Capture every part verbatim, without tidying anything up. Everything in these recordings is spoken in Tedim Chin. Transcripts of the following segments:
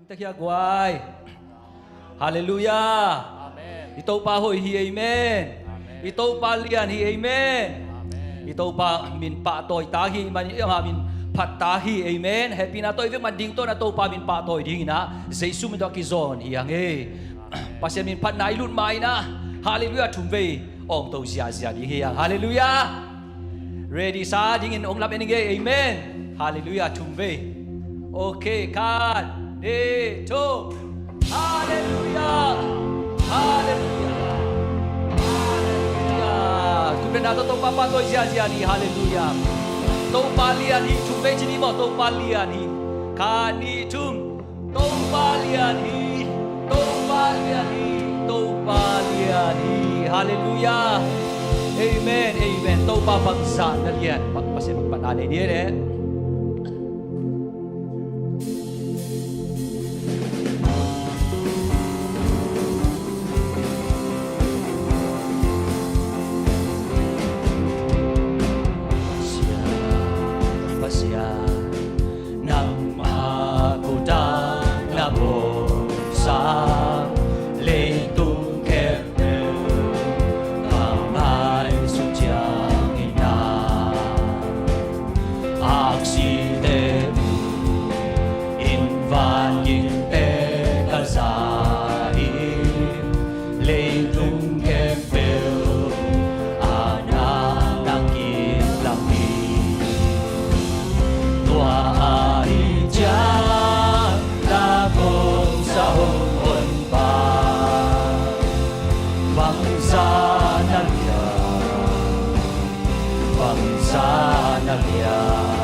Takhia guai. Halleluiah. Amen. I Topa hoih hi, amen. Amen. I Topa lian hi, amen. Amen. I Topa min pahtawi tak hi, man i ama min phat tak hi, amen. Hehpihna tawh i vek man ding tawh na Topa min pahtawi dingin ah Jesu min tawh a kizawn hi hang e. Amen. Pasian min phatna i lut ma-in ah, halleluiah, thum vei awngto ziazia ding hi hang. Halleluiah. Ready sa dingin ong lam en ing e. Amen. Halleluiah. Thum vei. Okay, khat, nih, thum. Halleluiah. Halleluiah. Halleluiah. Thum vei na to Topa pahtawi ziazia ni. Halleluiah. Topa lian hi. Thum vei ci ni maw, Topa lian hi. Khat, nih, thum. Topa lian hi, Topa lian hi, Topa lian hi. Halleluiah. Amen, amen. Topa bangzah na lian. Pa-, Pasian min phatna nei ni e. Pasian, Pasian, nangmah kotak na bawlsa, leitung khempeuh ka ngaihsut ciangin na aksite in vangikte ka za hi. Leitung khempeuh ah na na kiplam hi. Tua ahih ciang na kong sa hong honpa, bangzah na lian, bangzah na lian.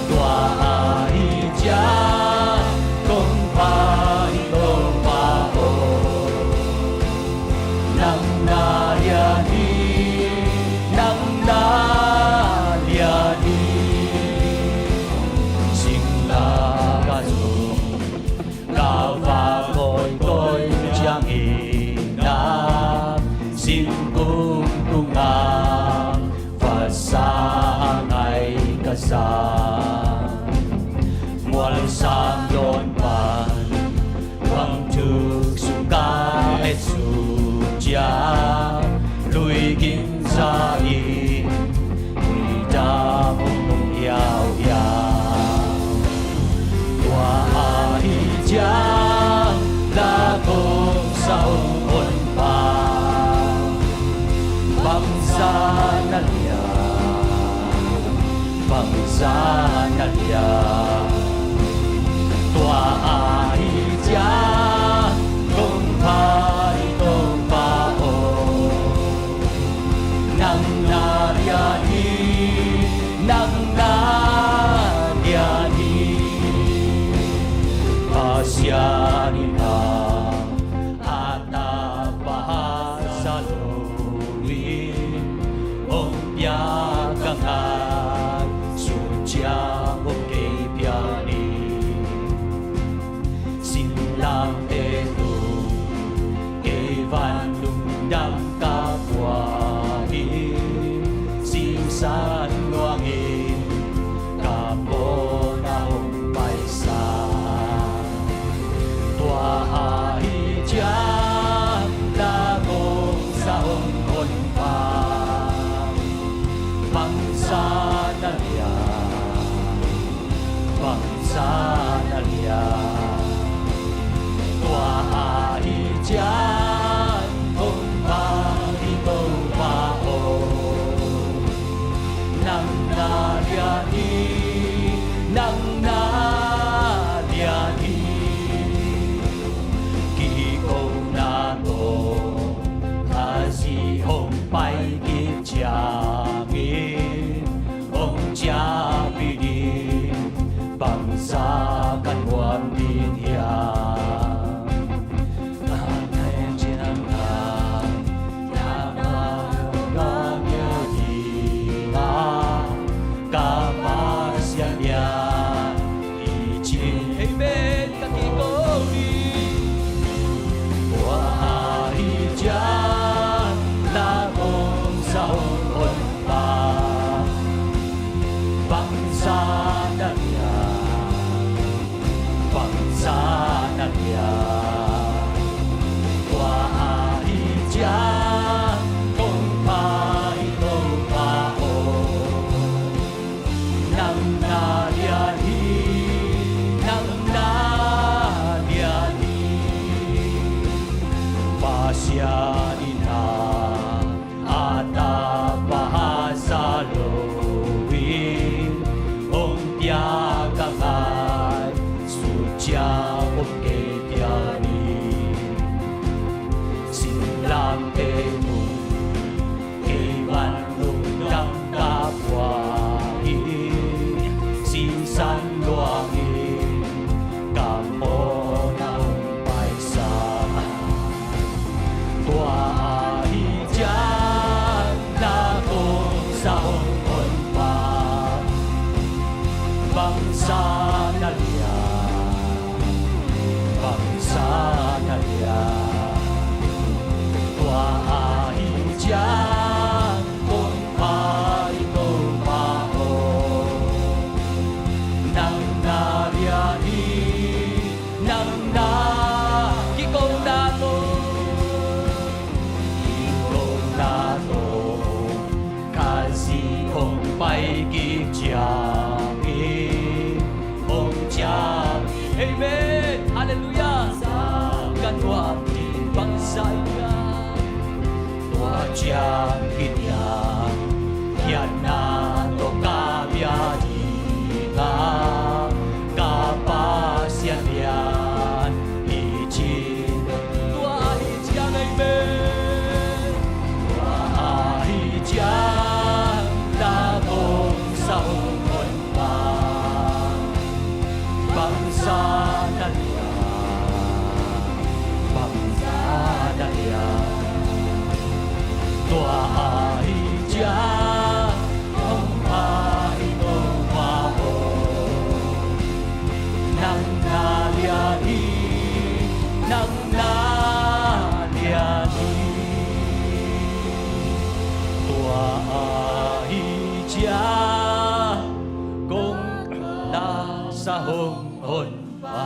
Tua ahih ciang kong phat hi Topa aw. Nang na lian hi, nang na lian hi. Singlamteh ah zong ka va kawikawi ciangin na singkung tungah vasa a ngai ka sa. Mualsang dawn pan, kuangthuk sung ka et suk ciang, lui gin za in huih dam hong nung hiauhiau. Tua ahih ciang na kong sa hong honpa, bangzah na lian, bangzah na lian. Tua ahih ciang kong phat hi Topa aw. Nang na lian hi, nang na lian hi. Pasian in a tapa a za lo in hong piak a, ngaihsut ciang hong kei piak ni. Singlamteh tung kei van lungdam ka pua hi. Sisan nuang in ka pawlna hong paisa. Tua ahih ciang na kong sa hong honpa, bangzah na lian, bangzah na lian. Tua ahih ciang kong phat hi Topa aw. Nang na lian hi, nang na lian hi. Kikona tawh Khazih hong pai khit ciangin hong ciahpih ding bangzah ka nuam ding hiam? Ka ngaih ciangin na, na mah ka ngiat ding a, ka Pasian lian Na lian hi, nang na lian hi. Pasian in a a tapa sa lo in hong piak a ngai, sut ciang om kei pian in. Singlamteh tung kei van lungdam ka pua hi. Sisan luangin ka mawhna hong paisa. Tua ahi ciang na kong sa hong honpa, bangzah na lian, bangzah na lian. Tua ahi ciang kong pha hi Topa aw, nang na lian hi, nang na. Kikona tawh, kikona tawh ka zi hong pai kik ciangin, hong ciang. Amen. Halleluiah. Ka nuam ding bangzah hiam? Tua ciang kiniam, hiatna tawh ka bia ding a, ka Pasian lian hi cih. Tua ahi ciang, amen. Tua ahi ciang na kong sa hong honpa, bangzah na lian, bangzah na lian. Tua ahi ciang hong pha hi Topa aw, nang na lian hi, nang na lian hi. Tua ahi ciang kong na sa hong honpa,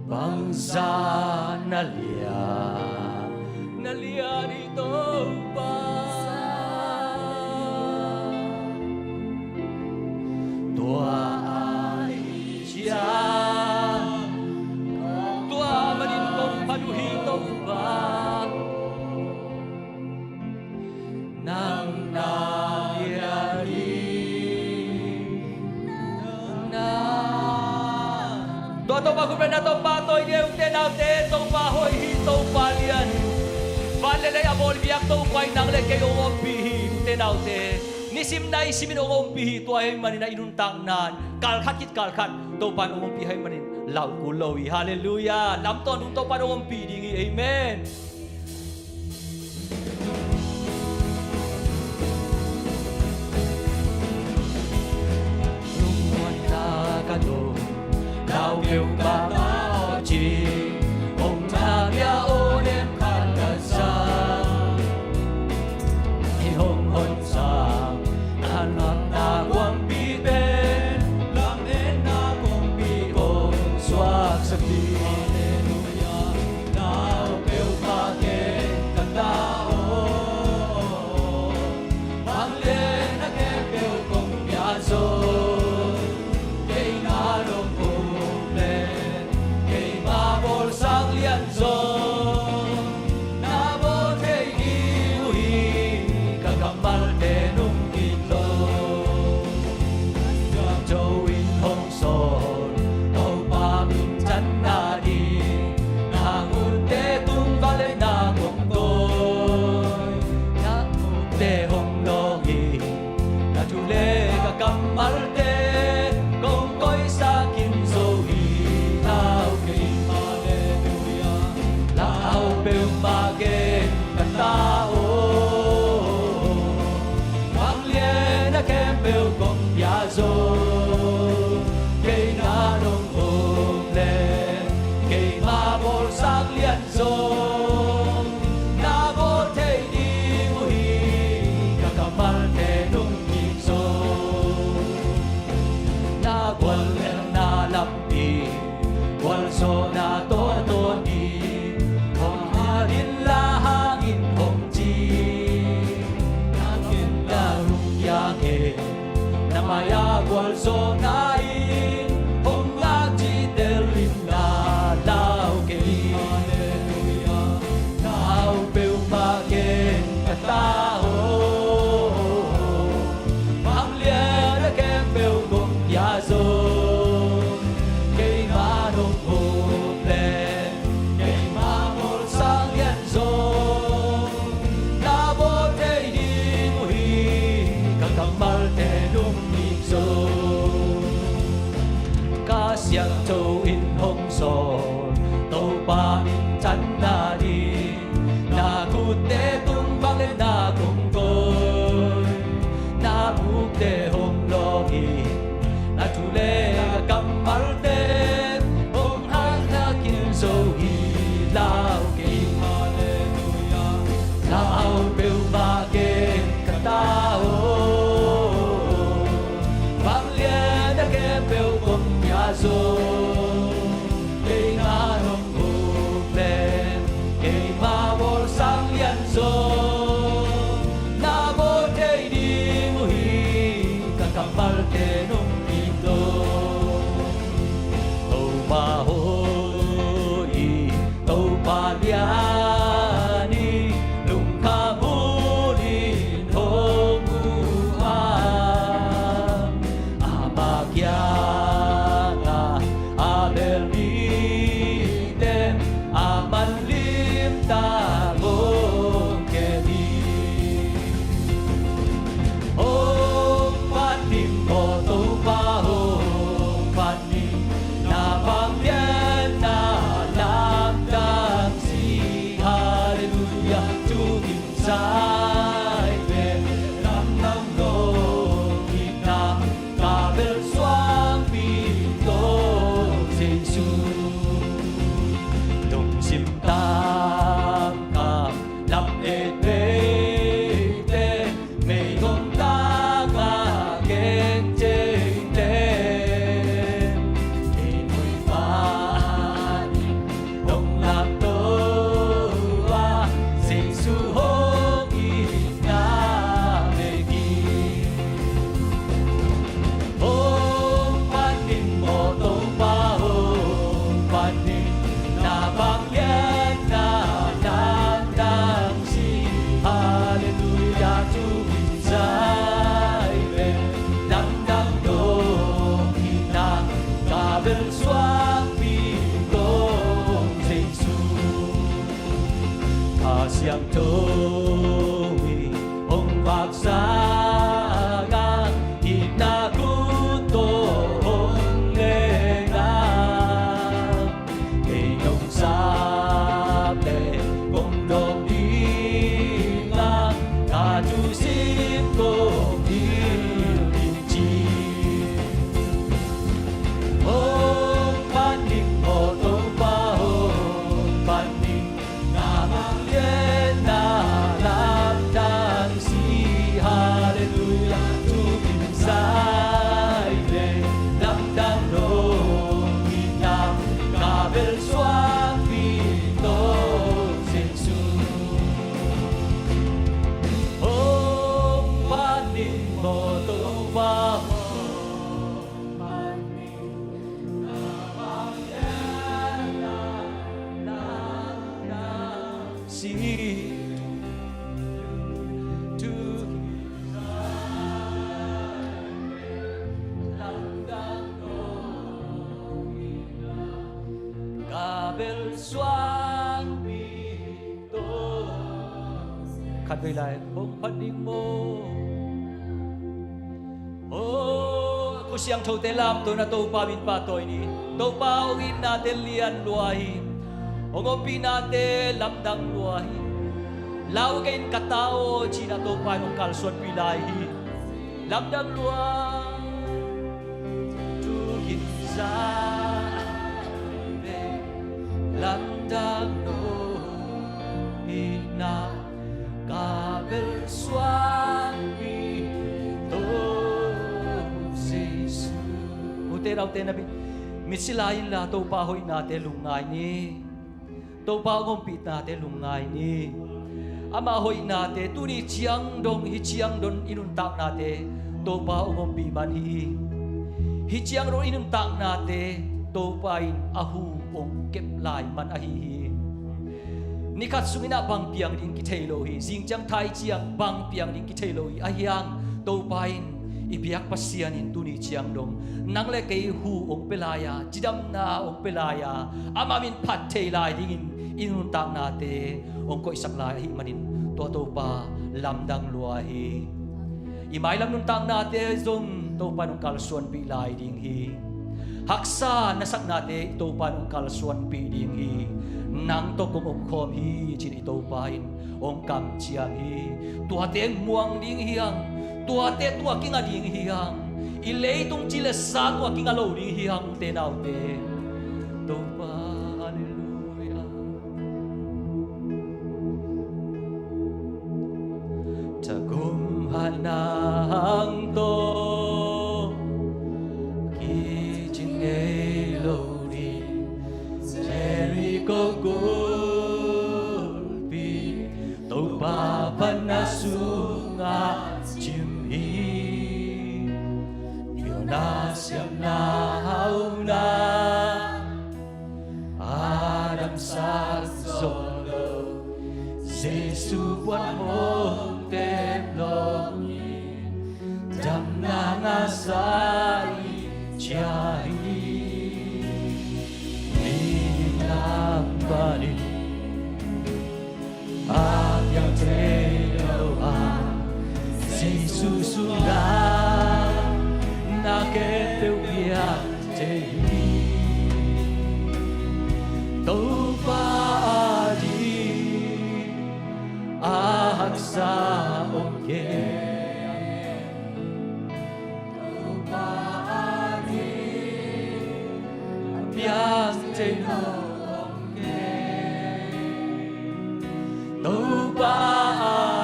bangzah na lian, na lian hi Topa. Tua ahi ciang, tua manin kong phat uh hi Topa, nang na lian hi, nang na. Tua Topa gupkhiatna Topa tawi dih, ute naute, Topa hoih hi, Topa lian hi. Van le lei a bawl biak Topa in nang le kei hong ompih hi, ute naute. Nisim nai simin hong ompih hi, tua ahih manin a i nuntakna in kal khat khit kal khat Topa in hong ompih ahih manin lau kul lo hi. Halleluiah. Lamtawntung Topa in hong ompih ding hi. Amen. Lungmuanna ka dong, lau keu ka ta aw ci, hong na bia aw nem khat ka sa. Hih hong hon sa, a lamna kuampi pen, lam enna kuampi kong suaksak ding. Halleluiah. Lau peuhmah gen ka ta aw, vanglian a khempeuh kong pia zaw. Kei na dong um leh, keima bawlsak lian zaw na bawl thei ding uh hi, ka kammalte nung kik lo. Zo in hong sawl Topa minthanna ding, na ngute tung vangliatna kong tawi. Na ngute hong lawng hi, na thu le ka kammalte kong koihsak khin zo hi. Lau kei, halleluiah. Lau peuhmah gen ka ta aw, vanglian a khempeuh kong pia zaw. Kei na dong um leh, keima bawlsak lian zaw na bawl thei ding uh hi, ka kammalte nung kik zaw. Kei na mai-ah gualzawhna in hong ngak cihtel in na lau kei hi. Halleluiah. Na au peuhmah ken ka ta aw, vanglian a khempeuh kong pia zaw. Keima nong up leh keima mawlsang lian zong na bawl thei ding uh hi. Ka kammalte nong nik zaw. Kha Siangtho in hong sawl Topa minthanna ding, na khutte tung bang le na kong kawi, na bukte hong lawng in, na thu le na kammalte hong hahna khin zo hi. Lau kei, halleluiah. Na au peuhmah ken ka ta aw, vanglian a khempeuh kong pia zaw. Kei na nong up leh keima mawlsang lian zong na bawl thei ding uh hi. Ka kammalte nong nik zaw. Topa hoih, Topa lian hi, lungkham hunin hong um a, ama kiangah a bel mite a man limtak hong kem hi. Hong phat ning aw Topa, hong phat ning, na vanglian na lamdang si. Halleluiah. Thu kim zai ve, lamdang lo hi na, ka bel suangpi tawh Jesu. Lungsim tangkam lam et veite, meigong tangah keng ceite, kei muipa ning hong lamto a, Jesu hong itna bek hi. Hong phat ning aw Topa, hong phat ning, na vanglian na lamdang si. Halleluiah. Thu kim zai ve, lamdang lo hi na, ka bel suangpi tawh Jesu. Kha Siangtho in hong vaksak a, itna khut tawh hong leng a, kei nong sap leh kong dawng ding a, ka thusim kong hilh ding ci. Hong phat ning aw Topa, hong phat ning, na vanglian na lamdang si. Halleluiah. Thu kim zai ve, lamdang lo hi na, ka bel suangpi tawh Jesu. Hong phat ning aw Topa, hong phat ning, na vanglian na lamdang si. Thu kim zai ve, lamdang lo hi na, ka bel suangpi tawh. Khatvei lai, hong phat ning maw. Aw, a khut siangthote lamto na Topa min pahtawi ni. Topa hong itnate lian lua hi. Hong ompihnate lamdang lua hi. Lau kei in ka ta aw ci-in a Topa in hong kalsuanpih lai hi. Lamdang lua. Thu kim zai ve, lamdang lo hi na, ka bel suangpi tawh Jesu. Ute naute, na mit, mitsi lai inla Topa hoihnate lungngai ni. Topa hong ompihnate lungngai ni. Ama hoihnate tuni ciang dong, hih ciang dong i nuntaknate Topa hong ompih man hi. Hih ciang dong i nuntaknate Topa in a hu hong kep lai man ahi hi. Nikhat sungin ah bang piang ding kithei lo hi. Zing ciang thai ciang bang piang ding kithei lo hi. Ahi hang Topa in, i biak Pasian in tuni ciang dong nang le kei hu hong pia lai a, cidamna hong pia lai a, amah min phat thei lai dingin i nuntaknate hong koihsak lai ahih manin tua Topa lamdang lua hi. I mailam nuntaknate zong Topa in hong kalsuanpih lai ding hi. Haksa na saknate Topa in hong kalsuanpih ding hi. Nang tawh kong omkhawm hi, ci-in i Topa in hong kamciam hi. Tuate muang ding hi hang. Tuate tua kinga ding hi hang. I leitung ci le sa tua kinga lo ding hi hang, ute naute. Topa, halleluia. Thakum hatna hang tawh kicing ngei lo ding Jericho gulpi, Topa phatna sungah cim hi. Pialna siamna hauna a damsak zawh lo, Jesu puan hong tep lawngin damna ngahsa i ciah hi. Mihing lam panin a piang thei lo a, Jesu sungah na khempeuh piang thei hi. Topa ading a haksa om kei. Topa ading a piang thei lo om kei. Topa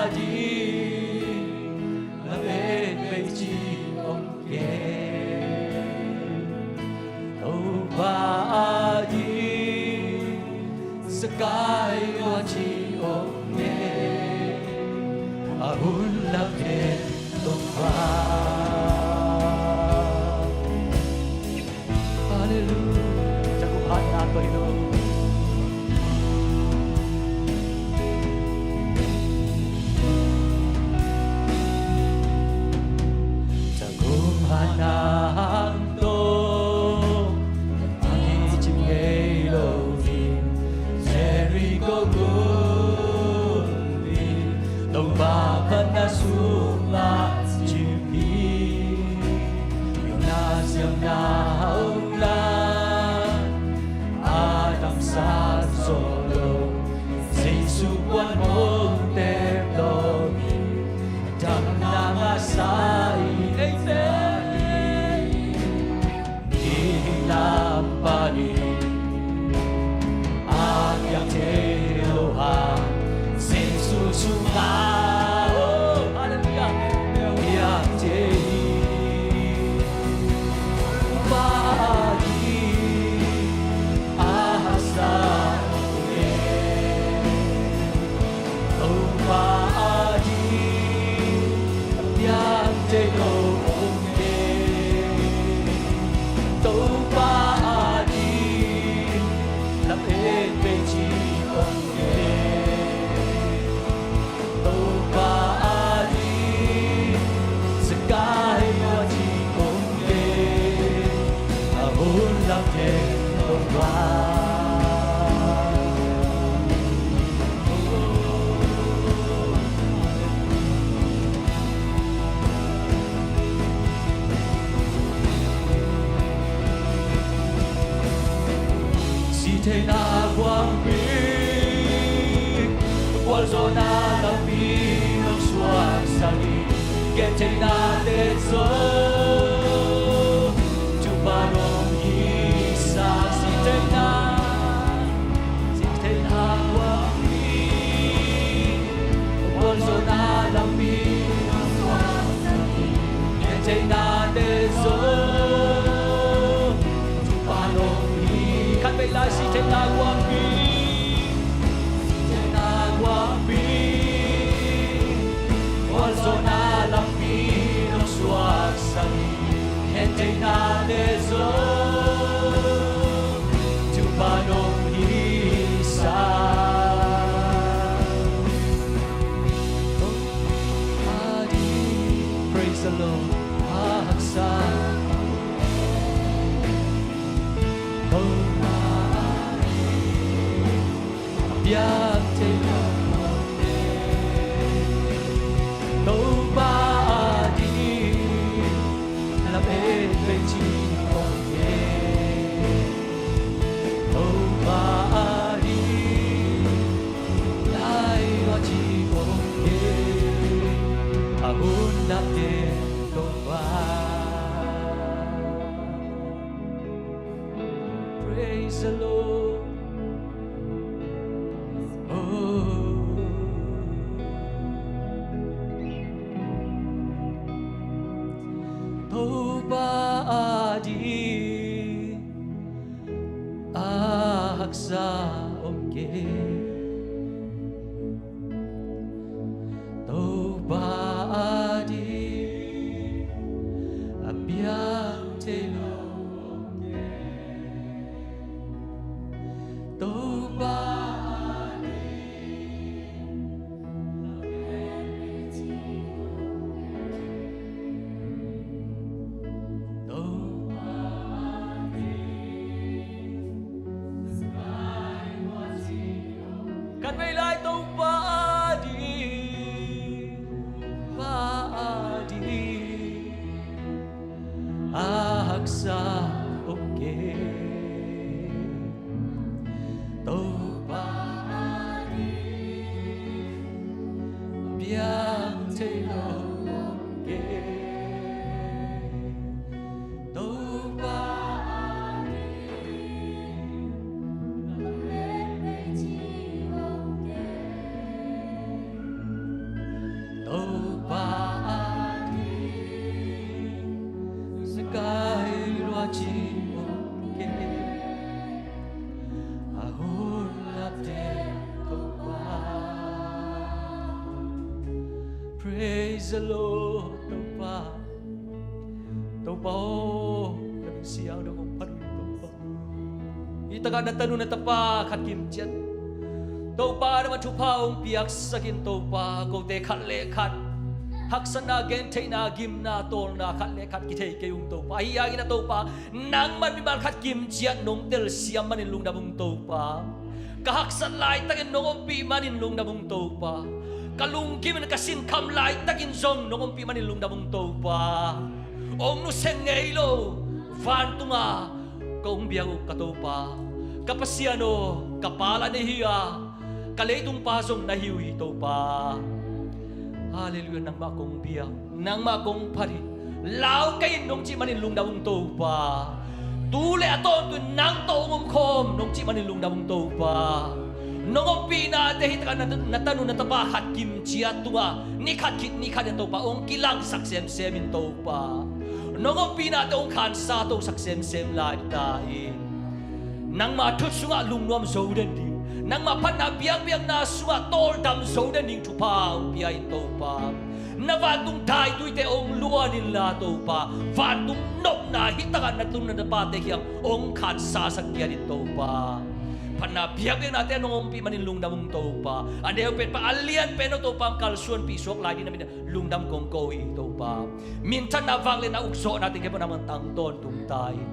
ading lam et beici om kei. Topa ading sakai luaci om kei. A hun lam et Topa. Halleluia. Thakum hatna tawh hi lo. Thakum hatna hang tawh a kicing ngei lo ding Jericho gulpi, Topa phatna sungah cim hi. Pialna siamna hauna a damsak zawh lo, Jesu puan hong tep lawngin damna ngahsa i ciah hi. Mihing lam panin a piang thei lo a, Jesu sungah, oh, halleluia, piang thei hi. Topa ading a haksa om kei. Topa ading a piang thei lo om kei. Topa ading lam et beici om kei. Topa ading sakai luaci om kei. A hun lam et Topa. Sihtheihna guangpi, gualzawhna lampi nong suaksak hi. Gentheihnate zong thupha nong hisa. Sihtheihna, sihtheihna guangpi, gualzawhna lampi nong suaksak hi. Gentheihnate zong thupha nong hi. Khatvei lai, sihtheihna guangpi, sihtheihna guangpi, gualzawhna lampi nong suak Praise the Lord. Oh. Topa ading a haksa om kei. Topa ading a piang thei lo om kei. Topa ading a piang thei lo om kei. Topa ading. Khatvei lai Topa ading, Topa ading a haksa om kei. Topa ading piang thei lo om kei. Topa ading a piang thei lo om kei. Topa ading a kai lua ci om kei. A hun lapte Topa. Praise the Lord, Topa. Topa aw, na min siangtho hong phat in Topa. Hih takah na tanu na tapa khat kim ciat, Topa, nangmah thupha hong piaksak in Topa. Kote khat le khat haksatna, gentheihna, gimna, tawlna khat le khat kithei kei ung Topa. Ahi hangin ah Topa, nangman mimal khat kim ciat nong telsiam manin lungdam ung Topa. Ka haksat laitakin nong ompih manin lungdam ung Topa. Ka lungkimin ka sinkham laitakin zong nong ompih manin lungdam ung Topa. Hong nusia ngei lo vantunga kong biak uh ka Topa, ka Pasian aw, ka Pa lah na hi a, ka leitung pa zong na hi uh hi Topa. Halleluiah, nangmah kong biak, nangmah kong phat hi. Lau kei in nong cih manin lungdam ung Topa. Tu le a tawntung nang tawh hong omkhawm nong cih manin lungdam ung Topa. Nong ompihnate hih takah na, na tanu na tapa khat kim ciat tungah ni khat khit ni khat in Topa hong kilangsak semsem in Topa. Nong ompihnate hong khansa tosak semsem lai ta in. Nangmah thut sungah lungnuam zo den ding, nangmah phatna biakpiakna sungah tawldam zo den ding thupha hong pia in Topa. Na vantung daituite hong luan inla Topa, vantung nopna hih takah na tanu na tapate kiang hong khansasak kiat in Topa. Phatna biakpiaknate nong ompih manin lungdam ung Topa. A neu pen pan a lian pen aw Topa, hong kalsuanpih suak lai ding na min lungdam kong ko hi Topa. Minthanna, vangliatna, ukzawhna teng khempeuh nangman tang tawntung ta in.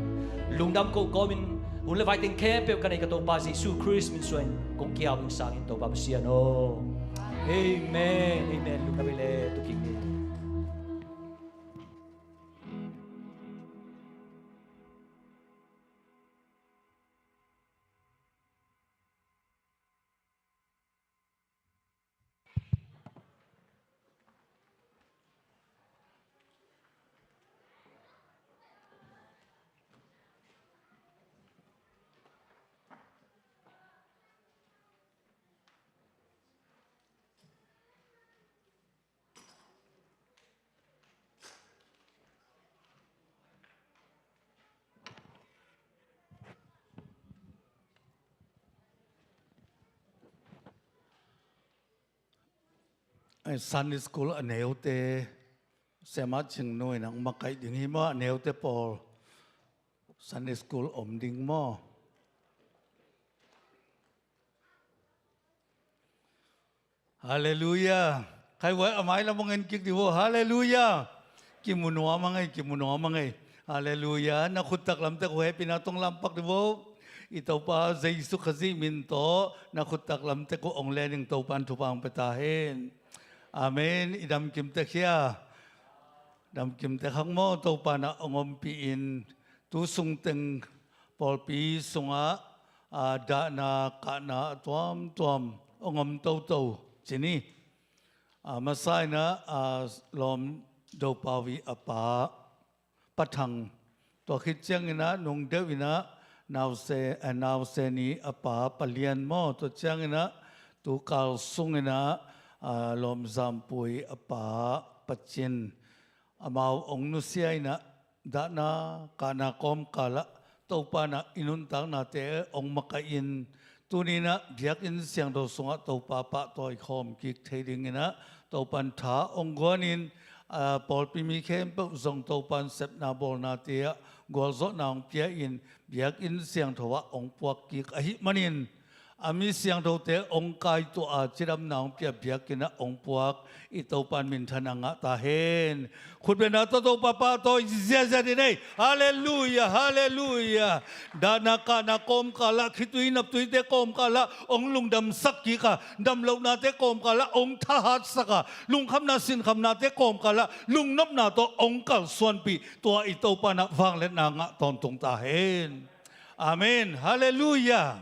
Lungdam ko kawmin hun le vai teng khempeuh ka neih ka Topa Jesu Khrist min suangin kong kiau in sang in Topa Pasian aw. Amen. Amen. Lungdam hi le, tu kik ni. Ai, Sunday School a neute, Siamah Chingnu in hong makaih ding hi maw, a neute pawl Sunday School om ding maw? Halleluiah. Khai vai a mailam hong en kik dih vo. Halleluiah. Kimu nuam a ngei, kimu nuam a ngei. Halleluiah. Na khut taklam tek uh hehpihna tawh lampak dih vo. I Topa Jesu Khazih min tawh na khut taklam tek uh hong len ing, Topa'n thupha hong pia ta hen. Amen. I damkim tek hia? Damkim tek hak maw? Topa'n ah hong ompih in tu sungteng pawlpi sungah, a, dahna kahna a tuamtuam hong om toto ci ni. A, masa in ah, a, lawm Dopau i a pa Pa Thang, tua khit ciangin ah nung deuh in ah Nause, eh, Nause ni a pa Palian maw, tua cianginah tukal sunginah, ah, Lawmzampui a pa Pacin, amau ong nusia inah dahna kahna kawmkalah Topa inah i nuntaknate ong makaih in, tuninah biakinn siangtho sungah Topa pahtawi khawm kik thei dinginah Topan tha ong guanin, ah, pawlpi mi khempeuh zong Topan sepna bawlnate ah gualzawhna ong pia in, biakinn siangtho ah ong puak kik ahih manin, a mi siangthote ong kaituah a cidamna ong pia biakinn ah ong puak i Topan minthanna ngah ta hen. Khutbetna tawh Topa pahtawi ziazia ding ei. Halleluia, halleluia. Dahna kahna kawmkalah, khitui naptuite kawmkalah ong lungdamsak kik a, damlohnate kawmkalah ong thahatsak a, lungkhamna sinkhamnate kawmkalah lungnopna tawh ong kalsuanpih, tua i Topa inah vangliatna ngah tawntung ta hen. Amen. Halleluia.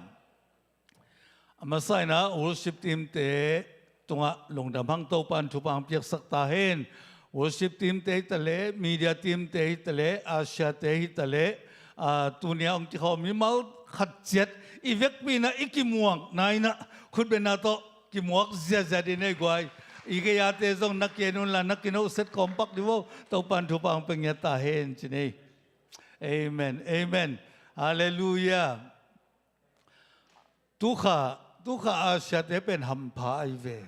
A masa inah worship team-te tungah lungdam hang, Topan thupha piaksak ta hen. Worship team-te hi taleh, media team-te hi taleh, usher-te hi taleh, ah, tuni a ong kikhawm mimal khat ciat i vekpi inah i kimuakna inah khutbetna tawh kimuak ziazia ding ei guai. I gei-ate zong na ki-en unla na kinohset kawmpak dih vo. Topan thupha pia ngiat ta hen ci ni. Amen, amen. Halleluia. Tukha, tukha usher-te pen hampha ahi ve.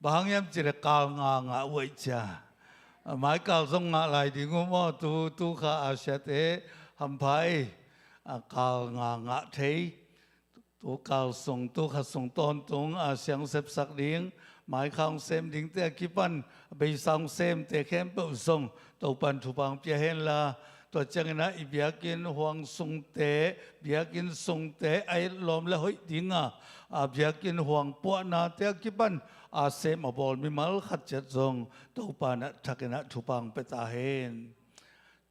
Bang hang hiam cih leh kal nganga uh aih cia. A, mai kal zong ngah lai ding uh maw, tu, tukha usher-te hampha aih, a, kal nganga thei. Tukal sung, tukha sung tawntung a siang sepsak ding, maikha ong sem dingte a kipan a beisa ong semte khempeuh zong Topan thupha pia henla, tua cianginah i biakinn huang sungte, biakinn sungte a etlawm le hoih dinga, a, biakinn huang puahnate a kipan a sem a bawl mimal khat ciat zong Topa inah thakinah thupha pia ta hen.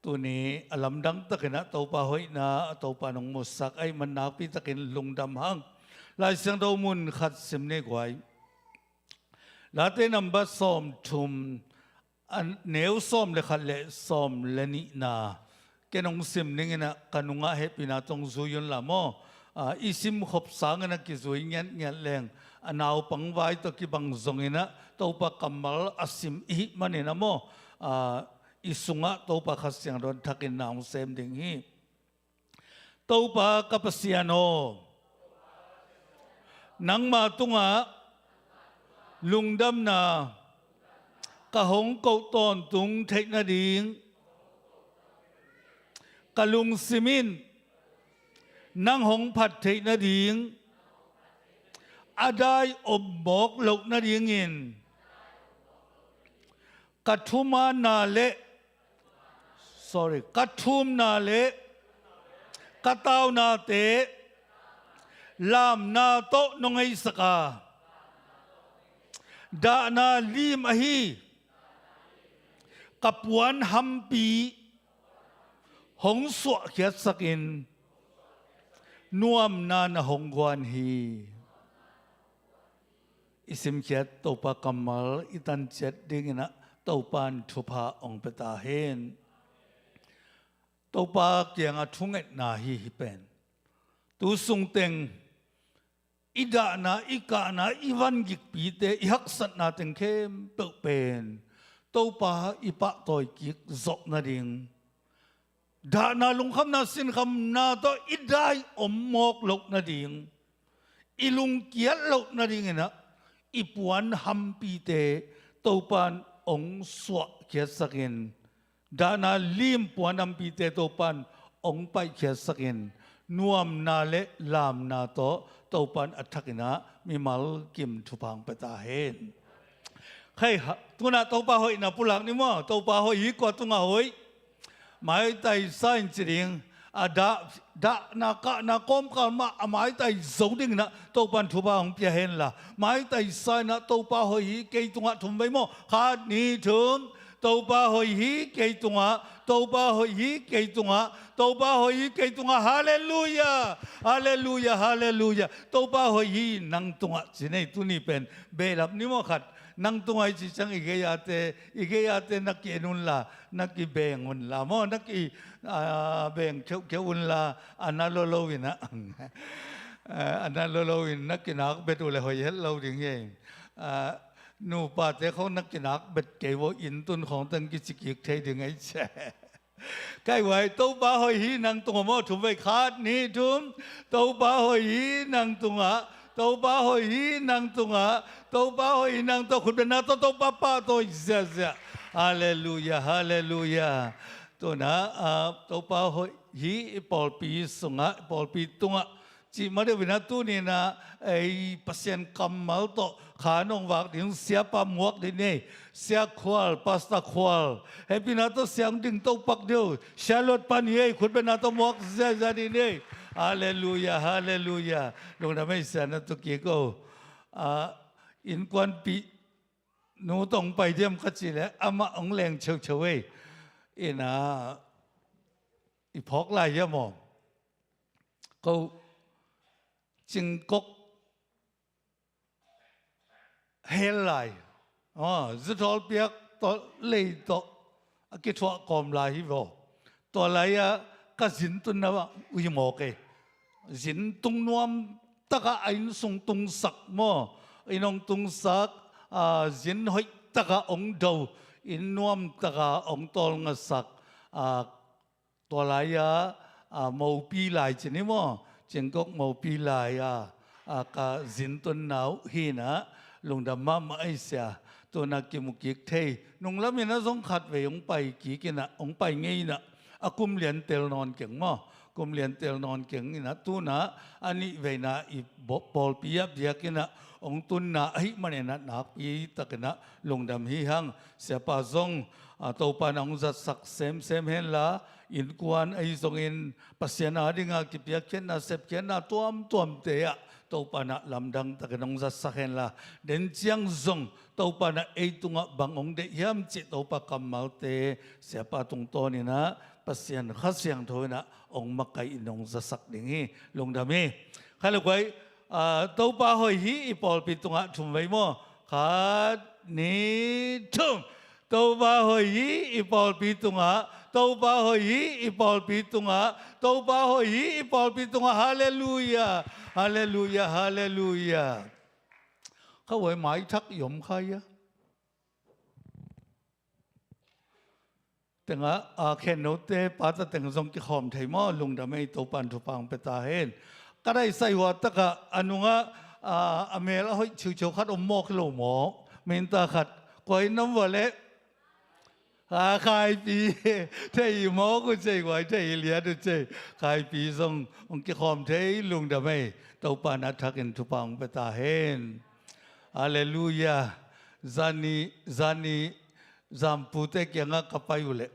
Tuni a lamdang takinah Topa hoihna, a Topa nong musak ahih man nakpi takin lungdam hang. Lai Siangtho mun khat sim ni guai. Late number sawmthum, a neu sawm le khat le sawm le nihna. Ken ong sim ninginah ka nungah hehpihna tawh ong zui unla maw. A, i simkhop sanginah kizui ngiatngiat leng, a naupang vai tawh kibang zonginah Topa kammal a sim i hih maninah maw, a, i sungah Topa Kha Siangtho in thakinna ong sem ding hi. Topa ka Pasian aw, nangma tungah lungdamna ka hong koh tawntung theih nading, ka lungsim in nang hong phat theih nading, a dai om mawk loh nadingin ka thumanna le, sorry, ka thumna le ka taunate lamna tawh nong heisak a, dahna lim ahi ka puan hampi hong suahkhiatsakin nuamna na hong guan hi. I simkhiat Topa kammal i tanciat dinginah Topa in thupha ong pia ta hen. Topa kiangah thungetna hi hi pen. Tu sungteng i dahna, i kahna, i vangikpite, i haksatna teng khempeuh pen Topa i pahtawi kik zawh nading, dahna, lungkhamna, sinkhamna tawh i dai om mawk loh nading, i lungkiat loh nadinginah i puan hampite Topa in ong suahkhiatsakin, dahna lim puan hampite Topa in ong paihkhiatsakin, nuamna le lamna tawh Topa in a thakinah mimal kim thupha pia ta hen. Khai ha, tunah Topa hoihna pulak ni maw, Topa hoih hi, kua tungah hoih. Maitaisa in ci ding, a dah, dahna kahna kawmkal mah a maitai zo dinginah Topa in thupha hong pia henla. Maitaisa inah Topa hoih hi kei tungah thum vei maw. Khat, nih, thum. Topa hoih hi kei tungah, Topa hoih hi kei tungah, Topa hoih hi kei tungah. Halleluia, halleluia, halleluia. Topa hoih hi nang tungah ci nei, tuni pen behlap ni maw khat. Nang tungah i cih ciang i gei-ate, i gei-ate na ki-en unla, na kibeng unla maw, na ki, ah, beng kheuhkheuh unla, a na lolo in ah, eh, a na lolo in na kinak bet uh leh hoih het lo ding hi. Ah, nupate khawng na kinak bet kei uh, inn tun khawng teng kici kik thei ding ei ciah. Kai vai, Topa hoih hi nang tungah maw, thum vei, khat, nih, thum. Topa hoih hi nang tungah, Topa hoih hi nang tungah, Topa hoih hi nang tungah, khutbetna tawh Topa pahtawi ziahziah. Halleluiah, halleluiah. Tuna, ah, Topa hoih hi i pawlpi sungah, i pawlpi tungah cih ma deuh in ah tuni-in ah ei Pasian kammal tawh kha nong vak ding Siapa Muak ding ni, Sia Khual, Pastor Khual, hehpihna tawh Sia hong ding topak deuh Sia Luat Pa ni ei, khutbetna tawh muak ziahziah ding ni. Halleluiah, halleluiah. Lungdam ei, Sia na tu kik o. Ah, innkuanpih nu tawh hong pai diam ka cih leh amah hong leng cheucheu ei. In ah i phawk lai hiam aw? Ko Cingkok hel lai. Aw, zuthawl piak tawh lei tawh a kithuah kawm lai hi vaw. Tua lai-ah ka zin tunna uh hi mawk ei. Zin tung nuam takah a inn sung tungsak maw, inn hong tungsak, ah, zin hoih takah hong do, inn nuam takah hong tawlngasak, ah, tua lai-ah, ah, mopi lai ci ni maw, Cingkok mopi lai-ah, ah, ka zin tunna uh hi-in ah lungdam mahmah ei Sia. Tuna kimu kik thei, nunglam in ah zong khatvei hong pai kik in ah, hong pai ngei in ah, a kum lian tel nawn keng maw, kum lian tel nawn keng in ah, tuna a nihveina i bo-, pawlpi ah biakinn ah hong tunna ahih manin ah nakpi takin ah lungdam hi hang. Siapa zong, ah, Topa in ah hong zatsak semsem henla, innkuan ahi zongin Pasian a dinga kipiakkhiatna, sepkhiatna tuamtuamte ah Topa in ah lamdang takin hong zatsak henla, den ciang zong Topa in ah ei tungah bang hong deih hiam cih Topa kammalte Siapa tungtawnin ah Pasian Kha Siangtho in ah hong makaih in hong zatsak ding hi. Lungdam hi. Kha le guai, ah, Topa hoih hi i pawlpi tungah thum vei maw. Khat, nih, thum. Topa hoih hi i pawlpi tungah, Topa hoih hi i pawlpi tungah, Topa hoih hi i pawlpi tungah. Halleluiah, halleluiah, halleluiah. Kha vai, maithak i om kha hia? Tengah, a, khennote pata teng zong kikhawm thei maw, lungdam ei, Topa in thupha hong pia ta hen. Ka daisai hua takah a nungah, a, a mel a hoih chiuchiu khat om mawk hi lo maw? Minta khat. Kua in om vua leh? A, Khaipi. Thei mawk uh cei, guai, thei liat uh cei. Khaipi zong hong kikhawm thei, lungdam ei. Topa in a thakin thupha hong pia ta hen. Halleluiah. Zani, zani, zampute kiangah ka pai uh leh,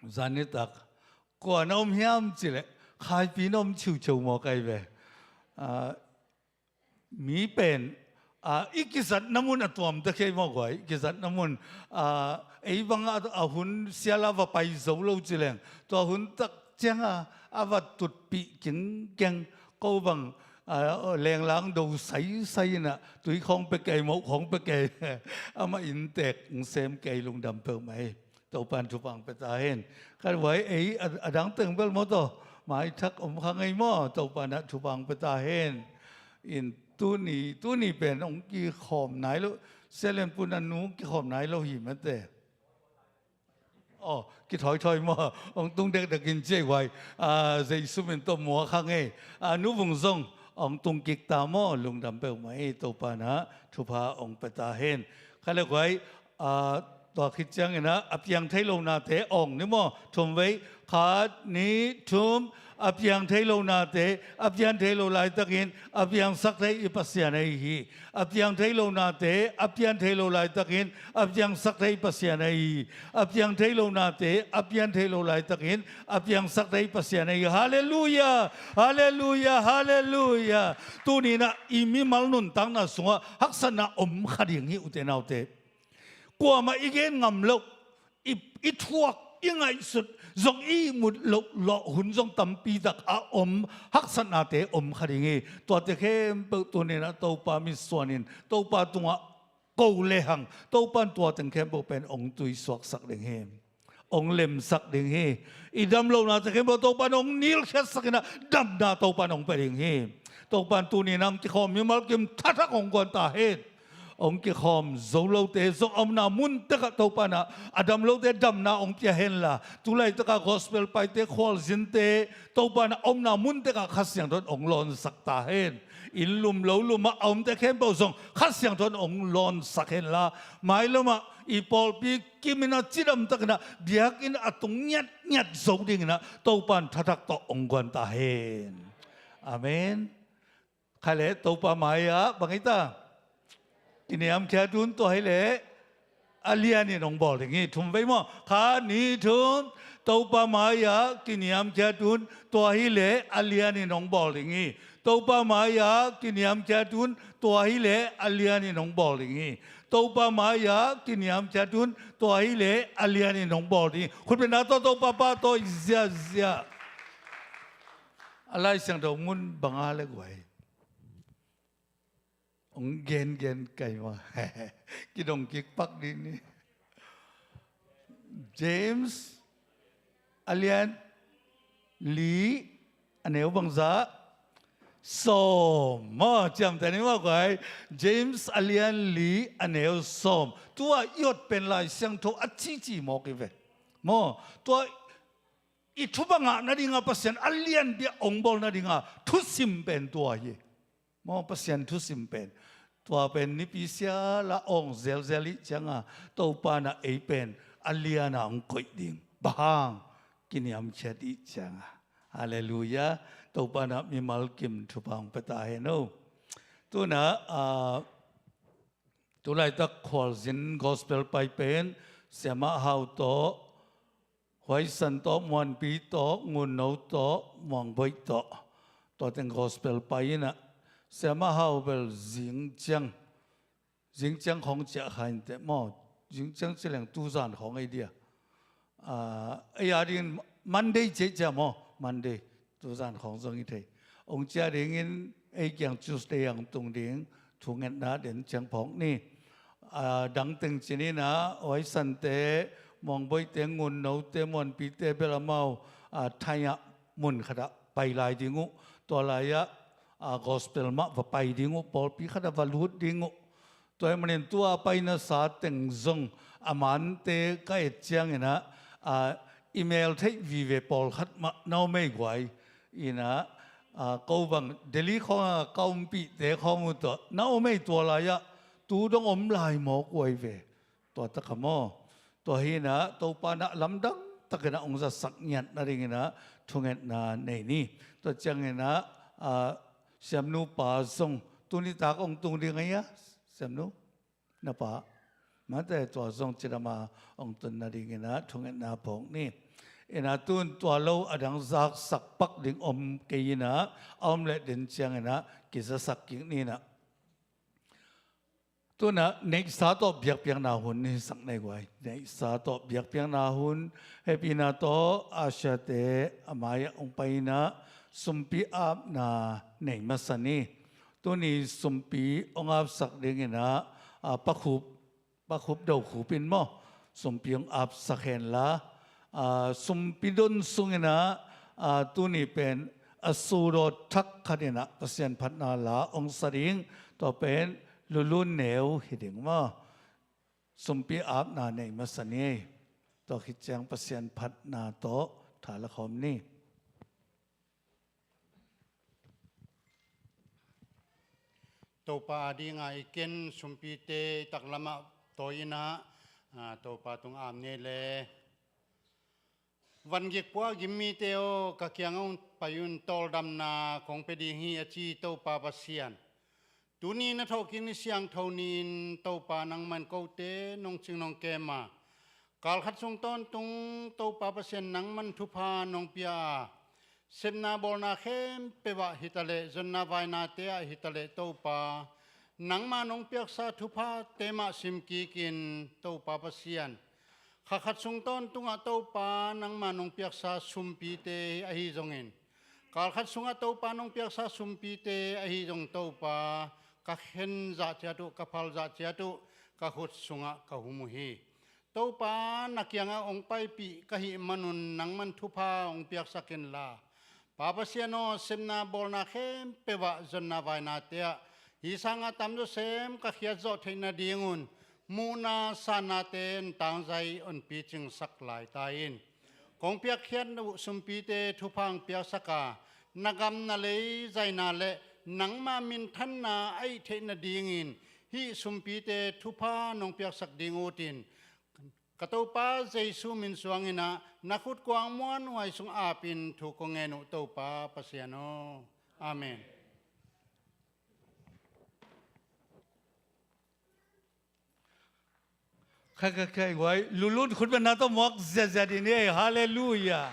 zanitak, kua na om hiam cih leh, Khaipi na om chiuchiu mawk ai ve. A, mi pen, a, i kizatna mun a tuamta kei maw guai, i kizatna mun, a, ei bangah a hun sial a va pai zo lo ci leng, tua hun tak ciangah a va tutpih kingkeng, ko bang, a, lenglang do saisai in ah, tui khawng pia kei, moh khawng pia kei, amah inntek hong sem kei, lungdam peuhmah ei. Topa in thupha hong pia ta hen. Khat vai, ei, a, a dang teng bel maw taw, maithak om kha ngei maw, Topa in ah thupha hong pia ta hen. In tuni, tuni pen hong kikhawm nai lo, Sia Lian Pun a nu kikhawm nai lo hi mate. Aw, kithoithoi maw, hong tung dekdek in cei vai, a, Jesu min tawh muak kha ngei. A, Nu Vung zong hong tung kik ta maw, lungdam peuhmah ei, Topa in ah thupha hong pia ta hen. Kha le guai, a, tua khit ciangin ah, a piang thei lo nate awng ni maw, thum vei, khat, nih, thum. A piang thei lo nate a pian thei lo laitakin a piangsak thei i Pasian ahi hi. A piang thei lo nate a pian thei lo laitakin a piangsak thei i Pasian ahi hi. A piang thei lo nate a pian thei lo laitakin a piangsak thei i Pasian ahi hi. Halleluiah! Halleluiah! Halleluiah! Tuni in ah i mimal nuntakna sungah haksatna om kha ding hi, ute naute. Kuamah i gen ngam loh, i, i thuak, i ngaihsut zong i ihmut loh lawh hun zong tampi tak a om, haksatnate om kha ding hi. Tuate khempeuh tuni in ah Topa mitsuanin, Topa tungah ko lehang Topa'n tua teng khempeuh pen hong tuisuaksak ding hi. Hong lemsak ding hi. I dam lohna teng khempeuh Topa'n hong nilkhiatsak in ah, damna Topa'n hong pia ding hi. Topa'n tuni-in ah hong kikhawm mimal kim thathak hong guan ta hen. Hong kikhawm zo lote zong a omna mun tekah Topa'n ah a dam lote damna hong pia hen la, tu laitakah gospel paite, khualzinte Topa'n ah a omna mun tekah Kha Siangtho in hong lawnsak ta hen. Inn lum lo lum ah a omte khempeuh zong Kha Siangtho in hong lawnsak hen la, mailam ah i pawlpi kim in ah cidam takin ah biakinn a tung ngiatngiat zo dingin ah Topa'n thathak tawh hong guan ta hen. Amen. Khai leh, Topa mai-ah bang hi ta? Kiniamkhiat un, tua hi leh a lianin hong bawl ding hi. Thum vei maw? Khat, nih, thum. Topa mai-ah kiniamkhiat un, tua hi leh a lianin hong bawl ding hi. Topa mai-ah kiniamkhiat un, tua hi leh a lianin hong bawl ding hi. Topa mai-ah kiniamkhiat un, tua hi leh a lianin hong bawl ding hi. Khutbetna tawh Topa pahtawi ziahziah. A Lai Siangtho mun bang a leh guai? Hong gengen kai maw? Kidong kik pak dih ni. James a lian li, a neu bangzah? Sawm. Maw, ciamteh ni maw guai. James a lian li, a neu sawm. Tua i ot pen Lai Siangtho a cici mawk hi ve. Maw, tua i thupha ngah nadinga Pasian a lianpi a hong bawl nadinga thusim pen tua hi. Maw, Pasian thusim pen tua pen nipi sial a awng zelzel ih cianga Topa in ah ei pen a liana hong koih ding. Bang hang? Kiniamkhiat ih cianga. Halleluiah. Topa in ah mimal kim thupha hong pia ta hen aw. Tu in ah, ah, tu laitak khualzin gospel pai pen Siamah Hau tawh, Huaisan tawh, Muanpi tawh, Ngunno tawh, Muangboih tawh, tua teng gospel pai in ah, Siamah Hau bel zingciang, zingciang khawng ciah kha inteh maw, zingciang ci leng tuzan khawng ei dia. Ah, ei a dingin Monday ciah ciah maw, Monday. Tuzan khawng zong hi thei. Hong ciah dingin ei kiang Tuesday ah hong tung ding thungetna den ciang phawk ni. Ah, dang teng ci ni in ah, Huaisante, Muangboihte, Ngunnote, Muanpite bel amau, ah, Thai ah mun khatah pai lai ding uh. Tua lai-ah, ah, gospel mah va pai ding uh, pawlpi khatah va lut ding uh. Tua ahih manin tua paina sa teng zong a mante ka et ciangin ah, ah, i mel theih vive pawlkhat mah na om ei guai. In ah, ah, ko bang Delhi khawngah ka ompihte khawng uh tawh na om ei, tua lai-ah tu dong om lai mawk uh ei ve. Tua takah maw, tua hi in ah Topa in ah lamdang takin ah hong zatsak ngiat nadingin ah thungetna nei ni. Tua ciangin ah, ah, Siamnu pa zong tuni tak hong tung ding a hia, Siamnu? Na pa, mate tua zong cidam a hong tun nadingin ah thungetna phawk ni. In ah tu in tua lo a dang zaksak pak ding om kei in ah, a om leh den ciangin ah kizasak kik ni in ah. Tu in ah neihsa tawh biakpiakna hun hi sak nei guai. Neihsa tawh biakpiakna hun, hehpihna tawh Asia-te a mai-ah hong pai in ah sumpi apna nei masa ni. Tuni sumpi hong apsak dingin ah, ah, Pa Khup, Pa Khup Do Khup in maw, sumpi hong apsak hen la, ah, sumpi don sungin ah, ah, tuni pen a sudawt thak khat in ah Pasian phatna la hong sa ding, tua pen Lulun Neu hi ding maw. Sumpi apna nei masa ni. Tua khit ciang Pasian phatna tawh tha la khawm ni. Topa a dinga i ken sumpite i taklamah tawi in ah, ah, Topa tung ap ni le. Van gik pua gim mite aw, ka kiangah hong pai un, tawldamna kong pia ding hi, a ci Topa Pasian. Tuni na thawhkik ni siangtho ni-in Topa nangman kote nong cing nong kem a, kalkhat sung tawntung Topa Pasian nangman thupha nong pia a, sepna bawlna khempeuh ah hi taleh, zonna vainate ah hi taleh Topa, nangma nong piaksa thuphate mah simkikin Topa Pasian, kha khat sung tawntungah Topa nangma nong piaksa sumpite ahi zongin, kalkhat sungah Topa nong piaksa sumpite ahi zong Topa, ka khen zah ciat uh, ka phal zah ciat uh, ka khut sungah ka hum uh hi. Topa, na kiangah hong paipih ka hih manun nangman thupha hong piaksak inla, Pa Pasian aw, sepna bawlna khempeuh ah zonna vainate ah hih sangah tamzaw sem ka khiatzawh theih nadingun muhna sannate in tangzai hong picingsak lai ta in. Kong piakkhiat uh sumpite thupha hong piaksak a, na gam na lei zaina le nangma minthanna a hih theih nadingin hih sumpite thupha nong piaksak ding utin, ka Topa Jesu min suangin ah na khut kuang muanhuai sung apin thu kong ngen uh, Topa Pasian aw. Amen. Kha, kha, kha, guai. Lulun khut beng na tawh muak ziahziah ding ni. Halleluiah.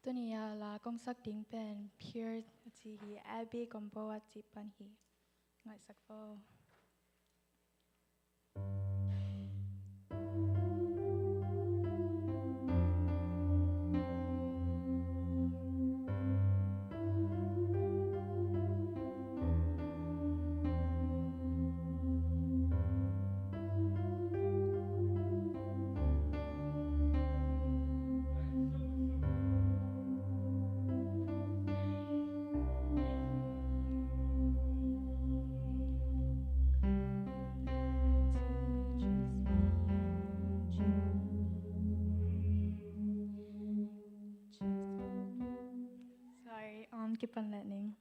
Tuni a la kong sak ding pen Pure a ci hi, Abby Gombaw a ci pan hi. Ngaihsak vo. Sorry, um, keep on learning.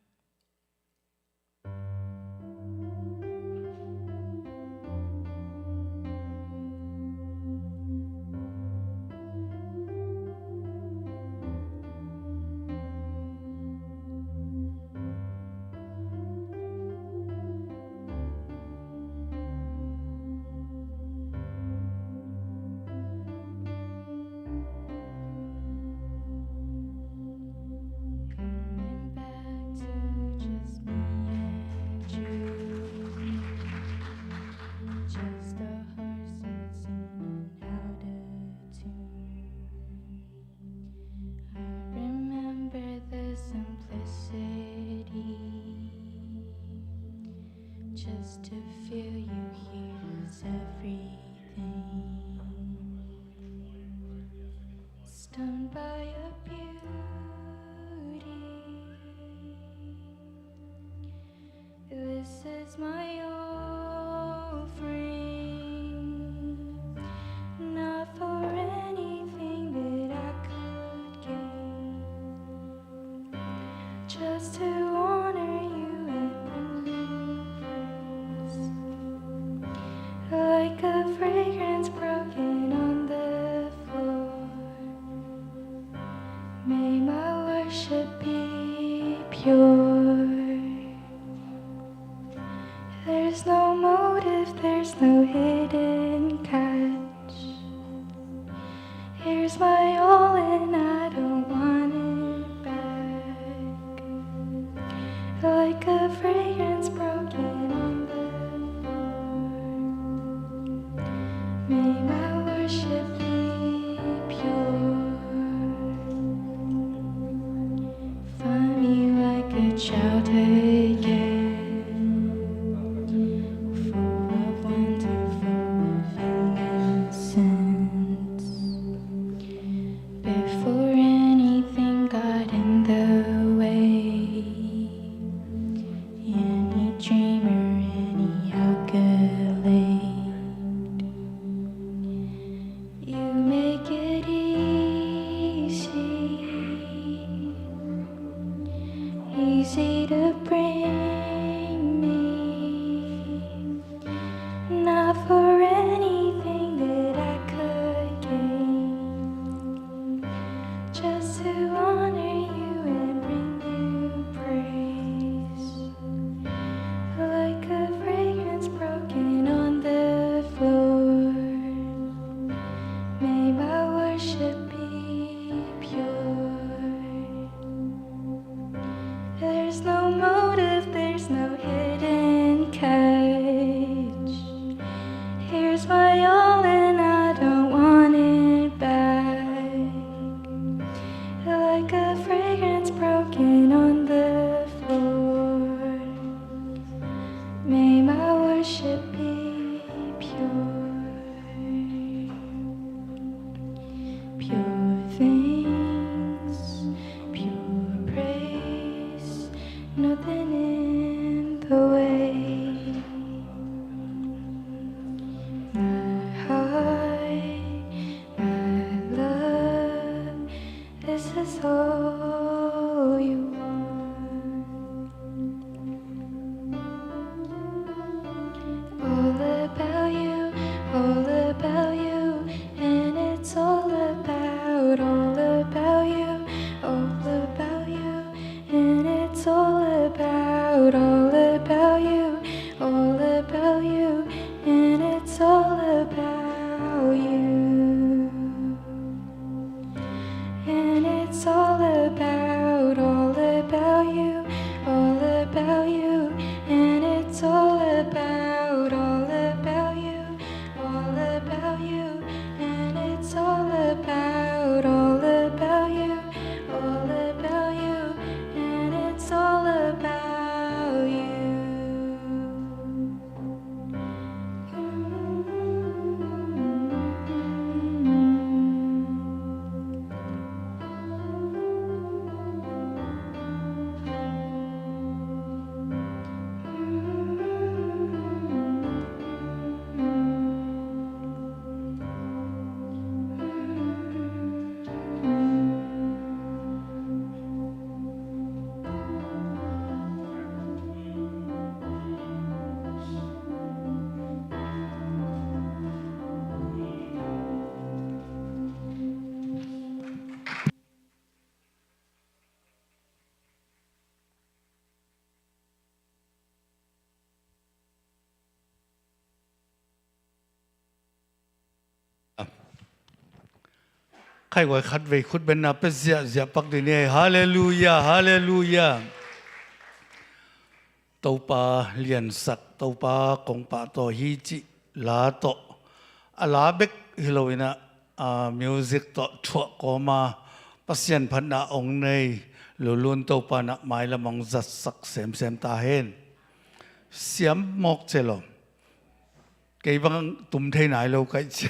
Coming back to just me and you. Just a heart singing out of tune. I remember the simplicity. Just to feel you here is everything. Stunned by your beauty. This is my offering, not for anything that I could gain, just to honor you and bring you praise, like a fragrance broken on the floor. May my worship be pure. There's no motive, there's no hidden catch. Here's my all and I don't want it back. Like a fragrance broken on the floor. May my worship be pure. Find me like a child again, full of wonder, full of innocence. Before anything got in the way, any dream or any accolade, you make it easy, easy to bring me. Not for anything that I could gain, Nothing in the way. My heart, my love, this is all you want. All about you, all about you, and it's all about, all about you, all about you, and it's all about, all about you, all about you, and it's all about you. And it's all about, all about you, all about you. And it's all about, all about you, all about you. And it's all about, all about you, all about you. And it's all about you. ไข้ไหวขัดเวย์ คุดเบนนา เป็นเสียเสียปักดีนี่ ฮาเลลูยา ฮาเลลูยา Topa liansak, Topa kongpah tawh hi cih la tawh, a la bek hi lo in ah, a, music tawh thuah kawm a, Pasian phatna hong nei Lulun Topa in ah mailam hong zatsak semsem ta hen. Siam mawk ce lawm. Kei bang tum thei nai lo ka hih cia.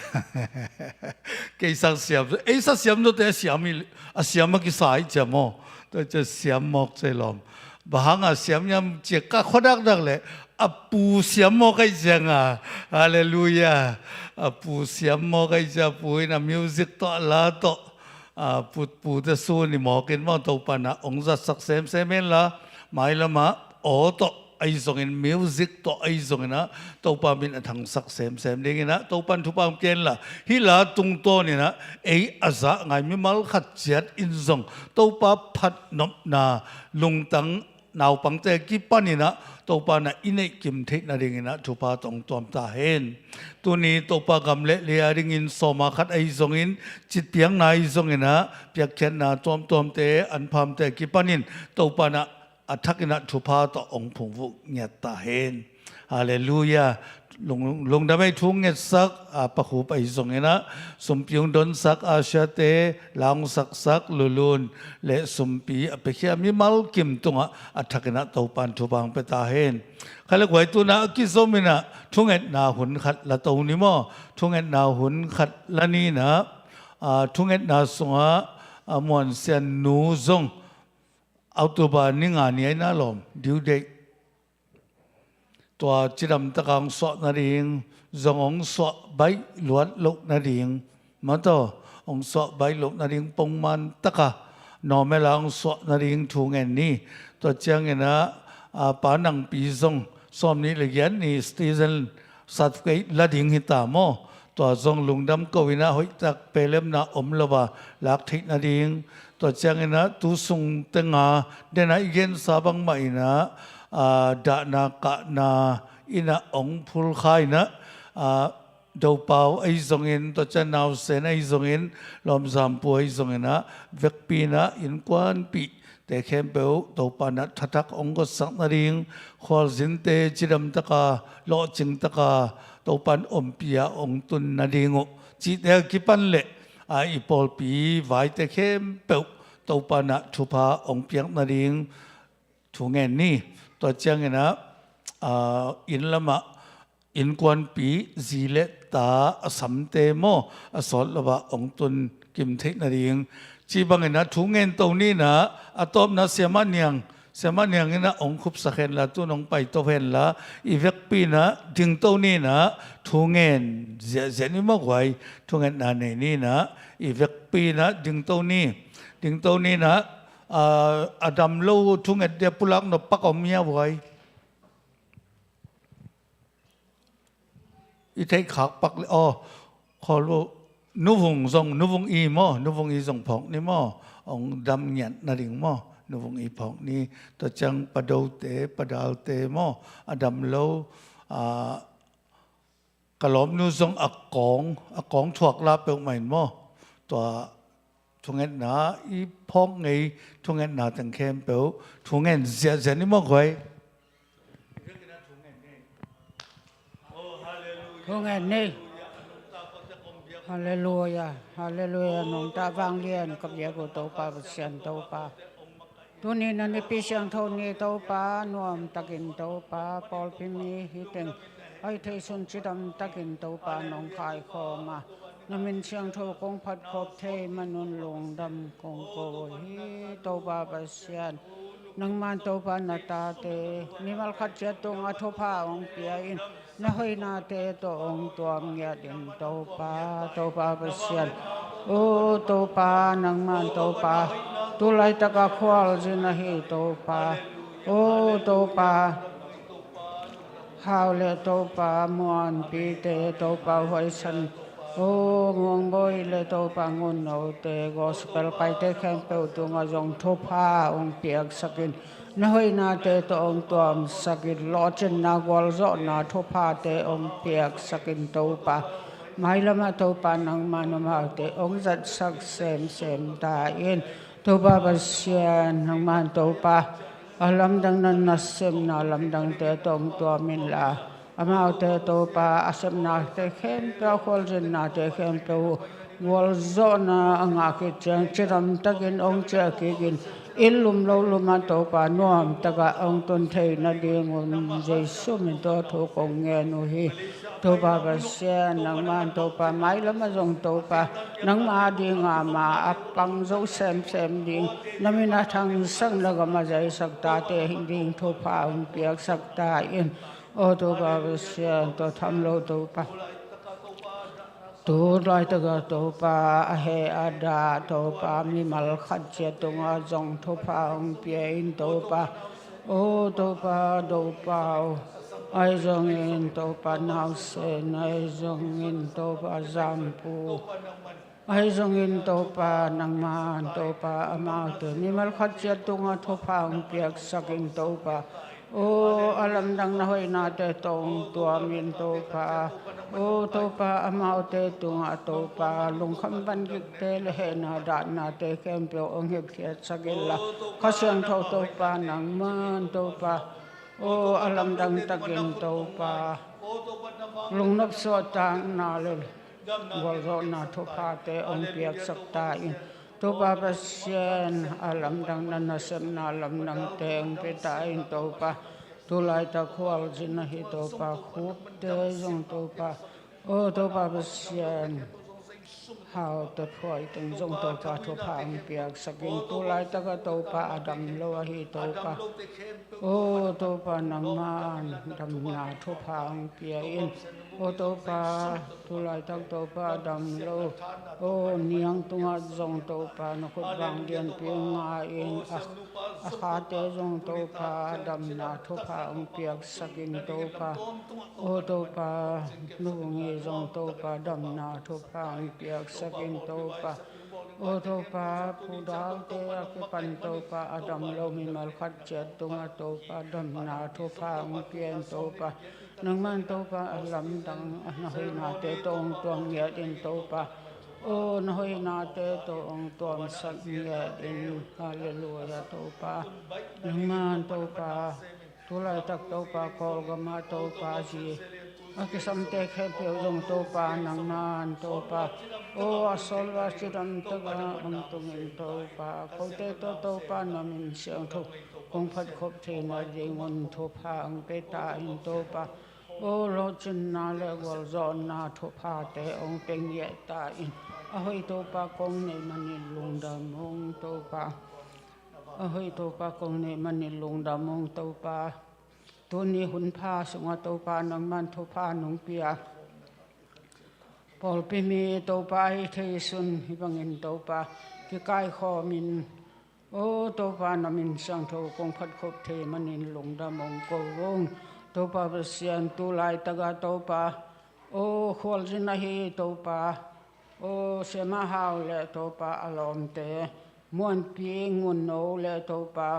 Kei sang siam, ei sa siam zawte a siam hi, a siam a kisa hi cia maw. Tua cia siam mawk ce lawm. Bang hang a siam hiam cia ka khua dakdak leh a pu siam mawk ka hih ciang a. Halleluiah. A pu siam mawk ka hih cia, a pu in a music tawh, a la tawh, a, pu, pute sun i mawk in maw, Topa in ah hong zatsak semsem hen la, mailam ah aw tawh ahi zongin, music tawh ahi zongin ah, Topa min a thangsak semsem dingin ah, Topa in thupha hong pia hen la, hih la tungtawn in ah, ei a zah ngai mimal khat ciat in zong, Topa phatnopna lungtang naupangte kipan in ah, Topa in ah i neih kim theih nadingin ah, thupha tawh hong tuam ta hen. Tuni Topa gam le lei a dingin sawma khat ahi zongin, citpiakna ahi zongin ah, piakkhiatna tuamtuamte, anphamte kipan in, Topa in ah a thak in ah thupha tawh hong phungvuh ngiat ta hen. Halleluiah. Lung, lungdam ei. Thu hong ngetsak, a, Pa Khup ahi zongin ah, sumpi hong donsak, a, Siate, la hong saksak, Lulun, le sumpi a piakhia mimal kim tungah a thak in ah Topa in thupha hong pia ta hen. Khalek huai tun ah a kizom in ah thungetna hun khat la to ni maw. Thungetna hun khat la ni in ah, a, thungetna sungah, a, Muan Sian nu zong October ni nga ni a hi na lawm, due date. Tua cidam taka hong suah nading, zong hong suah baih luat loh nading, maw, tua hong suah baih loh nading pongman taka normal a hong suah nading thu ngen ni. Tua ciangin ah, a, Pa Nang Pi zong sawm nih le giat ni citizen certificate la ding hi ta maw. Tua zong lungdam ko in ah hoihtak pelemna om lo a lak theih nading. Tua ciangin ah tu sung tenga den ah i gensa bangmah in ah, a, dahna kahna in ah hong phulkha in ah, a, Dopau ahi zongin, tua ciang Nausen ahi zongin, Lawmzampu ahi zongin ah, vekpi in ah innkuanpihte khempeuh Topa in ah thathak hong gotsak nading, khualzinte cidam taka, lawhcing taka, Topa in ompih a hong tun nading uh cihte a kipan le, a, i pawlpi vaite khempeuh Topa in ah thupha hong piak nading thu ngen ni. Tua ciangin ah, a, inn lamah innkuanpih zi le ta a samte maw, a sawt lo ah hong tun kim theih nading. Ci bangin ah thu ngen to ni in ah, a tawpna Siamah Niang Siamah Niang in ah hong khupsak hen la, tun hong paito hen la, i vekpi in ah dingto ni in ah, thu ngen ziahziah ni maw guai. Thungetna nei ni in ah, i vekpi in ah dingto ni. Dingto ni in ah, a, a dam lo thunget dia pulak nop pak om hia guai? I theih khak pak le, aw, khawl uh. Nuvung zong, Nuvung i maw, Nuvung i zong phawk ni maw, hong dam ngiat nading maw, Nuvung i phawk ni. Tua ciang Pa Dote, Pa Dalte maw, a dam lo, a, ka lawmnu zong a kawng, a kawng thuak la peuhmah in maw, tua thungetna i phawk ngei, thungetna teng khempeuh thu ngen ziahziah ni maw guai. Thu ngen ni. Halleluia, halleluia. Nungta vanglian ka biak uh Topa Pasian Topa, tuni na nipi siangtho ni Topa, nuam takin Topa, pawlpi mi hi teng a hi thei sun cidam takin Topa nong kaikhawm a, na min siangtho kong phatkhop thei man un lungdam kong ko uh hi. Topa Pasian, nangman Topa na tate mimal khat ciat tungah thupha hong pia in, na hoihnate tawh hong tuam ngiat in Topa, Topa Pasian. O Topa, nangman Topa, tu laitak a khualzin ahi Topa. O Topa, Hau le Topa, Muanpite Topa, Huaisan, o Muangbawi le Topa, Ngunnote, Gospel paite khempeuh tungah zong thupha hong piaksak in, na hoihnate tawh hong tuamsak in, lawhcinna gualzawhna thuphate hong piaksak in Topa. Mailamah Topa, nangman amaute hong zatsak semsem ta in. Topa Pasian, nangman Topa, a lamdang na nasepna lamdangte tawh hong tuam inla, amaute Topa, a sepnate khempeuh, a khualzinnate khempeuh uh gualzawhna a ngah khit ciang cidam takin hong ciah kik in, i lum lo lum ah Topa nuam takah hong tun thei nadingun Jesu min tawh thu kong ngen uh hi. Topa Pasian, nangman Topa, mailamah zong Topa, nangma dinga ma a pang zo semsem ding, na min a thangsak, na gam a zaisak tate hi ding thupha hong piaksak ta in. O Topa Pasian, tua tham lo Topa, tu laitakah Topa, a heh a dah Topa, mimal khat ciat tungah zong thupha hong pia in Topa. O Topa, Dopau, ahi zongin Topa, Nausen, ahi zongin Topa, Zampu, ahi zongin Topa, nangman Topa, amaute mimal khat ciat tungah thupha hong piaksak in Topa. O, a lamdang na hoihnate tawh hong tuam in Topa. O Topa, amaute tungah Topa, lungkham vangikte le hehna dahnate khempeuh hong hipkhiatsak inla, Kha Siangtho Topa, nangman Topa, o, a lamdang takin Topa, lungnop suahtakna le gualzawhna thuphate hong piaksak ta in. Topa Pasian, a lamdang na nasepna lamdangte hong pia ta in Topa. Tu laitak khualzin ahi Topa, Khupte zong Topa. O Topa Pasian, Haute Phuai teng zong Topa thupha hong piaksak in. Tu laitakah Topa a dam lo ahi Topa. O Topa, nangman damna thupha hong pia in. O Topa, tu laitak Topa a dam lo, o Niang tungah zong Topa na khut vang lianpi nga in, a, a khate zong Topa damna thupha hong piaksak in Topa. O Topa, Nu Ngi zong Topa damna thupha hong piaksak in Topa. O Topa, Pu Daute a kipan Topa a dam lo mimal khat ciat tungah Topa damna thupha hong pia in Topa. Nangman Topa a lamdang a na hoihnate tawh hong tuam ngiat in Topa. O, na hoihnate tawh hong tuamsak ngiat in. Halleluia Topa. Nangman Topa, tu laitak Topa, Kawlgamah Topa, zi a kisamte khempeuh zong Topa, nangman Topa. O, a sawl a cidam takah hong tung in Topa. Kote tawh Topa na min siangtho kong phatkhop theihna dingun thupha hong pia ta in Topa. O, lawhcinna le gualzawhna thuphate hong pia ngiat ta in. A hoih Topa kong neih manin lungdam ung Topa. A hoih Topa kong neih manin lungdam ung Topa. Tuni hun pha sungah Topa nangman thupha nong pia. Pawlpi mi Topa hi thei sun hi bangin Topa kikaikhawmin, aw Topa na min siangtho kong phatkhop thei manin lungdam ong ko ung. Topa Pasian tu laitaka Topa, aw khualzin ahi Topa, aw Siama Hau le Topa a lawmte, Muanpi Ngunno le Topa,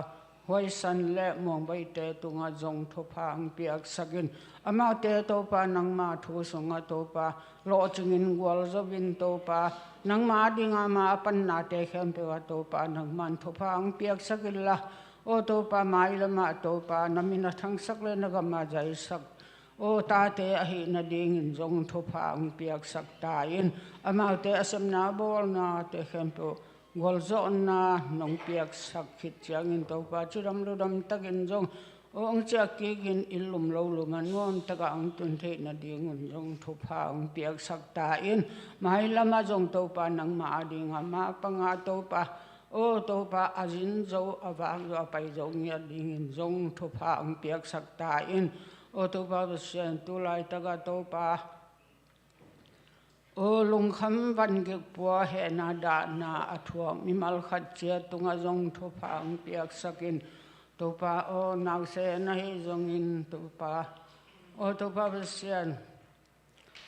Huaisan le Muangbaite tungah zong thupha ang piaksakin, amaute Topa nangma thu sungah Topa lawhcingin gualzovin Topa, nangma dinga ma a pannate khempeuh ah Topa nangman thupha ang piaksak inla, aw Topa mailamah Topa na min a thangsak le na gam a zaisak aw tate ahih nadingin zong thupha ang piaksak ta in, amaute a sepna bawlnate khempeuh gualzawhna nong piaksak khit ciangin Topa cidam ludam takin zong aw ang ciah kikin i lum lo lum a nuam takah ang tun theih nadingun zong thupha ang piaksak ta in, mailamah zong Topa nangma a dinga ma panga Topa, aw Topa a zin zo a vak zo a pai zo ngiat dingin zong thupha ang piaksak ta in, aw Topa Pasian tu laitaka Topa, aw lungkham van gik pua hehna dahna a thuak mimal khat ciat tungah zong thupha ang piaksakin, Topa aw nausena hi zongin Topa, aw Topa Pasian,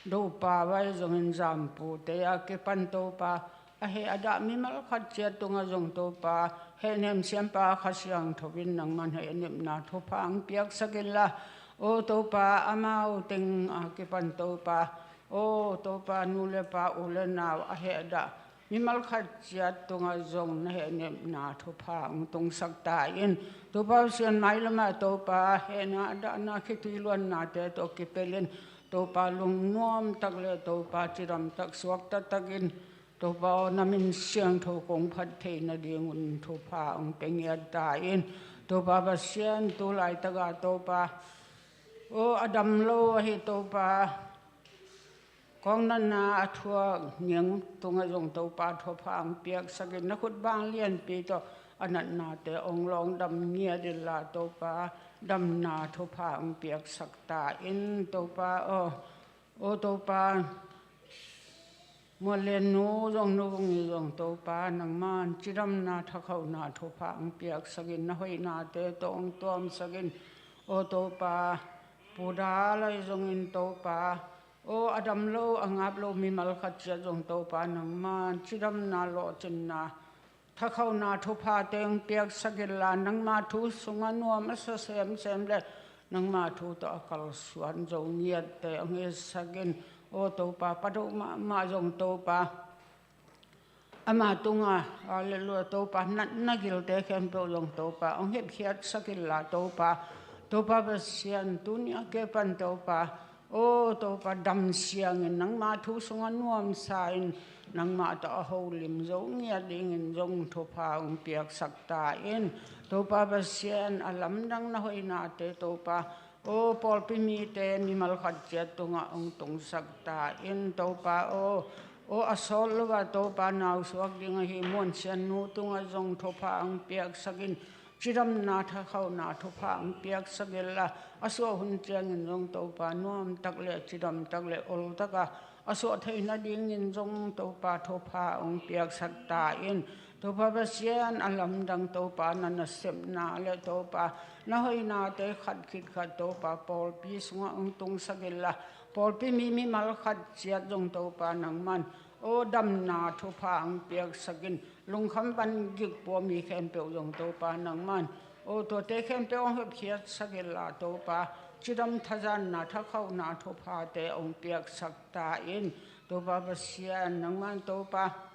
Dopa vai zongin zampute a kipan Topa, a heh a dah mimal khat ciat tungah zong Topa, hehnem siampa Kha Siangtho in nangman hehnepna thupha ang piaksak inla, aw Topa amau teng a kipan Topa, aw Topa nu le pa u le nau a heh a dah mimal khat ciat tungah zong na hehnepna thupha ang tungsak ta in, Topa Pasian mailamah Topa hehna a dahna khitui luannate tawh kipelin Topa lungnuam tak le Topa cidam tak suakta takin Topa aw na min siangtho kong phat theih nadingun thupha ang pia ngiat ta in, Topa Pasian tu laitaka Topa aw a dam lo ahi Topa, kong natna a thuak ngiang tungah zong Topa thupha ang piaksakin, na khut bang lianpi tawh a natnate ong lawng dam ngiat inla Topa damna thupha ang piaksak ta in Topa aw, aw Topa Muanlian nu zong nu vung i zong Topa nangman cidamna thakhauhna thupha ang piaksakin, na hoihnate tawh ang tuamsakin, aw Topa Pu Da lai zongin Topa aw a dam lo a ngap lo mimal khat ciat zong Topa nangman cidamna lawhcinna thakhauhna thuphate ang piaksak inla, nangma thu sungah nuam a sa semsem le nangma thu tawh a kalsuan zo ngiatte ang hisakin, aw Topa Pa Do mahmah zong Topa ama tunga, halleluia, Topa natna gilte khempeuh zong Topa ang hepkhiatsak inla Topa, Topa Pasian tuni a kipan Topa, aw Topa dam siangin nangma thu sungah nuamsa in nangmah tawh a holim zo ngiat dingin zong thupha ang piaksak ta in, Topa Pasian a lamdang na hoihnate Topa aw pawlpi mite mimal khat ciat tungah ang tungsak ta in Topa aw, aw a sawt lo a Topa nausuak ding ahi Muan Sian nu tungah zong thupha ang piaksakin, cidamna thakhauhna thupha ang piaksak inla, a suah hun ciangin zong Topa nuam tak le cidam tak le ol taka a suah theih nadingin zong Topa thupha ang piaksak ta in, Topa Pasian a lamdang Topa na nasepna le Topa na hoihnate khat khit khat Topa pawlpi sungah ang tungsak inla, pawlpi mi mimal khat ciat zong Topa nangman aw damna thupha ang piaksakin, lungkham van gik pua mi khempeuh zong Topa nangman aw tuate khempeuh ang hepkhiatsak inla Topa cidam thazanna thakhauhna thuphate ang piaksak ta in, Topa Pasian nangman Topa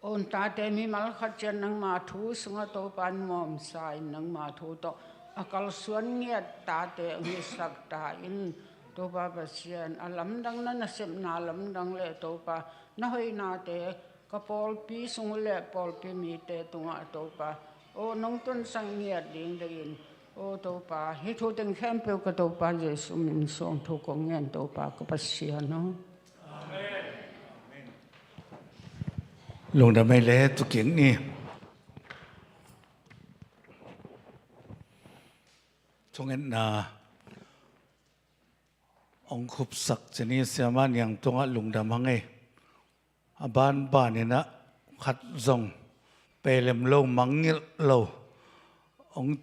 aw tate mimal khat ciat nangma thu sungah Topa nuamsa in nangma thu tawh a kalsuan ngiat tate ang hisak ta in, Topa Pasian a lamdang na nasepna lamdang le Topa na hoihnate ka pawlpi sung le pawlpi mite tungah Topa aw nong tunsak ngiat ding deihin, aw Topa hih thu teng khempeuh ka Topa Jesu min suang thu kong ngen Topa ka Pasian aw. Lungdam ei le tukik ni. Thungetna hong khupsak cin hi. Siamah Niang tungah lungdam hang ei. A banban inah khat zong pelem lo, mangngilh lo, hong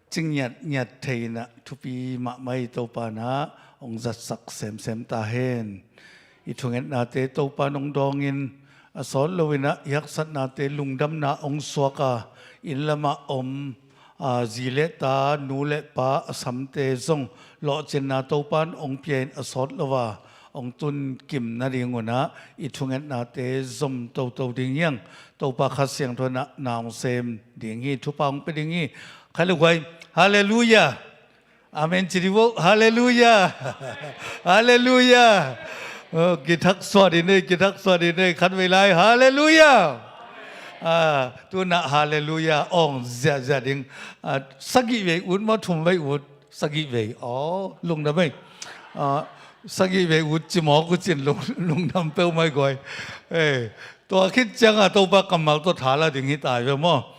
ci ngiatngiat thei inah thupi mahmah hi. Topa inah hong zatsak semsem ta hen. I thungetnate Topa in hong dawngin, a sawt lo inah i haksatnate lungdamna hong suak a, inn lamah om, aa, zi le ta, nu le pa, a samte zong lawhcinna Topa in hong pia in, a sawt lo a hong tun kim nading un ah i thungetnate zom toto ding hi hang. Topa Kha Siangtho in ah na hong sem ding hi, thupha hong pia ding hi. Khat le guai, Halleluiah. Amen ci dih vo. Halleluiah. Halleluiah. Oh, kithak suah dih ni, kithak suah dih ni. Khat vei lai, Halleluiah. Ah, tu inah Halleluiah hong ziahziah ding. Ah, sagih vei ut maw, thum vei ut? Sagih vei. Oh, lungdam ei. Ah, sagih vei ut ci mawk uh cin lung, lungdam peuhmah ei guai. Eh, tua khit ciangah Topa kammal tawh tha la ding hi ta ei ve maw?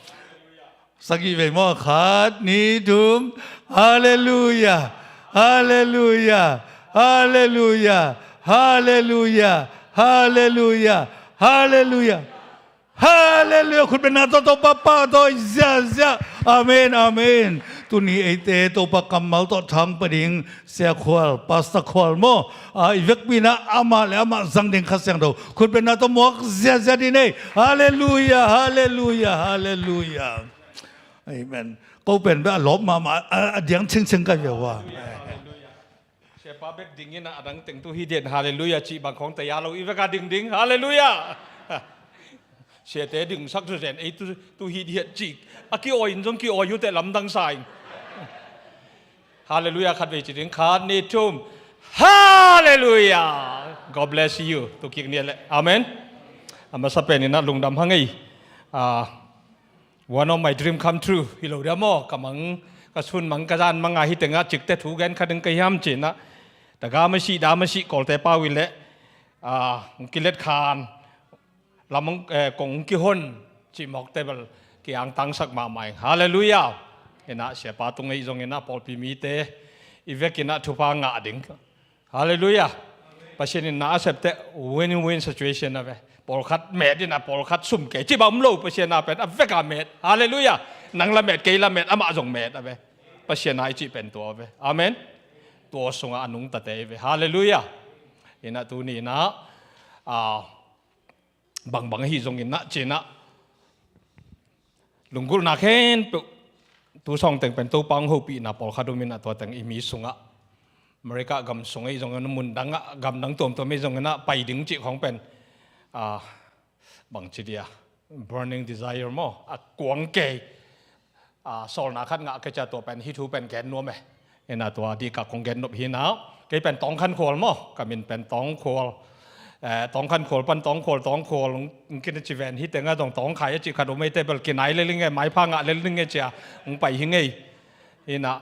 Sagih vei maw? Khat, nih, thum. Halleluiah. Halleluiah. Halleluiah. Halleluiah. Halleluiah. Halleluiah. Halleluiah. Khutbetna tawh, Topa pa tawh ziahziah. Amen, amen. Tuni eite Topa kammal tawh thang pia ding Sia Khual, Pastor Khual maw? Ah, i vekpi inah amah le amah zang ding Kha Siangtho khutbetna tawh muak ziahziah dih ni. Halleluiah, halleluiah, halleluiah. Amen. Ko pen bek a lawp mahmah, a, a diang cingcing ka hi ve ua. Siapa bek ding inah a dang teng tu hi diat, Halleluiah cih bang khawng taya lo, i vek a ding ding, Halleluiah. Siate dingsak tu zen, ei tu, tu hi diat cih. A ki-awi in zong ki-awi uh teh lamdang sa ing. Halleluiah khat vei ci ding, khat, nih, thum. Halleluiah. God bless you. Tu kik ni le. Amen. A masa pen inah lungdam hang ei. Ah, one of my dream come true hi lo dia maw? Ka mang, ka sun mang, ka zan mang a hi tengah cikte thu gen kha ding ka hiam ci inah. Taga masi, da masi, Kawlte pau hi leh, ah, hong kilet khan, lam hong, eh, kong hong kihon cih mawkte bel ki-angtangsak mahmah ing. Halleluiah. Inah Siapa tung ei zong inah pawlpi mite i vek inah thupha ngah ding. Halleluiah. Pasian in na a sep teh win-win situation a ve. Pawlkhat met inah pawlkhat sum kei cih bang om lo, Pasian a pen a vek a met. Halleluiah. Nang la met, kei la met, amah zong met a ve. Pasian a i cih pen tua a ve. Amen. Tua sungah a nungtate i ve. Halleluiah. Inah tuni inah, ah, bangbang ahi zong inah ci inah lunggulhna khempeuh tu sawng teng pen Topa hong hopihna pawlkhat om inah tua teng i mi sungah, America gam sung ahi zong inah, mun dangah, gam dang tuamtuam ahi zong inah pai ding cih khawng pen, ah, bang ci dia, burning desire maw, a kuang kei, ah, sawlna khat ngah kei cia, tua pen hih thu pen gen nuam e. Inah tua dih ka kong gen nop hi inah. Kei pen Tawngkhan Khual maw, ka min pen Tawng Khual. Eh, Tawngkhan Khual pan Tawng Khual, Tawng Khual hong, hong kina ci ven, hi tengah zong Tawngkhai a cih khat om ei, teh bel kinai lel ing e, maipha ngah lel ing e cia hong pai hi ing ei. Inah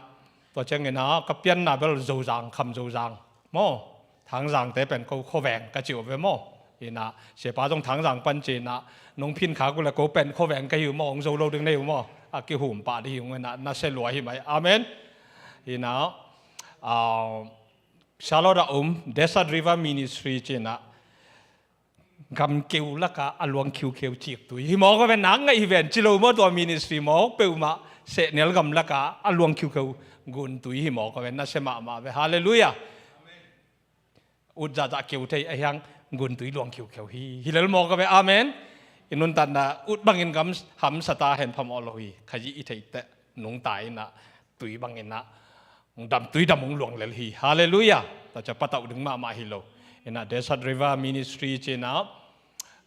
tua ciang inah ka pianna bel Zozang, Kham Zozang maw, Thangzangte pen ko khuaveng ka ci uh ve maw. Inah Siapa zong Thangzang pan ci inah, nong phin khak uh leh ko pen khuaveng ka hi uh maw, hong zo lo ding na hi uh maw. A kihum pah dih hi ung inah, na sia lua hi mai. Amen. Inah, ah, Charlotte a om Desert River Ministry ci inah, gam keu lakah a luang khiukheu ciktui hi mawk a ve, nak ngaih hi ven ci lo maw, tua ministry mawk peuhmah, sehnel gam lakah a luang khiukheu guntui hi mawk a ve, na sia mahmah ve. Halleluiah. Ut zahzah keu thei a hiang guntui luang khiukheu hi, hi lel mawk a ve. Amen. I nuntatna ut bangin gam hamsa ta hen, phamawh lo hi. Khazih i theih teh nungta inah tui bang inah hong dam, tui dam hong luang lel hi. Halleluiah. Tua cia patauh ding mahmah hi lo. Inah Desert River Ministry ci inah,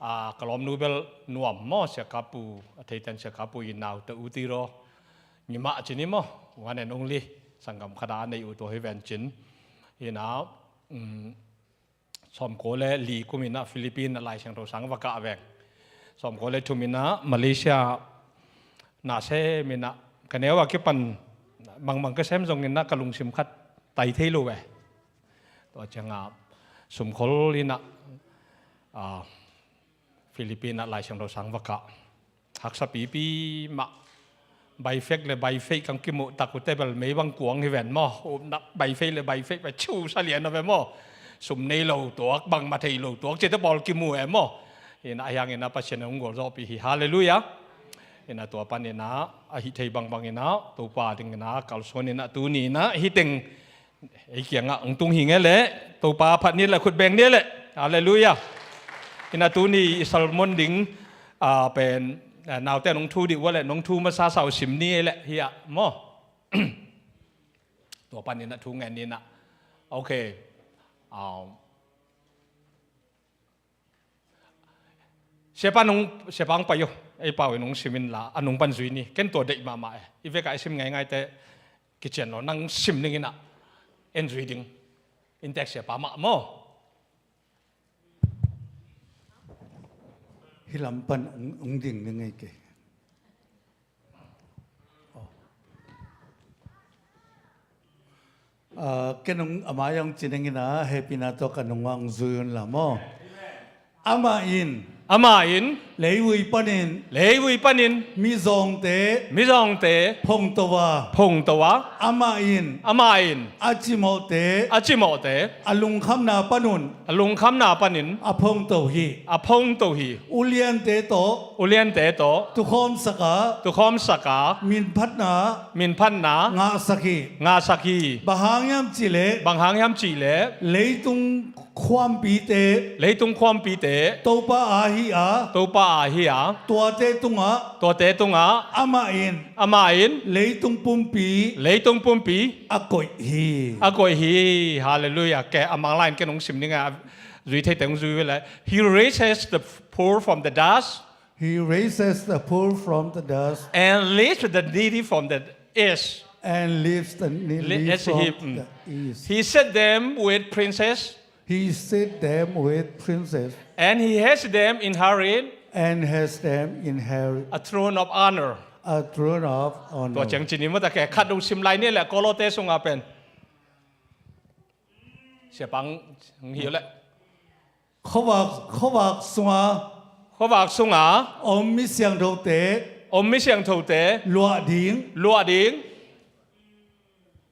ah, ka lawmnu bel nuam maw, Sia Kapu, a theiten Sia Kapu i nau teh U Ti Raw, Ngimah ci ni maw, one and only, sanggam khat a nei uh tua hi ven cin. Inah, um, sawmkua le li kum inah Philippine ah Lai Siangtho sang va kah veng. Sawmkua le thum inah Malaysia na sem inah, ka neu a kipan mangmang ka sem zong inah ka lungsim khat tai thei lo ve. Tua ciangah sumkhol inah, ah, Philippine ah Lai Siangtho sang va kah. Haksa pipi mah. By faith le by faith kang kimuh tak uh teh bel mei bang kuang hi ven maw. Upna by faith le by faith bel ciu sa lian a ve maw. Sum nei lo tuak, bangmah thei lo tuak, cihte pawl kimu e maw. Inah ahi hangin ah Pasian in hong gualzawhpih hi. Halleluiah. Inah tua panin ah, ahi thei bangbang inah, Topa dingin ah, kalsuan inah, tuni inah, hih teng ei kiangah hong tung hi ngei leh, Topa phat ni leh, khut beng ni leh. Halleluiah. Inah tuni i sermon ding, ah, pen, ah, naute nong thu dih uh a leh, nong thu masa sa uh sim ni ei leh, hiah maw. Tua panin ah thu ngen ni inah. Okay. Ah, Siapa nong, siapa hong pai uh, ei pau in hong sim inla, a nung pan zui ni, ken tua deih mahmah e. I vekah i sim ngaingai teh, kician lo, nang sim ning inah, en zui ding. Inntek siapa mah maw. Hih lam pan hong, hong ding ning ei ke. Ah, ken hong a mai-ah hong ci ning inah, hehpihna tawh ka nungah hong zui un la maw. Amah in, amah in, leivui panin, leivui panin, mizawngte, mizawngte, phongto a, phongto a, amah in, amah in, a cimawhte, a cimawhte, a lungkhamna panun, a lungkhamna panin, a phongto hi, a phongto hi. Uliante tawh, uliante tawh, tukhawmsak a, tukhawmsak a, minphatna, minphatna, ngahsak hi, ngahsak hi. Bang hang hiam cih leh, bang hang hiam cih leh, leitung khuampite, leitung khuampite, Topa aa hi a, Topa aa hi a, tuate tungah, tuate tungah, amah in, amah in, leitung pumpi, leitung pumpi, a koih hi, a koih hi. Halleluiah. Ke a Manglai in ken hong sim ning a, zui theite hong zui ve leh. He raises the poor from the dust. He raises the poor from the dust. And lifts the needy from the east. And lifts the needy from the east. He set them with princes. He set them with princes. And he has them inherit. And has them inherit. A throne of honor. A throne of honor. Tua ciang ci ni maw, ta ke khat hong sim lai ni leh, Kawlawte sungah pen. Siapa hong hi uh leh. Khuavak, khuavak sunga, khuavak sunga om mi siangthote, om mi siangthote, luah ding, luah ding.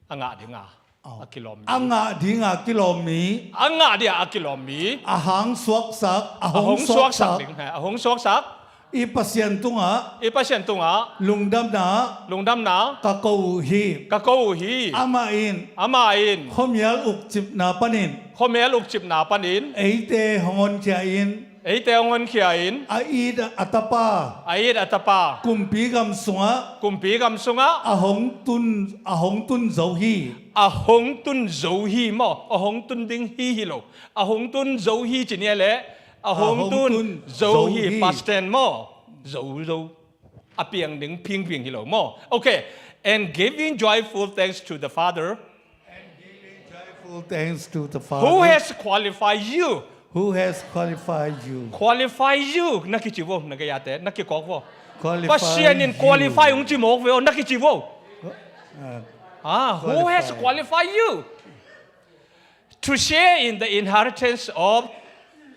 A ngah ding a, oh, a kilawm mi. A ngah ding a kilawm mi. A ngah ding a kilawm mi. A hong suaksak, a hong suaksak ding, a hong suaksak. I Pasian tungah, i Pasian tungah, lungdamna, lungdamna, ka ko uh hi. Ka ko uh hi. Amah in, amah in, khuamial ukcipna panin, khuamial ukcipna panin, eite hong honkhia in, eite hong honkhia in, a it a tapa, a it a tapa, kumpi gam sungah, kumpi gam sungah, a hong tun, a hong tun zo hi. A hong tun zo hi maw, a hong tun ding hi hi lo. A hong tun zo hi ci ni leh, a hong tun zo hi, past tense maw. Zo, zo. A piang ding phingphing hi lo maw. Okay. And giving joyful thanks to the Father. And giving joyful thanks to the Father. Who has qualified you? Who has qualified you? Qualify you. Na kici vo, na gei-ate, na kikawk vo. Qualify you. Pasian in qualify hong ci mawk ve aw, na kici vo. Ah, who has qualified you? To share in the inheritance of,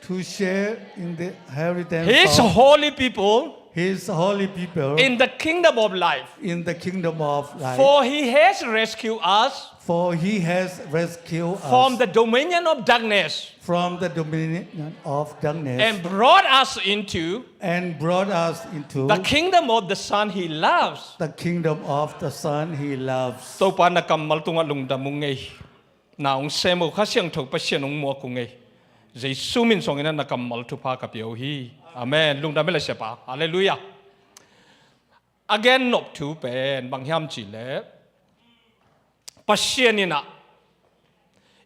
to share in the inheritance, his holy people, his holy people, in the kingdom of life. In the kingdom of life. For he has rescued us, for he has rescued us, from the dominion of darkness, from the dominion of darkness, and brought us into, and brought us into, the kingdom of the Son he loves, the kingdom of the Son he loves. Topa na kammal tungah lungdam ung ei. Na hong sem uh Kha Siangtho Pasian hong muak ung ei. Jesu min suangin na kammal thupha ka pia uh hi. Amen. Lungdam ei le siapa. Halleluiah. A gen nop thu pen bang hiam cih leh, Pasian in ah,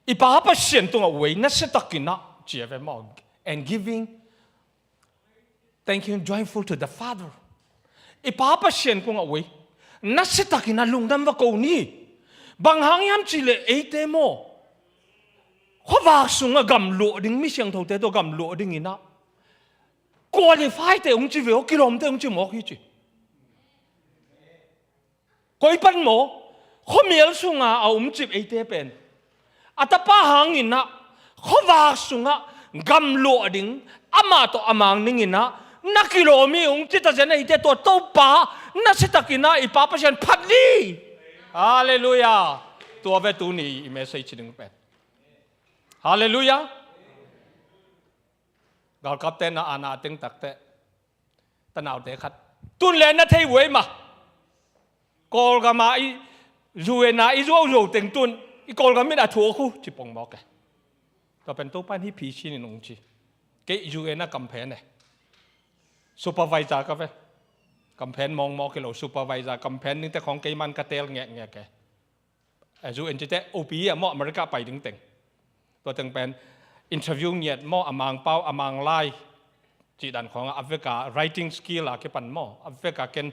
i Pa Pasian tungah uei, nasia takin ah, ci a ve maw, and giving thank you, joyful to the Father. I Pa Pasian kungah uei, nasia takin ah lungdam va ko ni. Bang hang hiam cih leh eite maw, khuavak sungah gamluah ding, mi siangthote tawh gamluah dingin ah qualify te hong ci ve aw, kilawmte hong ci mawk hi ci. Koi pan maw, khuamial sunga a omcip eite pen, a Tapa hangin ah khuavak sungah gamluah ding, amah tawh a mang dingin ah Na kilawm hi ung ci ta zen ahih teh, tua Topa na siatakin ah i Pa Pasian phat ni. Halleluiah. Tua ve tuni i message ding pen. Halleluiah. Galkapte na ana teng takteh, tanaute khat tun le na thei uh ei mah. Kawlgam ah i U N ah i zuauzuau teng tun i Kawlgam in a thuak uh ci pongmawk e. Tua pen Topa in hih phisin in ung ci. Kei U N ah kamphen e. Supervisor ka ve. Kamphen mawkmawk hi lo, supervisor, kamphen dingte khawng keiman ka teel ngekngek e. U N cite O P ah maw, America pai ding teng. Tua teng pen interview ngiat maw, a Mangpau, a Manglai cih dan khawngah a veka writing skill a kipan maw, a veka ken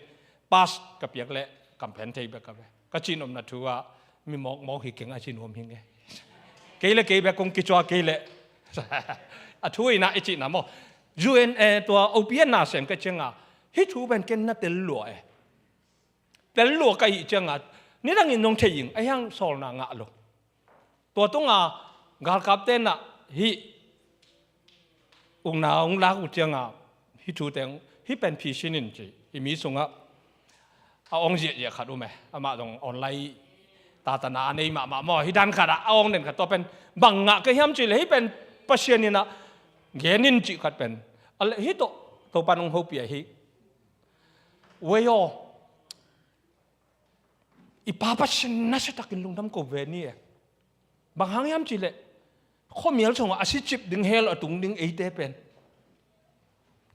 pass ka piak leh kamphen thei bek ka ve. Ka cihnopna thu ah mi mawkmawk hi keng a ci nuam hi nge. Kei le kei bek kong kicuak kei leh a thu in ah i cihna maw. U N, eh, tua O P ah na sem ka ciangah hih thu pen ken na tel lua e. Tel lua ka hih ciangah nidangin nong thei ing, a hiang sawlna ngah lo. Tua tunga galkapte na hih ukna hong lak uh ciangah hih thute hong, hih pen phisin in ci, i mi sungah a awng ziahziah khat um e. Amah zong online tatana a nei mahmah maw, hih dan khatah a awng den khat, tua pen bang ngah ka hiam cih leh hih pen Pasian in ah gen in cih khat pen. A leh hih tawh Topa in hong hopih ahi. Wei aw, i Pa Pasian nasiatakin lungdam ko ve ni e. Bang hang hiam cih leh khuamial sungah a sicip ding, hell a tung ding eite pen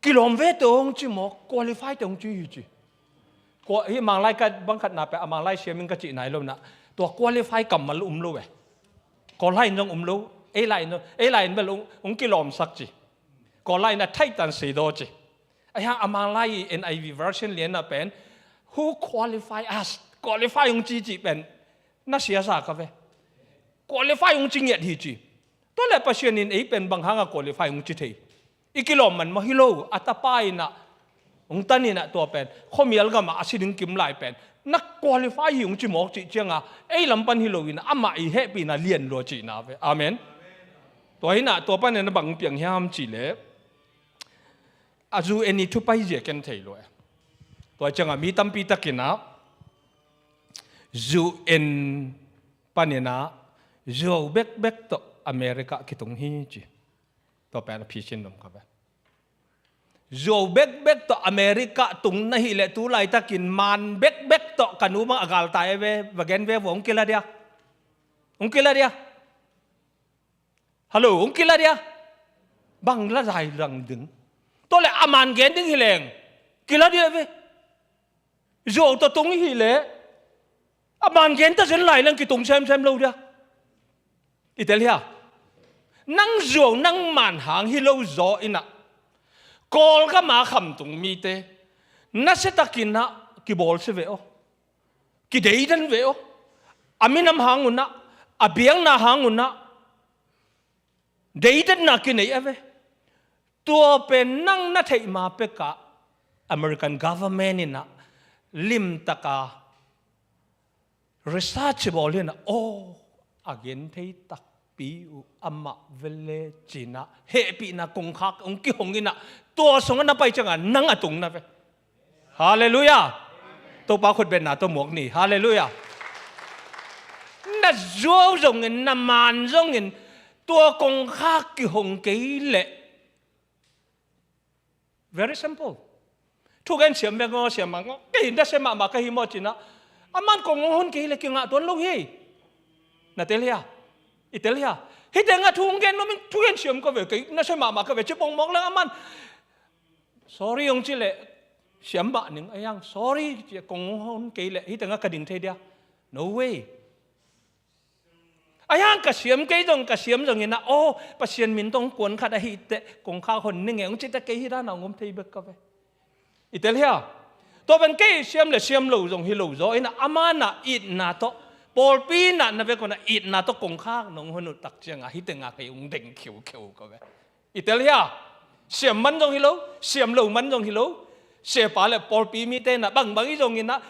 kilawm vete hong ci mawk, qualify te hong ci hi ci. Kua-, hih Manglai ka bang khatna pen a Manglai siam in ka cihna hi lo in ah, tua qualify kammal um lo e. Kawllai in zong um lo, ei lai in zong, ei lai in bel hong, hong kilawmsak ci. Kawllai in a thaitan seidaw ci. A hiang a Manglai i N I V version lianna pen, "Who qualify us?" Qualify hong ci cih pen na siasa ka ve. Qualify hong ci ngiat hi ci. Tua leh Pasian in ei pen bang hanga qualify hong ci thei? I kilawm man maw? Hi lo. A Tapa in ah hong tan in ah tua pen khuamial gamah a si ding kim lai pen na qualify hi hong ci mawk cih ciangah ei lam pan hi lo in ah amah i hehpihna lian lua cihna ve. Amen. Tua hi in ah tua panin a bang piang hiam cih leh a U N i thu paizia ken thei lua e. Tua ciangah mi tampi takin ah U N panin ah zuau bekbek tawh America kitung hi ci. Tua pen a phisin nuam ka ve. Zuau bekbek tawh America tung na hih leh tu laitakin man bekbek tawh ka nu bang a galtai ve, va gen ve vua, hong kila dia. Hong kila dia. Hallo, hong kila dia. Bang la zai lang ding. Tua leh a man gen ding hi leng kila dia ve. Zuau tawh tung i hih leh a man gen ta zen lai leng kitung semsem lo dia. I tel hia? Nang zuau nang man hang hi lo zaw in ah Kawlgam a khamtung mite nasiatakin ah kibawlsia ve aw. Kideidan ve aw. A minam hang un ah, a biakna hang un ah deidanna kinei a ve. Tua pen nang na theih ma pekah American government in ah limtaka research bawl hi in ah, aw, a gen thei takpi uh amah vele ci in ah hehpihna kongkhak hong kihong in ah, tua sungah na pai ciangah nang a tung na ve. Halleluiah. Topa khutbetna tawh muak ni. Halleluiah. Na zuau zongin, na man zongin, tua kongkhak kihong kei leh, very simple. Thugen siam vek aw, siam mah aw, kei nasia mahmah ka hi maw ci in ah, aman kong hong hon kei leh kingah tuan lo hi. Na tel hia? I tel hia? Hih tengah thu hong gen nuam in, thugen siam ka ve, kei nasia mahmah ka ve ci pongmawk leng aman sorry hong ci leh siam mah ning. A hiang sorry ci a kong hong hon kei leh hih tengah ka ding thei dia? No way. A hiang ka siam kei zong, ka siam zongin ah, aw, Pasian min tawh kuan khat ahih teh kongkhak hon ning e hong ci teh kei hih dan a hong om thei bek ka ve. I tel hia? Tua pen kei siam le siam lo zong hi lo zaw in ah, aman ah itna tawh, pawlpi in ah na vekun ah itna tawh kongkhak nong hon uh tak ciangah hih tengah kei hong deng khiukheu ka ve. I tel hia? Siam man zong hi lo, siam lo man zong hi lo, siapa le pawlpi mite in ah bangbang hi zongin ah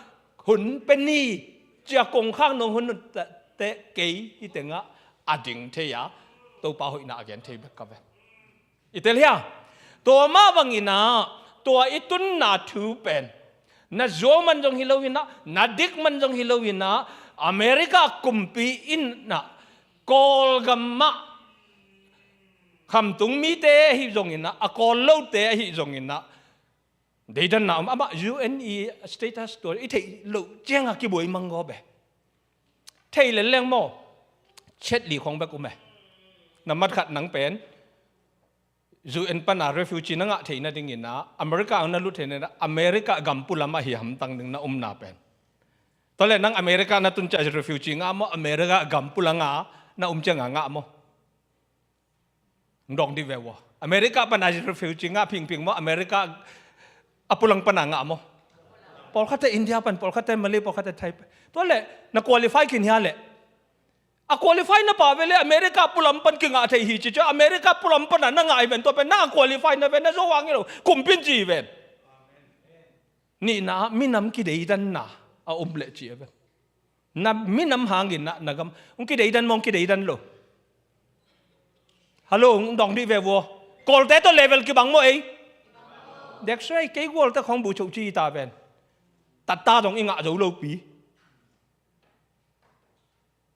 hun pe ni, ci a kongkhak nong hon uh teh kei hih tengah a ding thei a, Topa hoihna a gen thei bek ka ve. I tel hia? Tua mah bangin ah Tua i tunna thu pen na zuau man zong hi lo inah, na dik man zong hi lo inah, America kumpi inah Kawlgam ah khamtung mite ahi zong inah, a Kawl lote ahi zong inah, deidanna om amah U N i status tua i theih loh ciangah kibuai manggaw beh. Thei lelleng maw? Chet li khong bek um e. Na mat khat nang pen U N pana refugee na ngah theih nading inah America ang na lut theih nading, America gam pulam ahi hamtang ding na umna pen. Tua le nang America na tun ciah refugee ngah maw, America gam pulam ah na um ciangah ngah maw? Dong dih ve ua. America pana refugee ngah phingphing maw, America a pulam pana ngah maw? Pawlkhatte India pan, pawlkhatte Malay, pawlkhatte Thai pan. Tua le na qualify khin hia le? A qualify na pah ve le America pulam pan kingah thei hi ci cia, America pulam pana na ngah hi ven, tua pen na a qualify na ve, na zo hang hi lo, kumpin ci hi ven. Nihna ah minam kideidanna a um leh ci a ven. Na minam hangin na, na gam hong kideidan maw, hong kideidan lo? Hallo, hong dong dih ve vua. Kawlte tawh level kibang maw ei? Dek suai, kei gualte khong bu choh ci ta ven. Tatta dong i ngah zo lopi.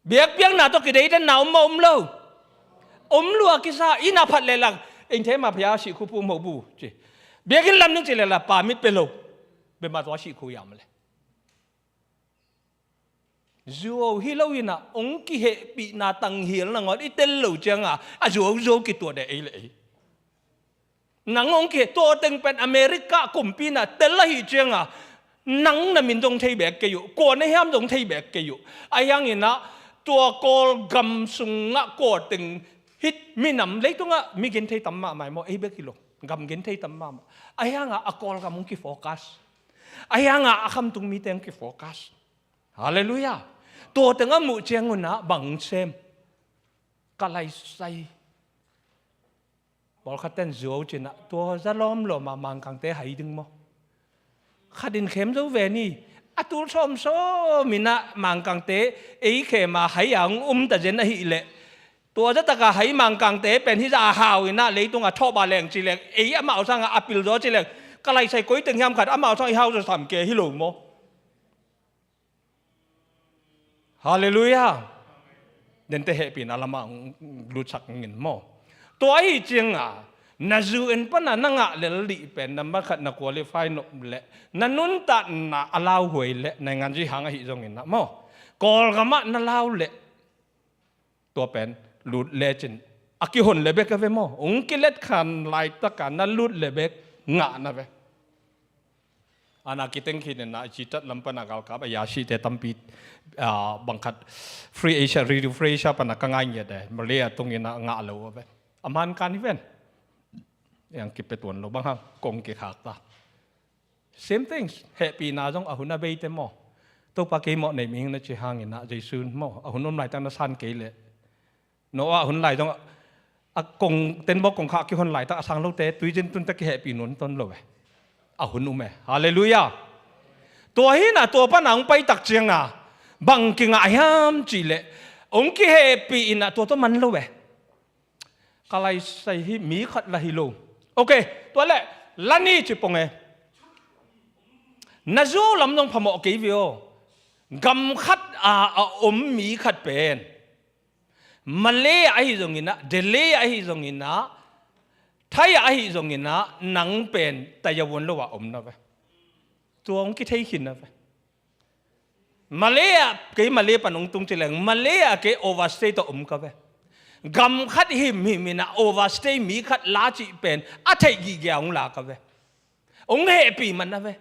Biakpiakna tawh kideidanna om maw, om lo? Om lua kisa, inn a phat leh lang, eng the ma phaya sih khu pu mo bu ci. Biakinn lam ning ci leh la pa mit pe lo. Bema tua sih khu yam le. Zuau hi lo inah, ong kihehpihna tanghial nangawn i tel lo cianga, a zuauzuau kituah deh ei le ei. Nang ong kiheh, tua teng pen America kumpi na tel ahi cianga, nang na min zong thei bek kei uh, kua na hiam zong thei bek kei uh. Ahi hanginah, tua Kawlgam sungah kua teng hih minam leitungah mi genthei tam mahmah maw, ei bek hi lo. Gam genthei tam mahmah. Ahi hangah a Kawlgam ong kifocus. Ahi hangah a khamtung mite ong kifocus. Halleluiah. Tua teng a muh ciangunah bang sem? Ka laisai. Pawlkhat ten zuau cinah tua za lawmlawm ah Mangkangte hai ding maw? Khat in khem zo ve ni. A tul sawmsawm inah Mangkangte ei khem a hai a hong um ta zen ahih leh, tua zataka hai Mangkangte pen hih za a hau inah leitungah thawh ba leng ci leng, ei amau sangah a pil zaw ci leng, ka laisai koi teng hiam khat amau sangah i hau zaw sam ke hi lo maw? Halleluiah. Dente hehpihna lamah lutsak ngin maw? Tua ahi cianga na zu en pana na ngah lel dih pen na makhat na qualify nop leh na nuntakna a lauhuai leh naingan zui hang ahi zonginah maw? Kawlgamah na lau leh tua pen lut lecin a kihon le bek a ve maw? Ung kilet khan laitaka na lut le bek ngah na ve. Ana kiteng khin inah citat lam pana galkap a yasite tampi, ah, bangkhat Free Asia, Radio Free Asia pana ka ngai ngiat e. Malay a tungin a ngah lo a ve. A man kan hi ven. Yang kipetuan lo bang hang kong kikhak ta. Same things. Hehpihna zong a hun a beite maw? Topa kei mawh nei ming na ci hanginah Jesu maw? A hun om laitak na san kei leh. Noah hun lai zong a kong tenbawk kong khah kihon laitak a sang lote tuizin tunte kihehpih nunton lo e. A hun um e. Halleluiah. Tua hinah tua pana hong paitak cianga bang kingah hiam cihleh hong kihehpih inah tua tua man lo e. Ka laisai hi mi khat la hi lo. Ok, tua leh la ni ci pong e. Na zuau lam zong phamawh kei ve aw. Gam khat a a om mi khat pen Malay ah ahi zonginah, Delhi ah ahi zonginah, Thai ah ahi zonginah, nang pen tayavuan lo ah om na ve. Tua hong kithei khin na ve. Malay ah kei Malay pan hong tung ci leng, Malay ah kei overstay tawh om ka ve. Gam khat himhim inah overstay mi khat la cih pen a theih gihgia hong la ka ve. Hong hehpih man na ve.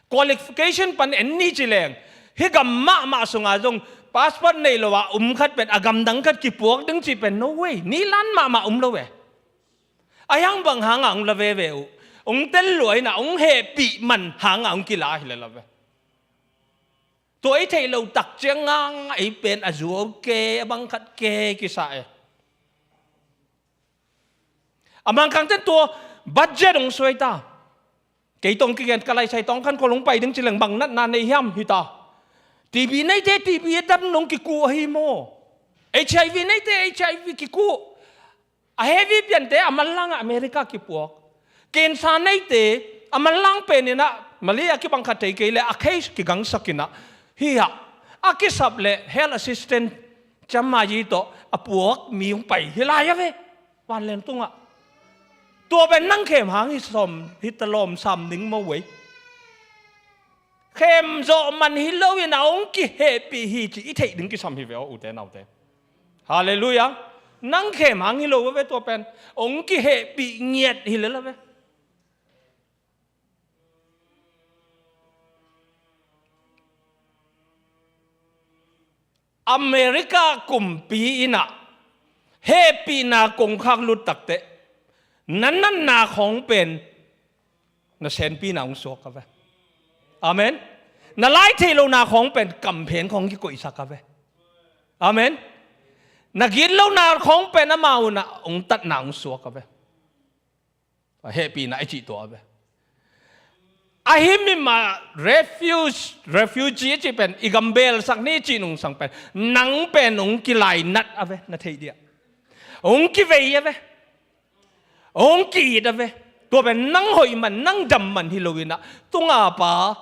Qualification pan en ni ci leng, hih gam mahmah sunga zong passport nei lo ah um khat pen a gamdang khat kipuak ding cih pen no way. Nilan mahmah um lo ve. A hiang bang hanga hong la veve uh, hong tel lua inah hong hehpih man hanga hong kila hi le la ve. Tua i theih loh tak cianga ei pen a zuau ke, a bangkhat ke kisa e. A Mangkangten tua budget hong suai ta. Kei tawh kigen ka laisai tawng khan kol hong pai ding ci leng bang natna nei hiam hi ta. T B neite T B a dam nong kikuh ahi maw? H I V neite H I V kikuh. A heavy piante a manlangah America kipuak. Cancer neite a manlang pen in ah, Malay a kibang khat thei kei leh a case kigangsak in ah, hih ah a kisap leh health assistant ciamma yi tawh a puak mi hong pai hi lai a ve. Vanleng tungah. Tua pen nang khem hang hi sawm, hi ta lawm sam ning maw vei. Khem zawh man hi lo in a hong kihehpih hi cih i theih ding kisam hi ve aw, ute naute. Halleluiah. Nang khem hang hi lo a ve tua pen. Hong kihehpih ngiat hi lel a ve. America kumpi in ah hehpihna kongkhak lut takteh na natna khawng pen na senpihna hong suak a ve. Amen. Na lai thei lohna khawng pen kamphen khawng kikoihsak a ve. Amen. Na git lohna khawng pen amau in ah hong tatna hong suak a ve. A hehpihna i cih tua a ve. Ahi mimah refuge, refugee a cih pen i gam belsak ni cih nungsang pen nang pen hong kilainat a ve, na theih diah. Hong kivei a ve. Hong ki-it a ve. Tua pen nang hoih man, nang dam man hi lo in ah, tunga pa,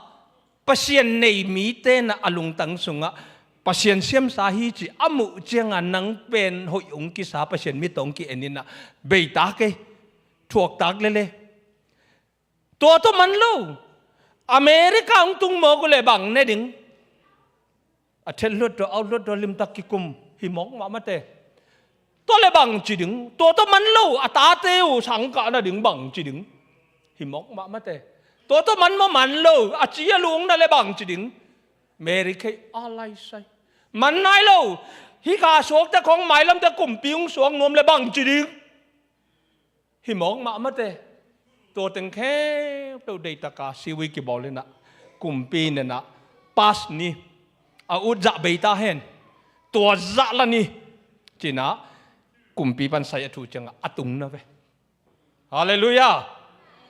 Pasian nei mite in ah a lungtang sungah Pasian siamsa hi cih a muh ciangah nang pen hoih hong kisa, Pasian mit hong ki-en in ah, bei ta kei, thuak tak lele. Tua tawh man lo. America hong tung mawk uh leh bang ne ding? A thet luat tawh, out luat tawh limtak kikum hi mawk mahmah teh. Tua leh bang ci ding? Tua tawh man lo, a tate uh sangkah nading bang ci ding? Hi mawk mahmah teh. Tua tawh man maw, man lo, a ci a lungna leh bang ci ding? Mary kei a laisai. Man nai lo, hih kha suakte khawng mailamte kumpi hong suak nuam leh bang ci ding? Hi mawk mahmah teh. Tua teng khempeuh deitaka siwi kibawl in ah, kumpi in ah, pass ni, a ut zah bei ta hen, tua zah la ni, ci in ah, kumpi pan sai a thu ciangah a tung na ve. Halleluiah.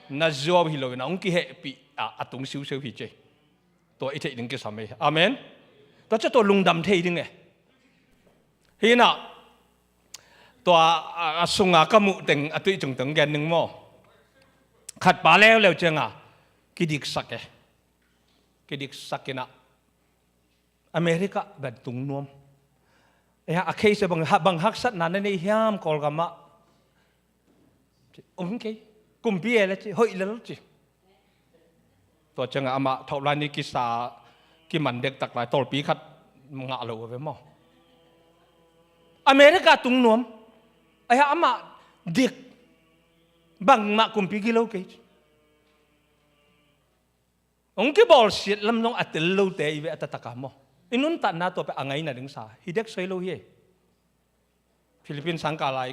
Na zuau hi lo in ah hong kihehpih ah a tung siusiu hi ci. Tua i theih ding kisam ei. Amen. Tua ciah tua lungdam thei ding e. Hi in ah, tua a, a sunga ka muh teng a tuih cung teng gen ning maw. Khat pa leuleu cianga kidiksak e. Kidiksak in ah America bang tung nuam. E, a case bang, bang haksatna na nei hiam Kawlgam ah? Um kei. Kumpi e le ci, hoih lel ci. Tua ciangah amah thaulai ni kisa kiman dektak lai tawlpi khat ngah lo a ve maw. America tung nuam. Ahi a amah dik. Bangmah kumpi gilo kei ci. Hong kibawlsiat lam zong a tel lote i ve a taktak a maw. I nuntakna tua pen a ngaina ding sa hi dek soi lo hi. Philippines sang ka lai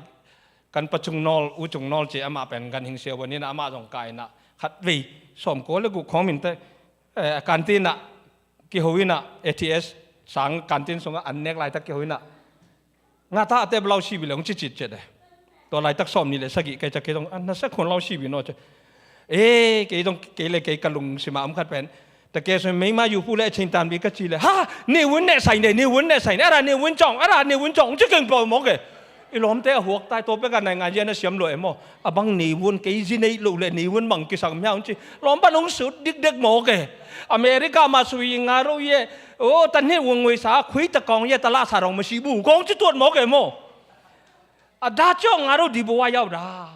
kan pa Cung Nawl, U Cung Nawl ci, amah pen ganhing siavuan in ah amah zong ka in ah khat vei sawmkua le guk khawng minte, eh, canteen ah kiho in ah, A T S sang canteen sungah an nek laitak kiho in ah, nga ta a tep lau sibi le hong ci citciat e. Tua laitak sawm nih le sagih kei ciah kei zong, a na sak hun lau sibi naw ci. E, kei zong kei le kei ka lungsim a om khat pen, ta kei sung meima yu pu le a chin tan bi ka ci le, ha, ni wun ne sai ne, ni wun ne sai ne, a ra ni wun cawng, a ra ni wun cawng ci keng pau mawk e. I lawmte a huak tai, tua pek a nai ngai zian a siam lo e maw. A bang ni wun kei zi nei lo le ni wun bang kisang mia hong ci. Lawm pan hong sut dikdek mawk e. America mah sui nga ro ye. O, ta ni wun ngui sa khui ta kawng ye, ta la sa rong ma si bu kawng ci tuat mawk e maw. A da ciawng nga ro di bu wa yau da.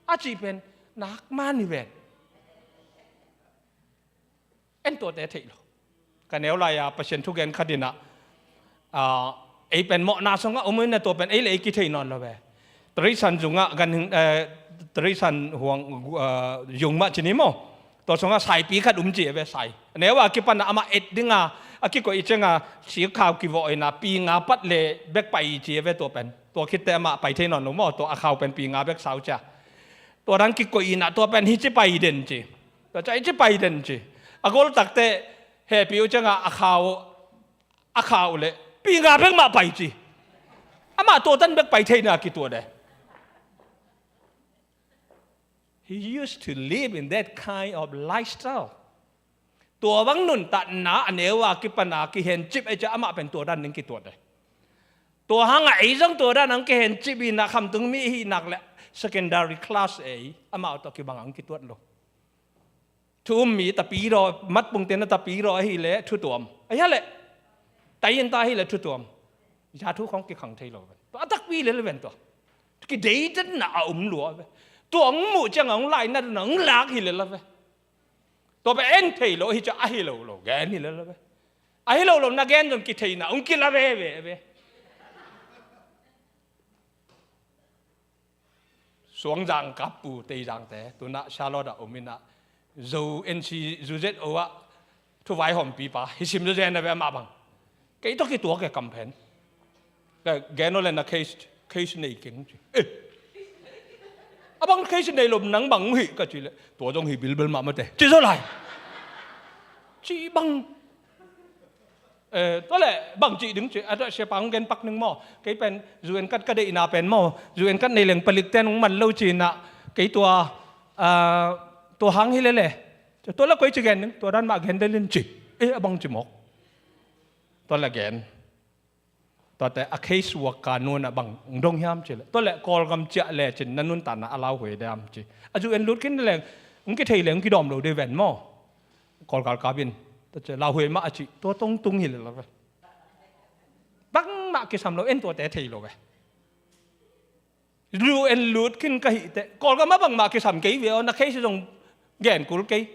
A ci pen nak ma ni ven. En tuate theih lo. Ka neu lai-a Pasian thugen khat in ah, ah, ei pen mawhna sungah om in ah tua pen ei le ei kithei nawn lo ve. Tarisan zungah ganhing, eh, tarisan huang, ah, yung mah ci ni maw. Tua sungah saipi khat um ci a ve, sai. A neu a kipan ah amah et dinga a kikoih cianga sikhau kivawh in ah pi nga pat le bek pai ci a ve tua pen. Tua khitte amah pai thei nawn lo maw, tua a khau pen pi nga bek sau cia. Tua dan kikoih in ah tua pen hi ci pai den ci. Tua ciah hi ci pai den ci. A gol takte hehpih uh cianga a khau, a khau le pi nga bek mah pai ci. Amah tua tan bek pai theina kituat e. He used to live in that kind of lifestyle. Tua bang nuntakna a neu a kipan a kihencip e ciah amah pen tua dan ding kituat e. Tua hangah ei zong tua dan ang kihen cip inah khamtung mi ihi nak le secondary class ei amau tawh kibang ang kituat lo. Thu um mi tapiraw, matpungte na tapiraw ahileh thutuam. Ahi leh tai in ta ahileh thutuam. Za thu khong kikhang thei lo ven. Tua a takpi lel ven tua. Kideidetna a um lua ve. Tua ang muh ciang ang lainat na ang lak hi lel ve. Tua pe en thei lo hi cia ahi lo lo gen hi lel ve. Ahi lo lo na gen zong kitheina ang kila ve ve ve. Suangzang kappu teizangte tunah Charlotte ah um inah zo N C zu zet o ah thuvai hawmpipa hi sim zo zen na ve amah bang. Kei tawh kituak e kamphen. Ka gen aw le na case, case nei keng ci. Eh. A bang case nei lo nang bang hi ka ci le. Tua zong hi bilbel mah mate. Ci zo lai. Ci bang. Eh, tua le bang ci ding ci. A tua siapa hong gen pak ning maw. Kei pen U N kat ka deihna pen maw. U N kat nei leng palik ten hong man lo ci na. Kei tua, ah, tua hang hi le le. Tua le koi ci gen ding. Tua dan mah gen delin ci. Eh, a bang ci mawk. Tua le gen. Tuate a case worker nu na bang dong hiam ci le. Tua le Kawlgam ciah le cin na nuntakna a lauhuai diam ci. A U N lut khin le, ong kithei le ong kidawm lo dei ven maw. Kawlgal kap in. Tua ci lauhuai mah a ci. Tua tongtung hi le lo ve. Bangmah kisam lo en tuate thei lo ve. U N lut khin ka hih teh Kawlgam ah bangmah kisam kei ve aw, na case zong gen kul kei.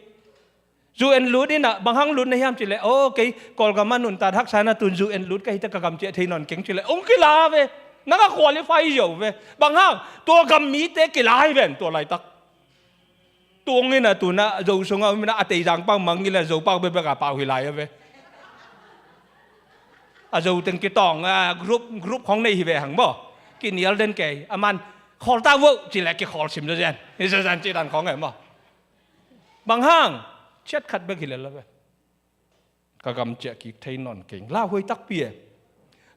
U N lut inah bang hang lut na hiam ci le, aw kei Kawlgam ah nuntak haksa na tun U N lut ka hih teh ka gam ciah thei nawn keng ci le, ong kila ve. Nang a qualify zo ve. Bang hang tua gam mite kila hi ven tua laitak. Tung inah tunah Zo sungah um inah a teizang pau mang inah Zo pau bekbek a pau hi lai a ve. A Zo teng kitawng a group, group khong nei hi ve hang maw. Kinial den kei a man khawl ta vo ci le kikhawl sim zazen. Hi zazen ci dan khong e maw. Bang hang ciat khat bek hi le la ve. Ka gam ciah kik thei nawn keng lauhuai takpi e.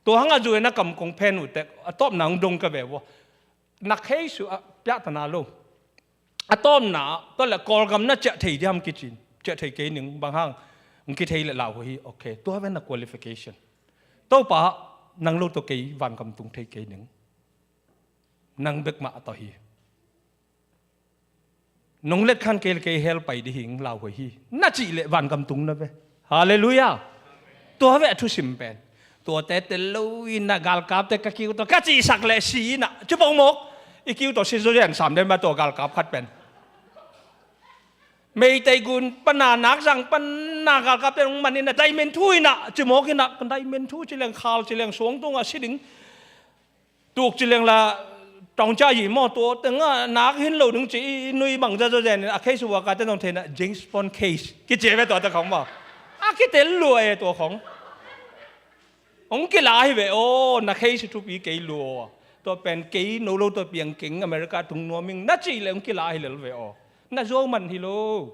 Tua hang a U N a kam kong phen uh tek a tawpna hong dong ka ve vo. Na case uh a piahtana lo. A tawpna tua le Kawlgam na ciah thei diam kicin. Ciah thei kei ning bang hang. Ng kithei le lauhuai hi. Okay. Tua ve na qualification. Topa nang lo tawh kei vangam tung thei kei ning. Nang bek mah a tawh hi. Nong let khan kei le kei hell pai dih hing lauhuai hi. Na cih leh vangam tung na ve. Halleluiah. Tua ve a thusim pen. Tuate tel lo inah galkapte ka kiu tawh ka cihsak leh si inah. Ci pong mawk. I kiu tawh si zo lian sam den mah tua galkap khat pen. Meitei gun pana nakzang pana galkapte nong man inah daimen thu inah. Ci mawk inah daimen thu ci leng khal ci leng suang tungah si ding. Tuk ci leng la tawng ca yi maw tua tengah nak hin lo ding ci i nui bang za zaw zen a case worker te nong theina James Bond case kici ve tua te khong maw. A kitel lua e tua khong. Ong kila hi ve aw na case thupi kei lua. Tua pen kei no lo tua piang keng America tung nuam ing na ci le ong kila hi lel ve aw. Na zuau man hi lo.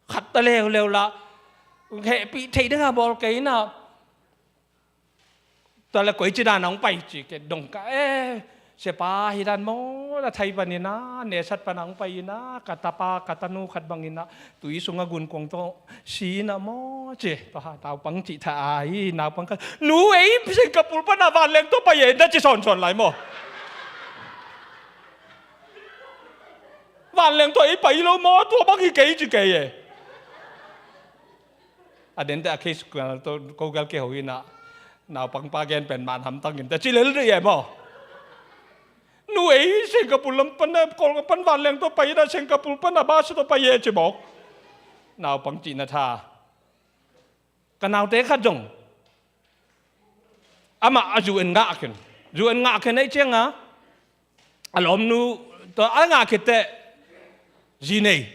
Khat ta leuleu la hehpih thei dinga bawl kei na. Tua le koi ci dan a hong pai ci ke dong ka e. Siapa hi dan maw na thai pan ina nesat pan a hong pai ina ka tapa ka tanu khat bang ina tui sunga gun kuang tawh si ina maw ci. Tua ha naupang ci tha a hi naupang ka nu ei Singapore pan a vanleng tawh pai e na ci sawnsawn lai maw. Vanleng tawh ei pai lo maw tua bang hi kei ci kei e. A dente a case ko gal ke ho ina naupang pa gen pen man hamtang in ta ci lel rih e maw. Nu ei Singapore lam pan a Kawlgam pan vanleng tawh pai ina Singapore pan a bus tawh pai e ci maw. Naupang cihna tha. Ka naute khat zong amah a U N ngah khin. U N ngah khin ei cianga a lawmnu tua a ngah khit teh zi nei.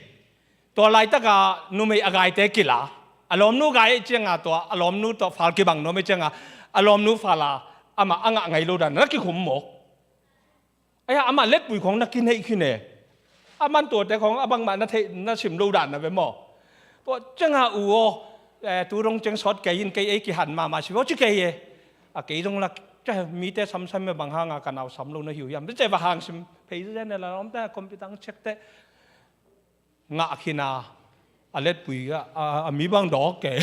Tua laitaka numei a gaite kila a lawmnu gai ei cianga tua a lawmnu tua fal kibang nuam ei cianga a lawmnu fala amah a ngah ngai lo dan na kikhum mawk. Aia amah letpui khong na kineih khin e. A man tuate khong a bangmah na theih na sim lo dan na ve maw. Tua cianga u aw, eh, tu dong ciang sawt kei in kei ei kihan mahmah si aw ci kei e. A kei zong la mite samsam e bang hanga ka nau sam lo na hiu hiam. Cia va hang sim phei zen e la lawmte computer ang check te. Ngah khin a a letpui a, a, a mi bang dawk kei.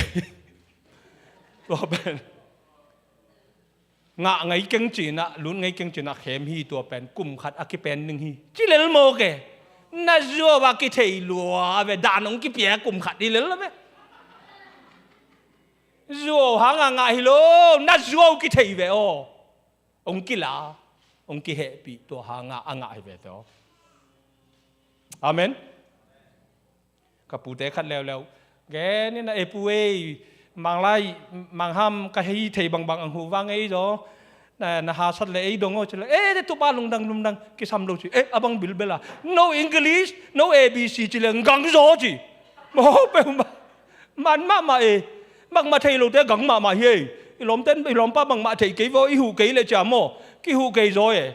Tua pen. Ngah ngei keng cinah, lut ngei keng cinah khem hi, tua pen kum khat a kipen ding hi ci lel mawk e. Na zuau a kithei lua ve, dan hong kipia kum khat hi lel ve. Zuau hanga ngah hi lo, na zuau kithei ve aw. Hong kila, hong kihehpih, tua hanga a ngah hi ve teh aw. Amen. Ka pute khat leuleu gen inah, e pu ei, Manglai, Mangham ka hi thei bangbang ang hu vang ei zaw. Na, na hasat le ei dong aw ci le, e, tupa lungdang lungdang, kisam lo ci. E, a bang bilbel a, no English, no A B C ci le ngang zaw ci. Maw peuhmah. Man mahmah e. Bangmah thei lote gang mahmah hi ei. I lawmten, i lawmpa bangmah thei kei vaw, i huh kei le cia maw, kihuh kei zaw e.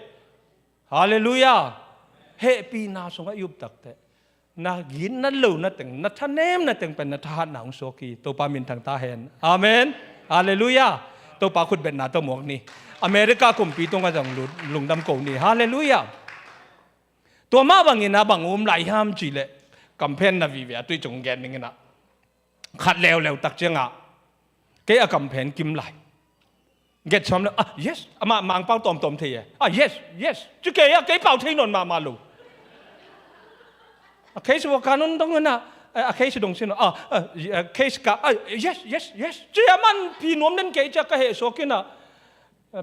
Halleluiah. Hehpihna sungah i up takteh na gitna lo na teng, na thanem na teng pen na thahatna hong suak hi. Topa minthang ta hen. Amen. Halleluiah. Topa khutbetna tawh muak ni. America kumpi tungah zong lu-, lungdam ko ni. Halleluiah. Tua mah bangin a bang um lai hiam cihleh, kamphen na vive a tui cung gen dingin ah, khat leuleu tak ciangah kei a kamphen kim lai. Get sawm le, ah, yes. Amah Mangpau tawmtawm thei e. Ah, yes, yes. Ci kei ah, kei pau thei nawn mahmah lo. A case worker nun dong inah, a case dong sin, ah, ah, case ka, ah, yes, yes, yes. Ci a man pi nuam den kei cia ka heh suak inah.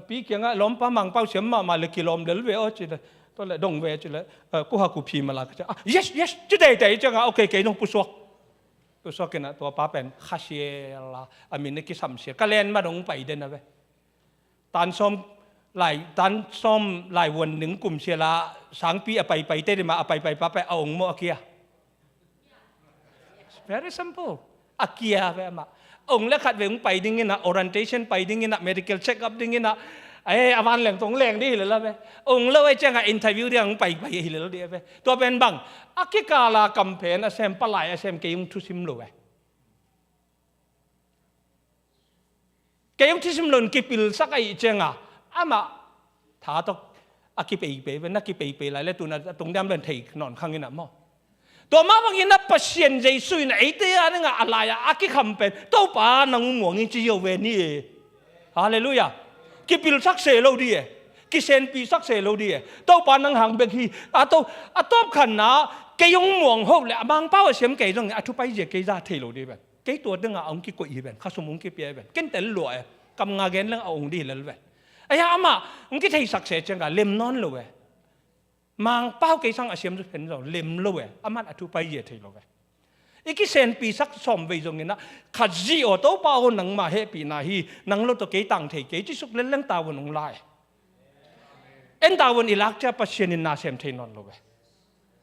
Pi kiangah lawmpa Mangpau siam mahmah le kilawm lel ve aw ci le. Tua le dong ve ci le. Kuha ku phi mala ka cia. Ah, yes, yes. Ci teitei ciangah, okay, kei dong pusuak. Tua suak inah tua pa pen khasial a, a min a kisamsial. Ka len ma dong pai den a ve. Tan sawm lai, tan sawm lai vuan ning kum sial a, sangpi a paipai te dima a paipai pa pai a ong maw a kia. It's very simple. A kia ve amah. Ong le khat ve ong pai ding inah, orientation pai ding inah, medical check up ding inah. Ai, a van leng tong leng di hi lel a ve. Ong lo e ciangah interview ding a ong paipai hi lel di a ve. Tua pen bang, a kikala kamphen a sem, palai a sem, kei ong thusim lo e. Kei ong thusim lo in kipilsak ahih cianga amah tha tawh a kipeipei ve, na kipeipei lai le tuna a tungdiam len thei nawn khang inah maw. Tua mah bangin a Pasian Jesu in eite a dingah a lai-ah a kikham pen Topa nang muang in ci zo ve ni e. Halleluiah. Kipilsak se lo di e. Kisenpihsak se lo di e. Topa nang hang bek hi. A to, a tawpkhanna kei ong muang hoh le a Mangpau a siam kei zong a thupai zia kei za thei lo di ven. Kei tua dingah a ong kikoih hi ven. Khasum ong kipia hi ven. Ken tel lua e. Kam nga gen leng a ong di hi lel ven. Aia amah ong kitheisak se ciangah lem nawn lo e. Mangpau kei sang a siam zu phen zong lem lo e. Aman a thupai zia thei lo e. I kisenpisak sawm vei zong inah khat zih aw, Topa aw, nangmah hehpihna hi, nang lo tawh kei tang thei kei, cisuk lelleng tawvun ong lai. En tawvun i lak cia Pasian in na sem thei nawn lo ve.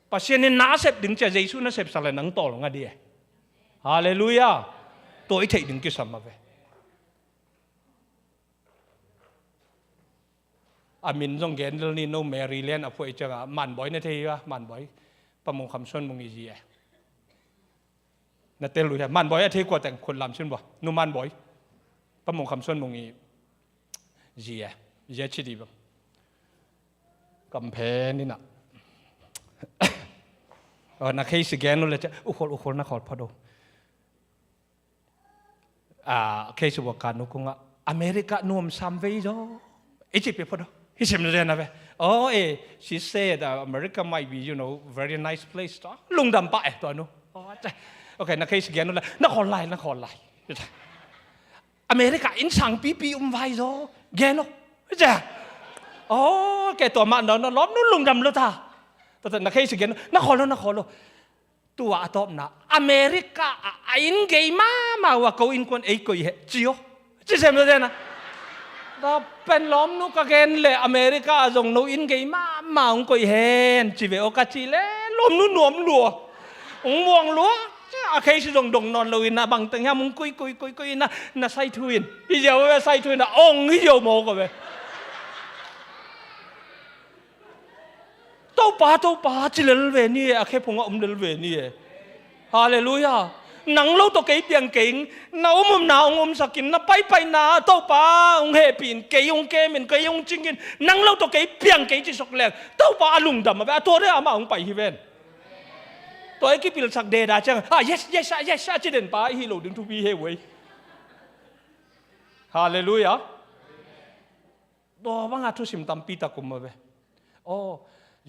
Pasian in na sep ding cia Jesu na sepsak le nang tawl nga di e. Halleluiah. Tua i theih ding kisam a ve. A min zong gen lel ni, no Mary Lian a phuai cianga Manbawi na thei a, Manbawi. Pa Mung Kham Suan Mung i zi e. Na tel uh hia, Manbawi a thei kua teng khut lam sin bua. Nu Manbawi. Pa Mung Kham Suan Mung i zi e. Zi e ci di bang. Kamphen inah. Na case gen uh le cia, ukhol, ukhol na khol phado. Ah, case worker nu kungah America nuam sam vei zaw. I ci pia phot aw. Hi sim zen a ve. Oh, eh, she said, uh, America might be, you know, very nice place. Tua lungdam pah eh, tua nu. Oh, okay, na case gen uh la. Na khol lai, na khol lai. America in sang pipi um vai zaw. Gen aw. Oh, okay, tua mah no, no, lawm nu lungdam lo ta. Tua, tua, na case gen uh. Na khol lo, na khol lo. Tua a tawpna America ah a inn gei mahmah uh a ko innkuan ei koih heh ci aw. Ci sem lo dena. Tua pen lawmnu ka gen le America ah zong no inn gei mahmah hong koih hen ci ve aw ka ci le lawmnu nuam lua. Hong muang lua. A case zong dong nawn lo in a bang teng hiam hong koih koih koih koih in a na sai thu in. Hi ziau ve sai thu in a ong hi ziau maw ka ve. Topa, Topa ci lel ve ni e, a khe phungah om lel ve ni e. Halleluiah. Nang lo tawh kei piang kei ing, na um umna hong omsak in, na paipaina Topa hong hehpih in, kei hong kem in, kei hong cing in, nang lo tawh kei piang kei ci sok leng Topa a lungdam a ve, a tua deh amah hong pai hi ven. Tua i kipilsak deda ciang, ah, yes, yes, ah, yes, ah, ci den pa i hi lo ding thupi he uai. Halleluiah. Tua banga thusim tampi tak um a ve. Aw,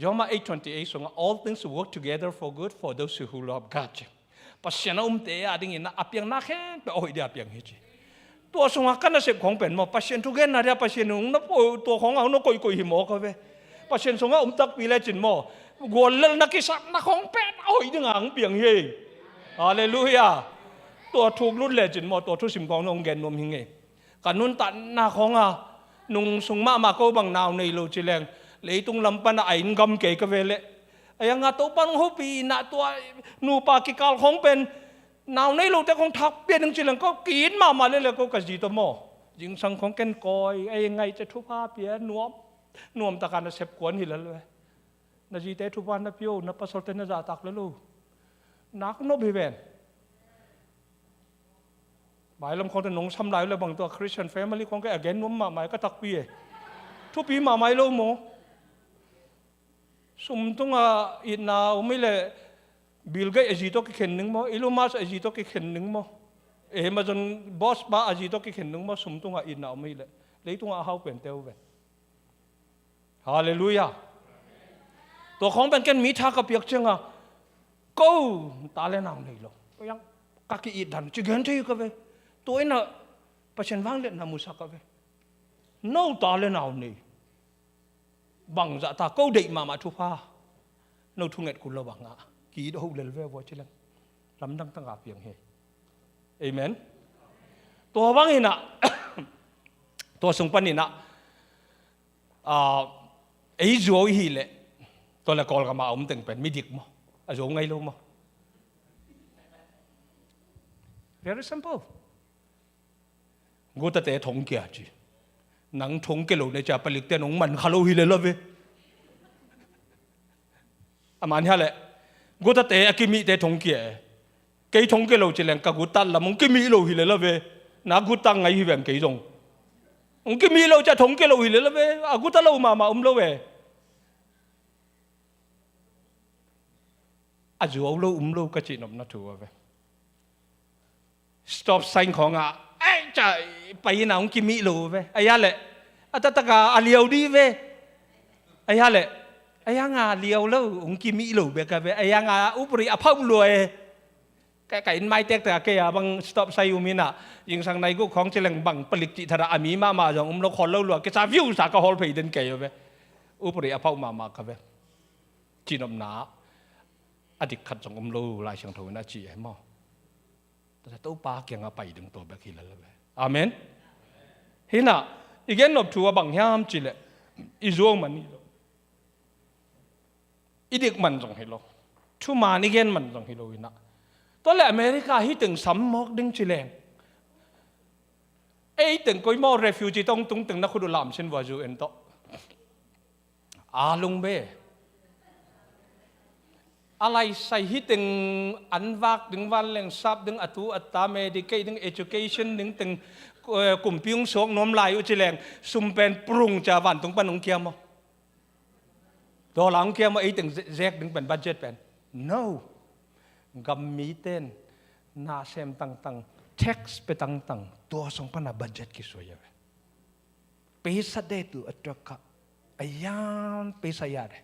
Roma eight twenty eight sungah, "All things work together for good for those who love God," ci. Pasian a umte a dingin a piang na khempeuh a hoih dia a piang hi ci. Tua sungah ka nasep khong pen maw, Pasian thugenna dia Pasian hong na pua, tua khong a hong na koihkoih hi maw ka ve. Pasian sungah um takpi lecin maw, gual lel na kisakna khong pen a hoih dinga hong piang hi. Halleluiah. Tua thuk lut lecin maw, tua thusim khong hong gen nuam hi ngei. Ka nuntakna khong a nung sung mahmah ko bang nau nei lo ci leng, leitung lam pana a inn gam kei ka ve leh. A ianga Topa nung hopih inah tua nupa kikal khong pen nau nei lote khong thak pia ding ci leng ko ki-it mahmah lele ko ka zi tawh maw. Zingsang khong ken kawi, ei ngaih cia thupha pia nuam, nuam taka nasep kuan hi lel ve. Na zite thupha na pia uh, na pasalte na zahtak lel uh. Nak nop hi ven. Bailam khawngte nong sam lai uh le bang tua Christian family khawng kei a gen nuam mahmah ka takpi e. Thupi mahmah i lo maw? Sum tunga itna um i le Bill Gates a zi tawh kikhen ning maw? Elon Musk a zi tawh kikhen ning maw? Amazon boss pa a zi tawh kikhen ning maw? Sum tunga itna um i le leitunga a hau pente uh ven. Halleluiah. Tua khawng pen ken mi tha ka piak cianga ko ta le nau nei lo. Ka yang ka ki-it dan ci gen thei ka ve. Tua inah Pasian vangliatna musak ka ve. No ta le nau nei. Bang zahta ko deih mahmah thupha. No thunget kul lo banga ki-it ho lel ve vua ci leng. Lamdang tanga piang hi. Amen. Tua bang inah tua sung pan inah Aa, ei zuau i hih leh tua le Kawlgama a um teng pen midik maw? A zuau ngai lo maw? Very simple. Gutate thongkia ci. Nang thongkia lo ne cia palikte nong man kha lo hi le la ve. A man hia leh gutate a kimihte thongkia e. Kei thongkia lo ci leng ka gutat lam hong kimih lo hi le la ve. Na gutak ngai hi veng kei zong. Hong kimih lo cia thongkia lo hi le la ve. A guta lo mahmah um lo ve. A zuau lo um lo ka cihnopna thu a ve. Stop sign khawngah ei ca pai inah hong kimih lo ve. A hia leh a taktaka a liau dih ve. A hia leh a hianga liau lo hong kimih lo bek a ve. A hianga upri a phauh lua e. Ka, ka inn maitek taka kei a bang stop sign um inah zingsang nai guh khawng ci leng bang palik cih thara a mi mahmah zong um lo khawl lo lua kisa viusa ka hawl phei den kei a ve. Upri a phauh mahmah ka ve. Cihnopna a dik khat zong um lo Lai Siangtho in a ci e maw? Tua Topa kiangah pai ding tua bek hi lel ve. Amen. Hinah i gen nop thu a bang hiam cileh i zuau man hi lo. I dik man zong hi lo. Thuman i gen man zong hi lo inah. Tua le America hi teng sam mawk ding cileng. Ei teng koi maw refugee tong tung teng na khut uh lamsin vua U N tawh. A lung be. A laisai hi teng an vak ding vanleng sap ding a tu a ta Medicaid ding education ding teng, eh, kumpi hong suak nuam lai uh cileng sum pen prung cia vantung pan hong kia maw? Dollar hong kia maw ei teng ze-, zek ding pen budget pen? No. Gam miten na sem tangtang, tax pe tangtang, tua song pana budget kisuai a ve. Peisa de tu a tuak kha a yan peisa ya de.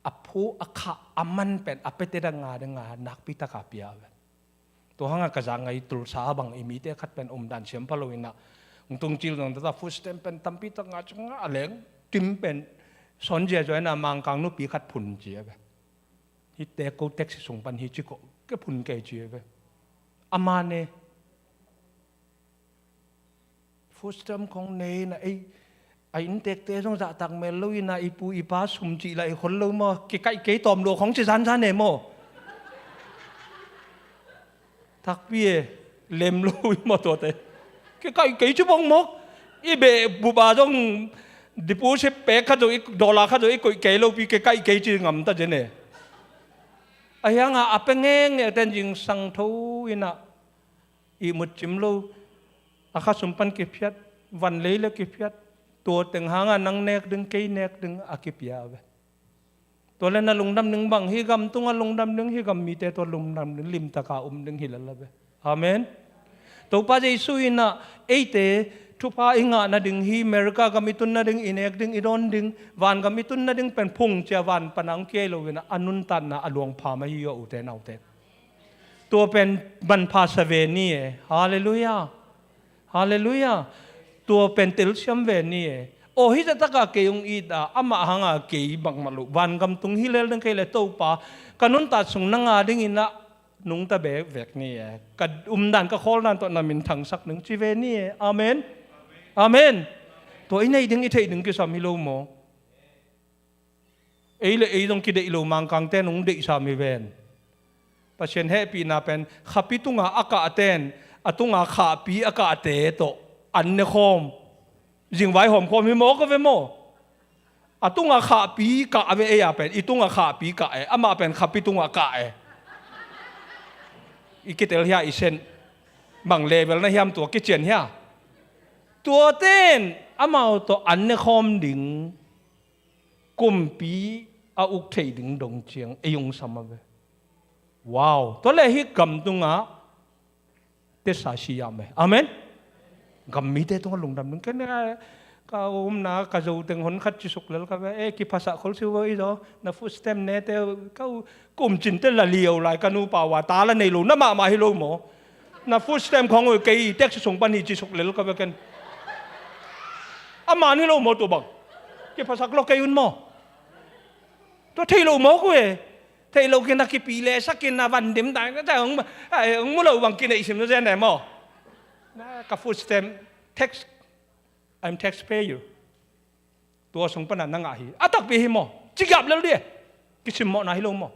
A phu a kha a man pen a pete da nga de nga nakpi taka pia ve. Tua hanga ka za ngai Tulsa bang i mite khat pen umdan siam pha lo inah. Ngtung cil zong tata food stamp pen tampi tak nga ci nga a leng tim pen son zia zuai na mangkang nupi khat phun ci a ve. Hi te ko taxi sung pan hi ci ko ke phun kei ci a ve. A mane. Food stamp khong nei na ei a inntekte zong zahtak mel lo ina i pu i pa sum cih la i khol lo maw? Kikaih kei tawm lua khong ci zanzan e maw? Takpi e, lem lo i maw tuate? Kikaih kei ci bong mawk. I beh bup a zong deposit pek khat zong i dollar khat zong i koih kei lopi kikaih kei ci ngamta zen e. A hianga a pe ngekngek ten zingsang tho ina ihmut cim lo, a khasum pan kiphiat, van lei le kiphiat, tua teng hanga nang nek ding, kei nek ding a kipia ve. Tua le na lungdam ding bang, hi gam tunga lungdam ding, hi gam mite tua lungdam ding, limtaka um ding hi lala ve. Amen. Topa Jesu ina eite Thupha i ngah nading hi, America gam i tun nading, i nek ding, i dawn ding, van gam i tun nading pen phungcia van pana hong kia hi lo in a, a nuntakna a luang pha mah hi aw, ute naute. Tua pen manpha sa ve ni e. Halleluiah. Halleluiah. Tua pen telsiam ve ni e. Aw, hih takah kei hong it a, amah hanga kei bangmah lo, van gam tung hi lel ding kei le Topa, ka nuntak sung nang a dingin a nungta bekbek ni e. Ka umdan ka khawldan tawh na minthangsak ning ci ve ni e. Amen. Amen. Tua i neih ding i theih ding kisam hi lo maw? Ei le ei zong kideih lo, Mangkangte nung deihsa mi ven. Pasian hehpihna pen khapi tunga a kahten a tunga khahpi a kahte tawh an ne khawm, zingvai hawm khawm hi maw, ka ve maw? A tunga khahpi kah a ve, ei a pen i tunga khahpi kah e, amah pen khapi tunga kah e. I kitel hia, i sen bang level na hiam, tua kician hia? Tuaten amau tawh an ne khawm ding, kumpi a uk theih ding dong ciang ei hong sam a ve. Wow, tua le hih gam tungah tesa si yam e. Amen. Gam mite tungah lungdam ding. Ken ka umna ka zo teng hon khat cisuk lel ka ve, e, kiphasak khol si vo i zo, na food stamp ne te, ka u, kum cin te la liau lai, ka nupa ua ta la nei lo na mahmah hi lo maw? Na food stamp khong ui, kei taxi sung pan hi cisuk lel ka ve ken. A man hi lo maw tua bang? Kiphasak lo kei un maw? Tua thei lo maw ku e? Thei lo kina kipi le sakin na van dim dai na ta hong, ai, hong mu lo bang kinei sim na zen e maw? Na ka food stamp, tax, I'm taxpayer. Tua sung pana na ngah hi. A takpi hi maw? Ci giap lel di e. Kisimmawhna hi lo maw?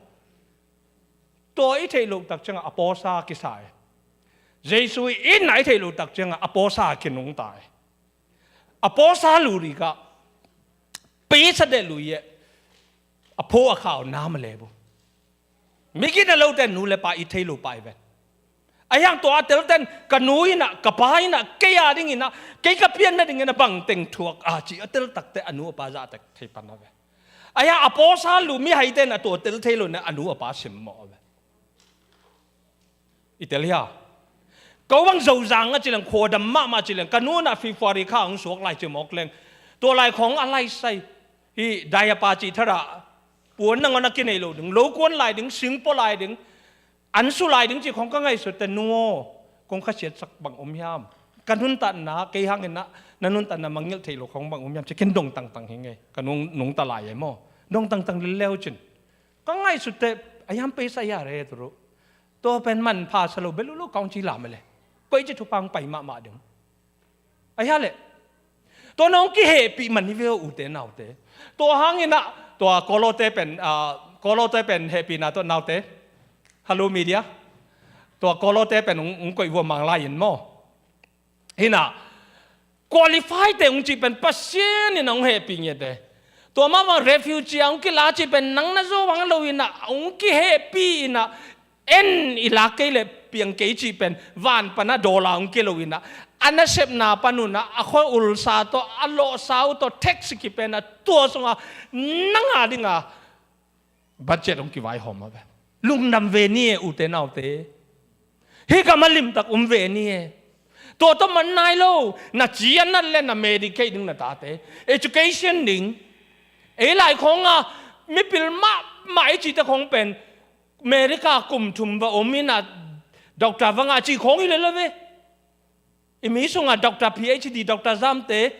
Tua i theih loh tak ciangah a pawsa kisa e. Jesu i itna i theih loh tak ciangah a pawsa kinungta e. A pawsa luh dikah pisa deh lui e. A phaw a khau nam a le bu. Migina lote nu le pa i thei lo pa i ven. A hiang tua a telten ka nu inah, ka pa inah, kei a dinginah, kei ka pianna dinginah bangteng thuak a ci a tel takte a nu a pa zahtek thei pan a ve. A hiang a pawsa lu mihaite na tua tel thei lo na a nu a pa simmawh a ve. I tel hia? Ko bang Zozang a ci leng, khuadam mahmah ci leng, ka nu na February kha hong suak lai ci mawk leng. Tua lai khong a laisai. Hi dai a pa ci thara. Puan nangawn a kinei lo ding. Lo kuan lai ding, singpaw lai ding. An su lai ding ci khong ka ngaihsut te nu aw. Kong khasiatsak bang om hiam? Ka nuntatna, kei hangin na, na nuntatna mangngilh thei lo khong bang om hiam? Ci ken dong tangtang hi ngei. Ka nung, nungta lai e maw? Dong tangtang lilleu cin. Ka ngaihsut te, a hiam pesa ya re turu. Tua pen manpha sa lo, belu lo kaung ci lam e le. Koi ci thupha hong pai mahmah ding. A hia le. Tua nong kihehpih man hi ve aw ute naute. Tua hanginah, tua kawlawte pen, ah, kawlawte pen hehpihna tua naute. Hello media. Tua kawlawte pen hong, hong koih vua Manglai in maw. Hinah, qualify te hong cih pen Pasian in hong hehpih ngiat e. Tua mahmah refugee a hong kila cih pen nang na zo hang lo inah, hong kihehpih inah, en i lak kei le piang kei cih pen van pana dollar hong kilo inah, a nasepna pan unah, a khua ulsa tawh, a lawhsa uh tawh, tax kipen a tua sungah nang a dinga budget hong kivaihawm a ve. Lungdam ve ni e ute naute. Hih gam a limtak um ve ni e. Tua tawh man nai lo, na ci a nat le na Medicaid ding na tate. Education ding. Ei lai khawng a, mipil mahmah i cihte khawng pen. America kum thum va om inah, doctor va ngah cih khawng hi lel a ve. I mi sungah doctor, PhD, doctor zamte,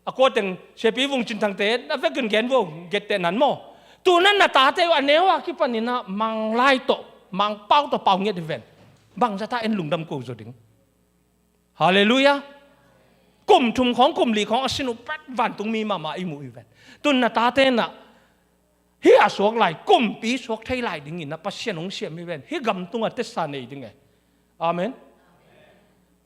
a kuateng Siapi Vung Cin Thangte, na vekin gen vo, gette nan maw. Tuna na tate uh a neu a kipaninah Manglai tawh, Mangpau tawh pau ngiat hi ven. Bangzata en lungdam ko zaw ding. Halleluiah. Kum thum khawng, kum li khawng a sin uh pat vantung mi mahmah i muh hi ven. Tun na tate nah, hih a suak lai, kumpi suak thei lai dingin a Pasian hong siam hi ven. Hih gam tungah tesa nei ding e. Amen.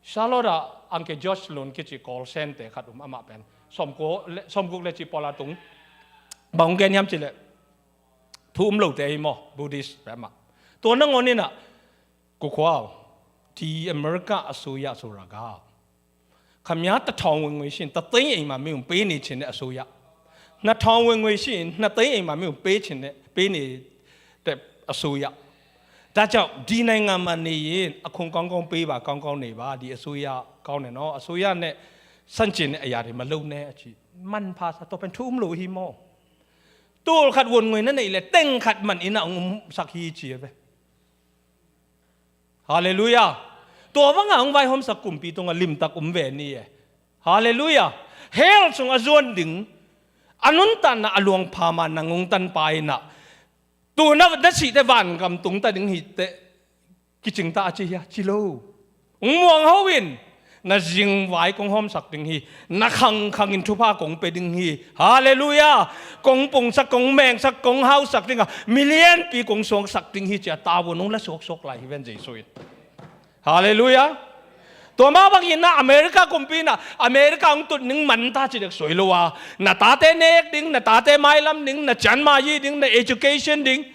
Charlotte ah Uncle George Lun kici Kawl sente khat um, amah pen sawmkua le, sawmguk le cih pawl a tung. Bang hong gen hiam cih leh, thu um lote hi maw, Buddhist pe amah. Tua nangawn inah, ကိုခွါ၊ ဒီအမေရိကအစိုးရဆိုတာက ခင်ဗျားတစ်ထောင်ဝင်ငွေရှိရင် တစ်သိန်းအိမ်မှာမင်းကိုပေးနေချင်တဲ့အစိုးရ၊ နှစ်ထောင်ဝင်ငွေရှိရင် နှစ်သိန်းအိမ်မှာမင်းကိုပေးချင်တဲ့၊ ပေးနေတဲ့အစိုးရ။ ဒါကြောင့် ဒီနိုင်ငံမှာနေရင် အခွန်ကောင်းကောင်းပေးပါ၊ ကောင်းကောင်းနေပါ၊ ဒီအစိုးရကောင်းတယ်နော်၊ အစိုးရနဲ့ Sanchin a yari ma lo ne a ci. Manpha sa, tua pen thu um lo hi maw? Tul khat vun ngoi na neih le teng khat man inn ah hong umsak hi ci a ve. Halleluiah. Tua banga hong vaihawmsak kumpi tungah limtak um ve ni e. Halleluiah. Hell sung a zuan ding, a nuntakna a luang phama nang hong tanpa in ah, tu na, na sihte vangam tungta ding hi teh kicing ta a ci hia? Ci lo. Hong muang ho in, na zingvai kong hawmsak ding hi. Na khangkhang in thupha kong pe ding hi. Halleluiah. Kong pungsak, kong mengsak, kong hausak ding a, milianpi kong suangsak ding hi ci a, tavuan hong la suaksuak lai hi ven Jesu in. Halleluiah. Tua mah bangin ah America kumpi in ah America hong tut ning man ta ci dek suai lo a, na tate nek ding, na tate mailam ding, na cianma yi ding, na education ding,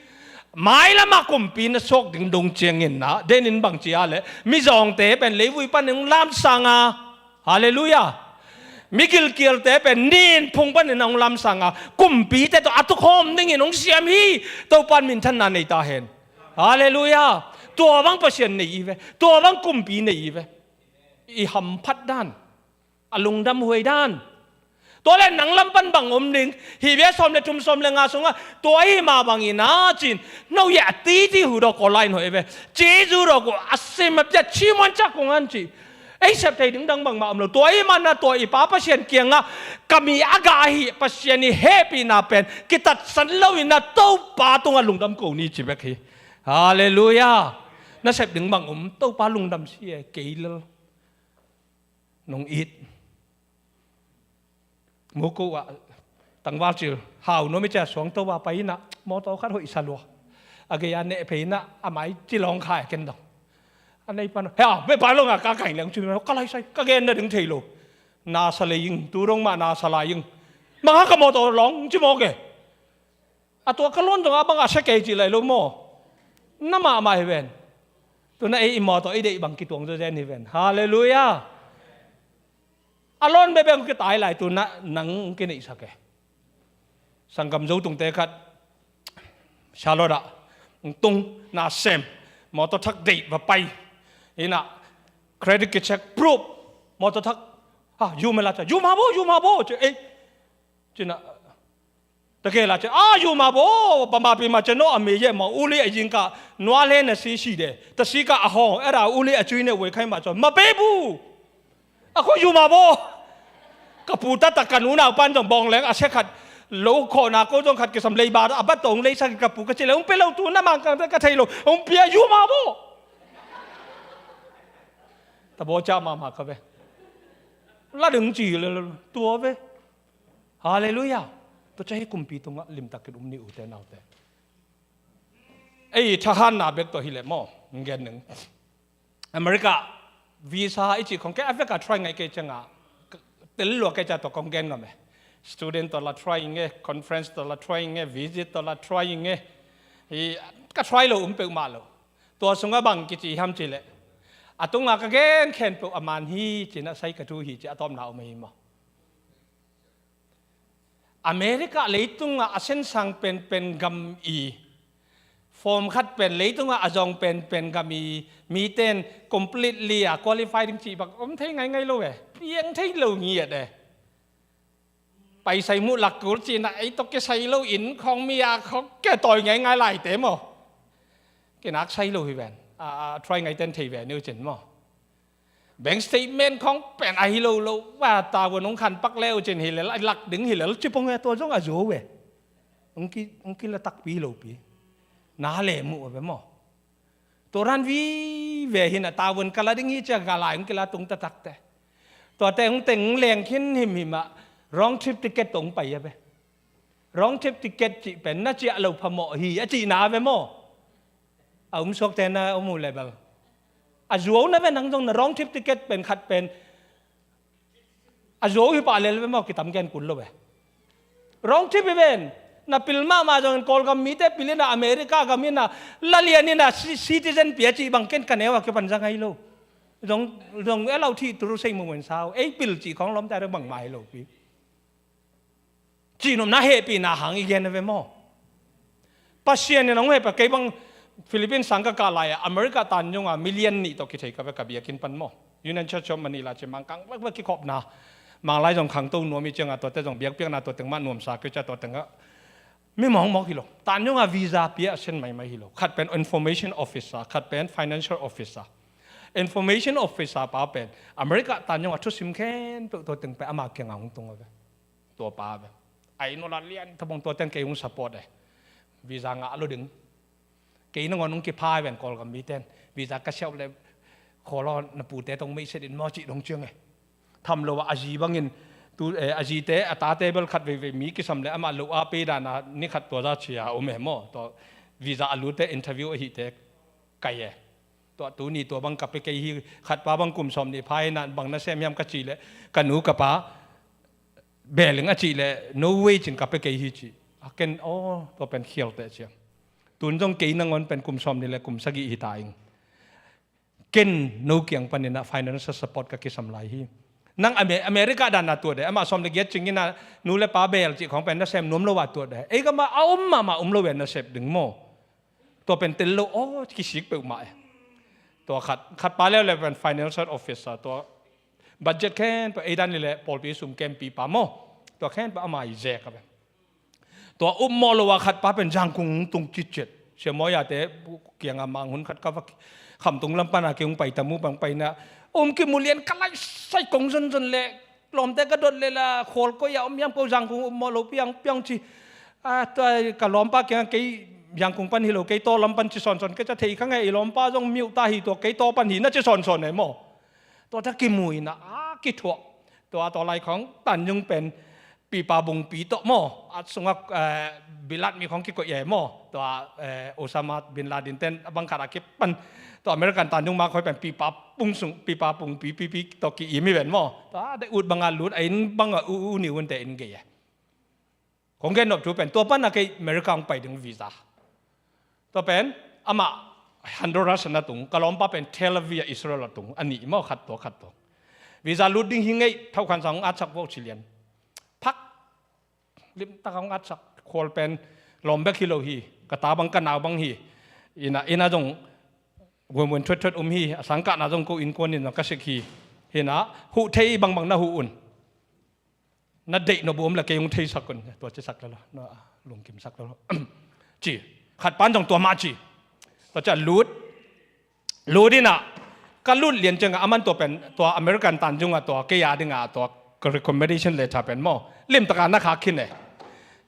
mailam a kumpi na suak ding dong ciangin ah, denin bang ci a leh, mizawngte pen leivui panin hong lamsang a. Halleluiah. Migilkialte pen ninphung panin hong lamsang a, kumpite tawh a tukhawm dingin hong siam hi. Topa in minthanna nei ta hen. Halleluiah. Tua bang Pasian nei i ve. Tua bang kumpi nei i ve. I hamphat dan, a lungdam huai dan. Tua le nang lam pan bang om ding? Hi bia sawm le thum, sawm le nga sungah, tua hi mah bangin ah cin, no ya titi hu dawh kaw lai in hoih ve. Ci zu dawh kaw a sim a pia ci muan cak kong an ci. Ei sep thei ding dang bangmah om lo. Tua hi mah na tua i Pa Pasian kiangah ka mi a gah ahi Pasian i hehpihna pen kitatsan lo in ah Topa tungah lungdam ko ni ci bek hi. Halleluiah. Na sep ding bang om? Topa lungdam si e, kei lel. Nong it. Muko ah tangval cil hau nuam i cia suang to a pai in ah mawtaw khat hoih sa lua. A gei a neh phei in ah a mai ci lawng khai a ken dong. A nei pan hea me pai lawng a ka kaing leng ci ka lai sai ka gen na ding thei lo. Na sa lei ing, tu dong mah na sa lai ing. Mangha ka mawtaw lawng ci mawk e. A tua ka lawn zong a bang a sia kei cih lai lo maw? Na mahmah hi ven. Tuna ei i mawtaw i deih bang kituang zawzen hi ven. Halleluiah. A lawn bebeng kitai lai tuna nang kineihsak e. Sanggam zo tungte khat Charlotte ah tung na sem, mawtaw thak deih va pai. Ina credit kicheck proof, mawtaw thak ha yuma la cha yuma bo yuma bo che ei. Cina Takela ce a yuma bo bama pima ce no a mi ye ma uli a yingka nua le na si si de ta si ka a hong era uli a chui ne wei khai ma cho ma pe bu. A ko yuma bo. Ka pu ta ta ka nu na pan jong bong leng a se khat lo kho na ko jong khat kisam lei ba a bat tong lei sa ka pu ka ci le ung pe lo tu na mang ka ka thei lo ung pia yuma bo. Ta bo cha ma ma ka ve. La ding ci le tua ve. Halleluiah. Tua ca hi kumpi tungah limtak kit um ni ute naute. Ei thahanna bek tawh hi leh maw? Ngen ning. America visa i cih khong kei a veka try ngaih kei cianga tel lua kei ca tawh kong gen ngam e. Student tawh la try inge, conference tawh la try inge, visit tawh la try inge. Hi ka try lo um peuhmah lo. Tua sungah bang kici hiam cih leh a tunga ka gen khen peuh a man hi cinah sai ka thu hi ci a tawpna om ahi maw? America leitungah a sensang penpen gam i form khat pen leitungah a zong penpen gam i miten completely a qualify ding cih bak om thei ngaingai lo e. Piang thei lo ngiat e. Paisai muh lak kul cihna ei tawh kisai lo in khawng mi a khawng kia tawi ngaingai laite maw? Kinak sai lo hi ven a, a try ngaiten thei ve ni uh cin maw? Bank statement khawng pen ahi lo lo va ta vun hong khan pak le uh cin hi lel a lak ding hi lel cipong e tua zong a zuau ve. Hong ki hong kila takpi lopi na le muh ve maw? Tua ran vive hin a ta vun kala ding hi cia galai hong kila tung tatakte. Tuate hong teng hong leng khin himhim ah wrong trip ticket tawh hong pai a ve. Wrong trip ticket cih pen na ciah lo phamawh hi a cihna ve maw? A umsuakte na um uh le bel a zuau na ve nang zong na wrong trip ticket pen khat pen a zuau hi pah lel ve maw kitam gen kul lo ve. Wrong trip hi ven. Na pil mahmah zongin Kawlgam mite pil ina America gam ina lalian ina ci- citizen pia cih bang ken ka neu a kipan zang ahi lo. Zong zong e lau thih turu sei mungwen sau ei pil cih khawng lawmte a deuh bangmah hi lo pi. Cihnopna hehpihna hang i gen a ve maw? Pasian in a hong hehpih kei bang Philippines sang ka kah lai-ah America tan zongah million nih tawh kithei ka ve ka biakinn pan maw? Union Church of Manila ci Mangkang vekvek kikhopna Manglai zong khangto nuam i ciangah tuate zong biakpiakna tua teng mah nuamsa kei cia tua tengah mi mawkmawk hi lo. Tanyunga visa pia a sen maimai hi lo. Khat pen information officer, khat pen financial officer. Information officer pa pen America tanyunga thusim khempeuh tua teng pen ama kiangah hong tung a ve. Tua pa ve. Ai nola lian thabong tua teng kei hong support e. Visa ngah lo ding. Kei nangawn hong kipha ven Kawlgam miten visa ka siauh le khawlaw na pute tong meihset in maw cih dong ciang e. Tham lo ah a zi bangin tu, eh, a zite a tate bel khat veivei mi kisam le amah lo a pei dana ni khat tua za cia a um e maw. Tua visa a lute interview ahite kai e. Tua tuni tua bang ka pe kei hi. Khat pa bang kum sawm nih pha hi na bang na sem hiam ka cih le ka nu ka pa beling a cih le no way cin ka pe kei hi cih. A ken aw tua pen khial teh ciang. Tun zong kei nangawn pen kum sawm nih le kum sagih hi ta ing. Ken no kiang paninah financial support ka kisam lai hi. Nang Ame- America dan a tuat de amah sawm le giat cingin a nu le pa bel cih khawng pen nasem nuam lo a tuat de ei ka mah a um mahmah um lo ve nasep ding maw. Tua pen tel lo aw kisik peuhmah e. Tua khat khat pa leu le pen financial officer tua budget khen pa ei dan le pawlpi sum kempi pa maw. Tua khen pa amah i zek a pen. Tua upmawh lo a khat pa pen Zangkung tung citcet. Siamawia te kianga mang hun khat ka va khamtung lam pana kei hong pai tamu pang paina um kimu lian ka laisai kong zonzon le lawmte ka dot le la khawl koi a om hiam ko Zangkung upmawh lo piang piang ci. A tua ka lawmpa kianga kei Zangkung pan hi lo kei taw lam pan ci sawnsawn kei ca thei kha nge i lawmpa zong miuh ta hi tua kei taw pan hi na ci sawnsawn e maw. Tua ta kimuina a kithuah. Tua tua lai khawng Tanyung pen pipa bungpi tawh maw a sungah, eh, bilat mi khawng kikoih e maw. Tua, eh, Osama bin Laden ten a bang khat a kipan tua American Tanyung ma khoi pen pipa bung sung pipa bungpi pipi tawh ki-im hi ven maw. Tua de ut banga lut a inn banga u u ni unte in gei e. Kong gen nop thu pen tua pan a kei America hong pai ding visa. Tua pen amah Honduras na tung ka lawmpa pen Tel Aviv a Israel a tung a nih maw khat tua khat tua. Visa lut ding hi ngei thau khan sa hong atsak vo ci lian. Phak limtak hong atsak khual pen lawm bek hi lo hi ka ta bang ka nau bang hi. Ina ina zong guanmuan thuatthuat um hi a sangkahna zong ko innkuan in zong ka sik hi. Hina huh thei bangbang na huh un. Na deih nop uh om le kei hong theisak un tua cisak lalo na lungkimsak lalo. Ci khat pan zong tua mah ci. Tua cia lut lut inah ka lut lian ciangah aman tua pen tua American tan zungah tua kei a dingah tua ka recommendation letter pen maw limtaka na khak khin e.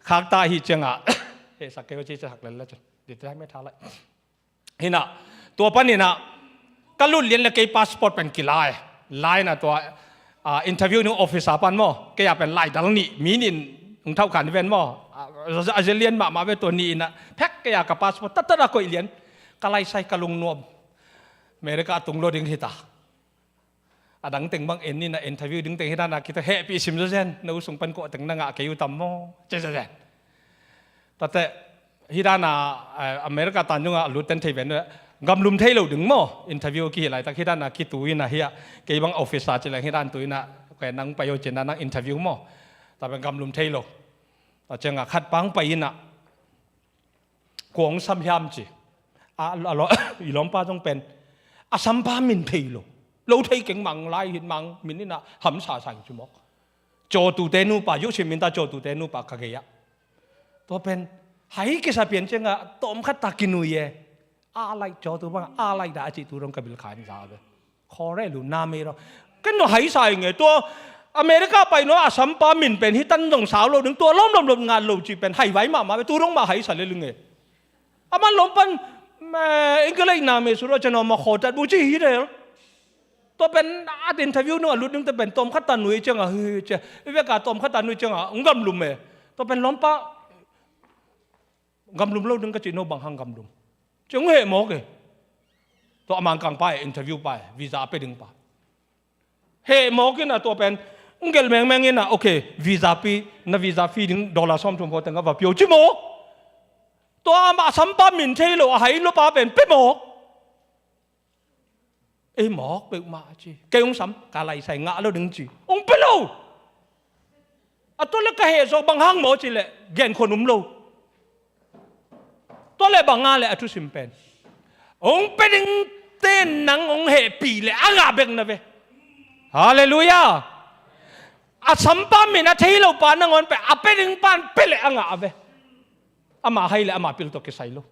Khak ta hi ciangah hehsak kei uh ci cisak lalo cun dite hai me tha lai. Hinah tua paninah ka lut lian le kei passport pen kilai lainah tua, ah, interview nu officer pan maw kei a pen laidal nih mi nin hong thauh khan ven maw. Ah, a zia lian mahmah ve tua ni inah phek kei a ka passport tatat a koih lian ka laisai ka lungnuam. America a tung lo ding hita. A dang teng bang en ina interview ding teng hi dana kita hehpih sim zazen na u sung pan kawh teng na ngah kei u tam maw ci zazen. Tate hi dana, eh, America tan zungah a lut ten thei ven gamlum thei lo ding maw interview kihi laitak hi dana kitu ina hi a kei bang officer ci leng hi dan tu ina kei nang pai ho cina nang interview maw. Tate gamlum thei lo. A ciangah khat pang pai ina kuang sam hiam ci. A, a, a, i lawmpa zong pen a sampa min thei lo. Lo thei keng mang lai hin mang min ina hamsa sa ci mawk. Cawtute nupa yuhsim minta cawtute nupa ka gei ah. Tua pen hai kisa pian ciangah tawm khat ta kinui e. A laih cawtu bangah a laih dah a cih tu dong ka bil kha in za ve. Khawre lu na mei lo. Ken no haisa i nge tua America pai no a sampa min pen hi tan zong sau lo ding tua lawm lawm lawm ngat lo cih pen hai vai mahmah ve tu dong mah haisa le lu nge. Aman lawm pan, eh, English na mei su lo cian awm a khawtat bu ci hi del. Tua pen at interview no a lut ding te pen tawm khat ta nui ciangah hi cia. I veka tawm khat ta nui ciangah ung gamlum e. Tua pen lawmpa gamlum lo ding ka cih no bang hang gamlum. Ci ung heh mawk e. Tua a mangkang pa e interview pa e visa a pe ding pa. Heh mawk ina tua pen ung gel mengmeng ina okay visa pi na visa fee ding dollar sawm thum pho teng a va pio ci mawk. Tua amah sampa min thei lo a hai lo pa pen pe mawk. Ei mawk peuhmah a ci kei hong sam ka laisai ngah lo ding ci hong pe lo. A tua le ka heh zawh bang hang maw ci leh gen khuan um lo. Tua le banga le a thusim pen hong pe ding ten nang hong hehpih le a ngah bek na ve. Halleluiah. A sampa min a thei lo pa nangawn pia, a pia ding pan pia leh a ngah ve. Ama hai leh ama pil tawh kisai lo.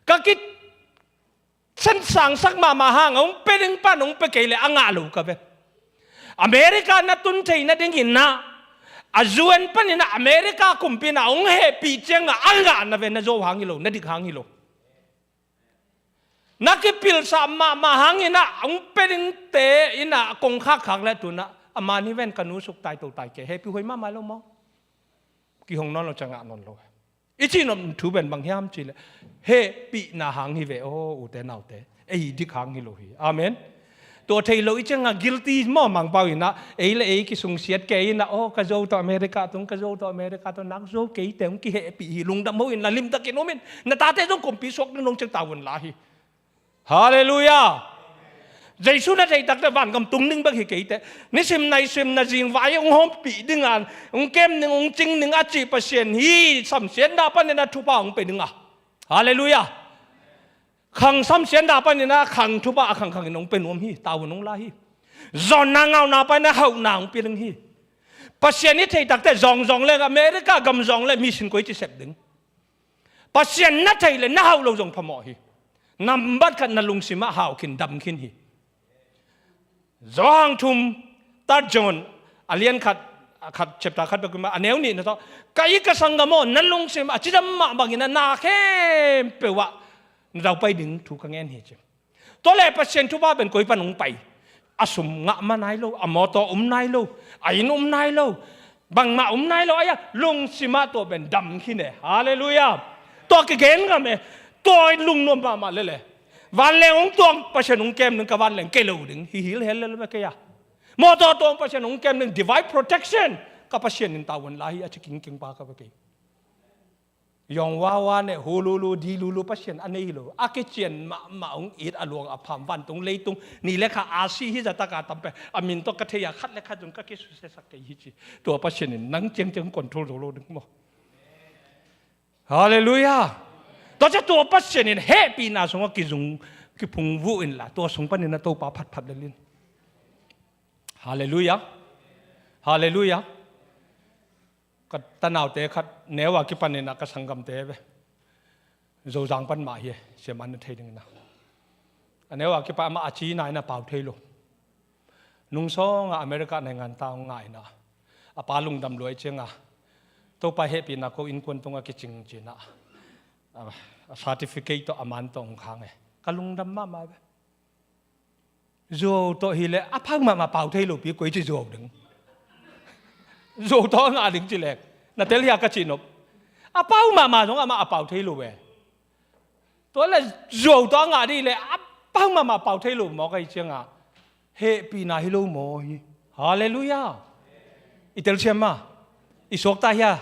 Ka ki Sen sangsak mahmah hang a hong pia ding pan hong pia kei leh a ngah lo ka ve. America na tun theih nadingin ah, a U N panin ah America kumpi in ah hong hehpih ciangah a ngah na ve, na zo hang hi lo, na dik hang hi lo. Na kipilsah mahmah hangin ah hong pia dingte in ah kong khakkhak leh tu-in ah a man hi ven, ka nu suk tai to tai kei, hehpih huai mahmah lo maw. Kihong nawn lo ciang ngah nawn lo. I cih nop thu pen bang hiam cih leh, hehpihna hang hi ve aw, ute naute. Ei dik hang hi lo hi. Amen. Tua thei lo i ciangah guilty maw, Mangpau in ah, ei le ei kisungsiat kei in ah, aw, ka zo tawh America tung, ka zo tawh America tung, nak zo keite hong kihehpih hi, lungdam ho in, na limtakin om in, na tate zong kumpi suak ding nong ciang tavuan la hi. Halleluiah. Jesu na theih takteh vangam tung ding bek hi keiteh. Nisim naisim na zingvai hong hompih ding a, hong kem ding, hong cing ding a cih Pasian hi. Samsiatna panin a thupha hong pia ding a. Halleluiah. Khang samsiatna panin a khang thupha a khangkhangin hong pia nuam hi. Tavuan hong la hi. Zawnna ngauna panin a hauhna hong pia ding hi. Pasian i theih takteh zawngzawng le America gam zawng le mission koi ci sep ding. Pasian na theih le na hauh lo zong phamawh hi. Nambat khat na lungsimah hau khin, dam khin hi. Johan thum, third John, a lian khat, a khat, chapter khat bek mah, a neu nih na tawh, ka it ka sanggam aw, na lungsim a cidam mah bangin a na khempeuh ah na daupai ding thu ka ngen hi ci. Tua leh Pasian thupha pen koi pan hong pai? A sum ngah mah nai lo, a mawtaw om nai lo, a inn om nai lo, bangmah om nai lo, aia lungsimah tua pen dam khin e. Halleluiah. Tua kigen ngam e. Tua lungnuam mahmah lele. Vanleng hong tuang, Pasian hong kem ding, ka vanleng kei lo ding hi, hil hel lel mah kei a. Mawtaw tuang, Pasian hong kem ding, divine protection, ka Pasian in tavuan la hi a ci kingkingpa ka va kei. Yawng wawa ne, hululu dilulu Pasian a nei lo, a kician mahmah hong it, a luang a pham, vantung leitung, ni le kha a si hi zatak a tam pen, a min tawh ka thei a, khat le khat zong ka kisusiasak kei hi ci. Tua Pasian in nang ciangciang control zo lo ding maw? Halleluiah. Tua ciang tua Pasian in hehpihna sungah kizung, kiphungvuh inla, tua sung panin a Topa phatphat lel in. Halleluiah. Halleluiah. Ka tanaute khat neu a kipanin a ka sanggamte ve. Zozang pan mah hi, siaman na thei dingin a. A neu a kipan amah a cina in a pau thei lo. Nungsawng a America naingan ta hong ngah in a. A pa lungdam lua i ciang a. Topa hehpihna ko innkuan tungah kicing ci-in a. A, a certificate tawh a man tawh hong khang e. Ka lungdam mahmah ve. Zuau tawh hileh a pau mahmah pau thei lopi koi ci zuau ding. Zuau tawh a ngah ding ci lek. Na tel hia ka cihnop. A pau mahmah zong amah a pau thei lo ve. Tua leh zuau tawh a ngah dih leh a pau mahmah pau thei lo mawk ahi ciangah. Hehpihna hi lo maw hi. Halleluiah. I telsiam mah. I suakta hia.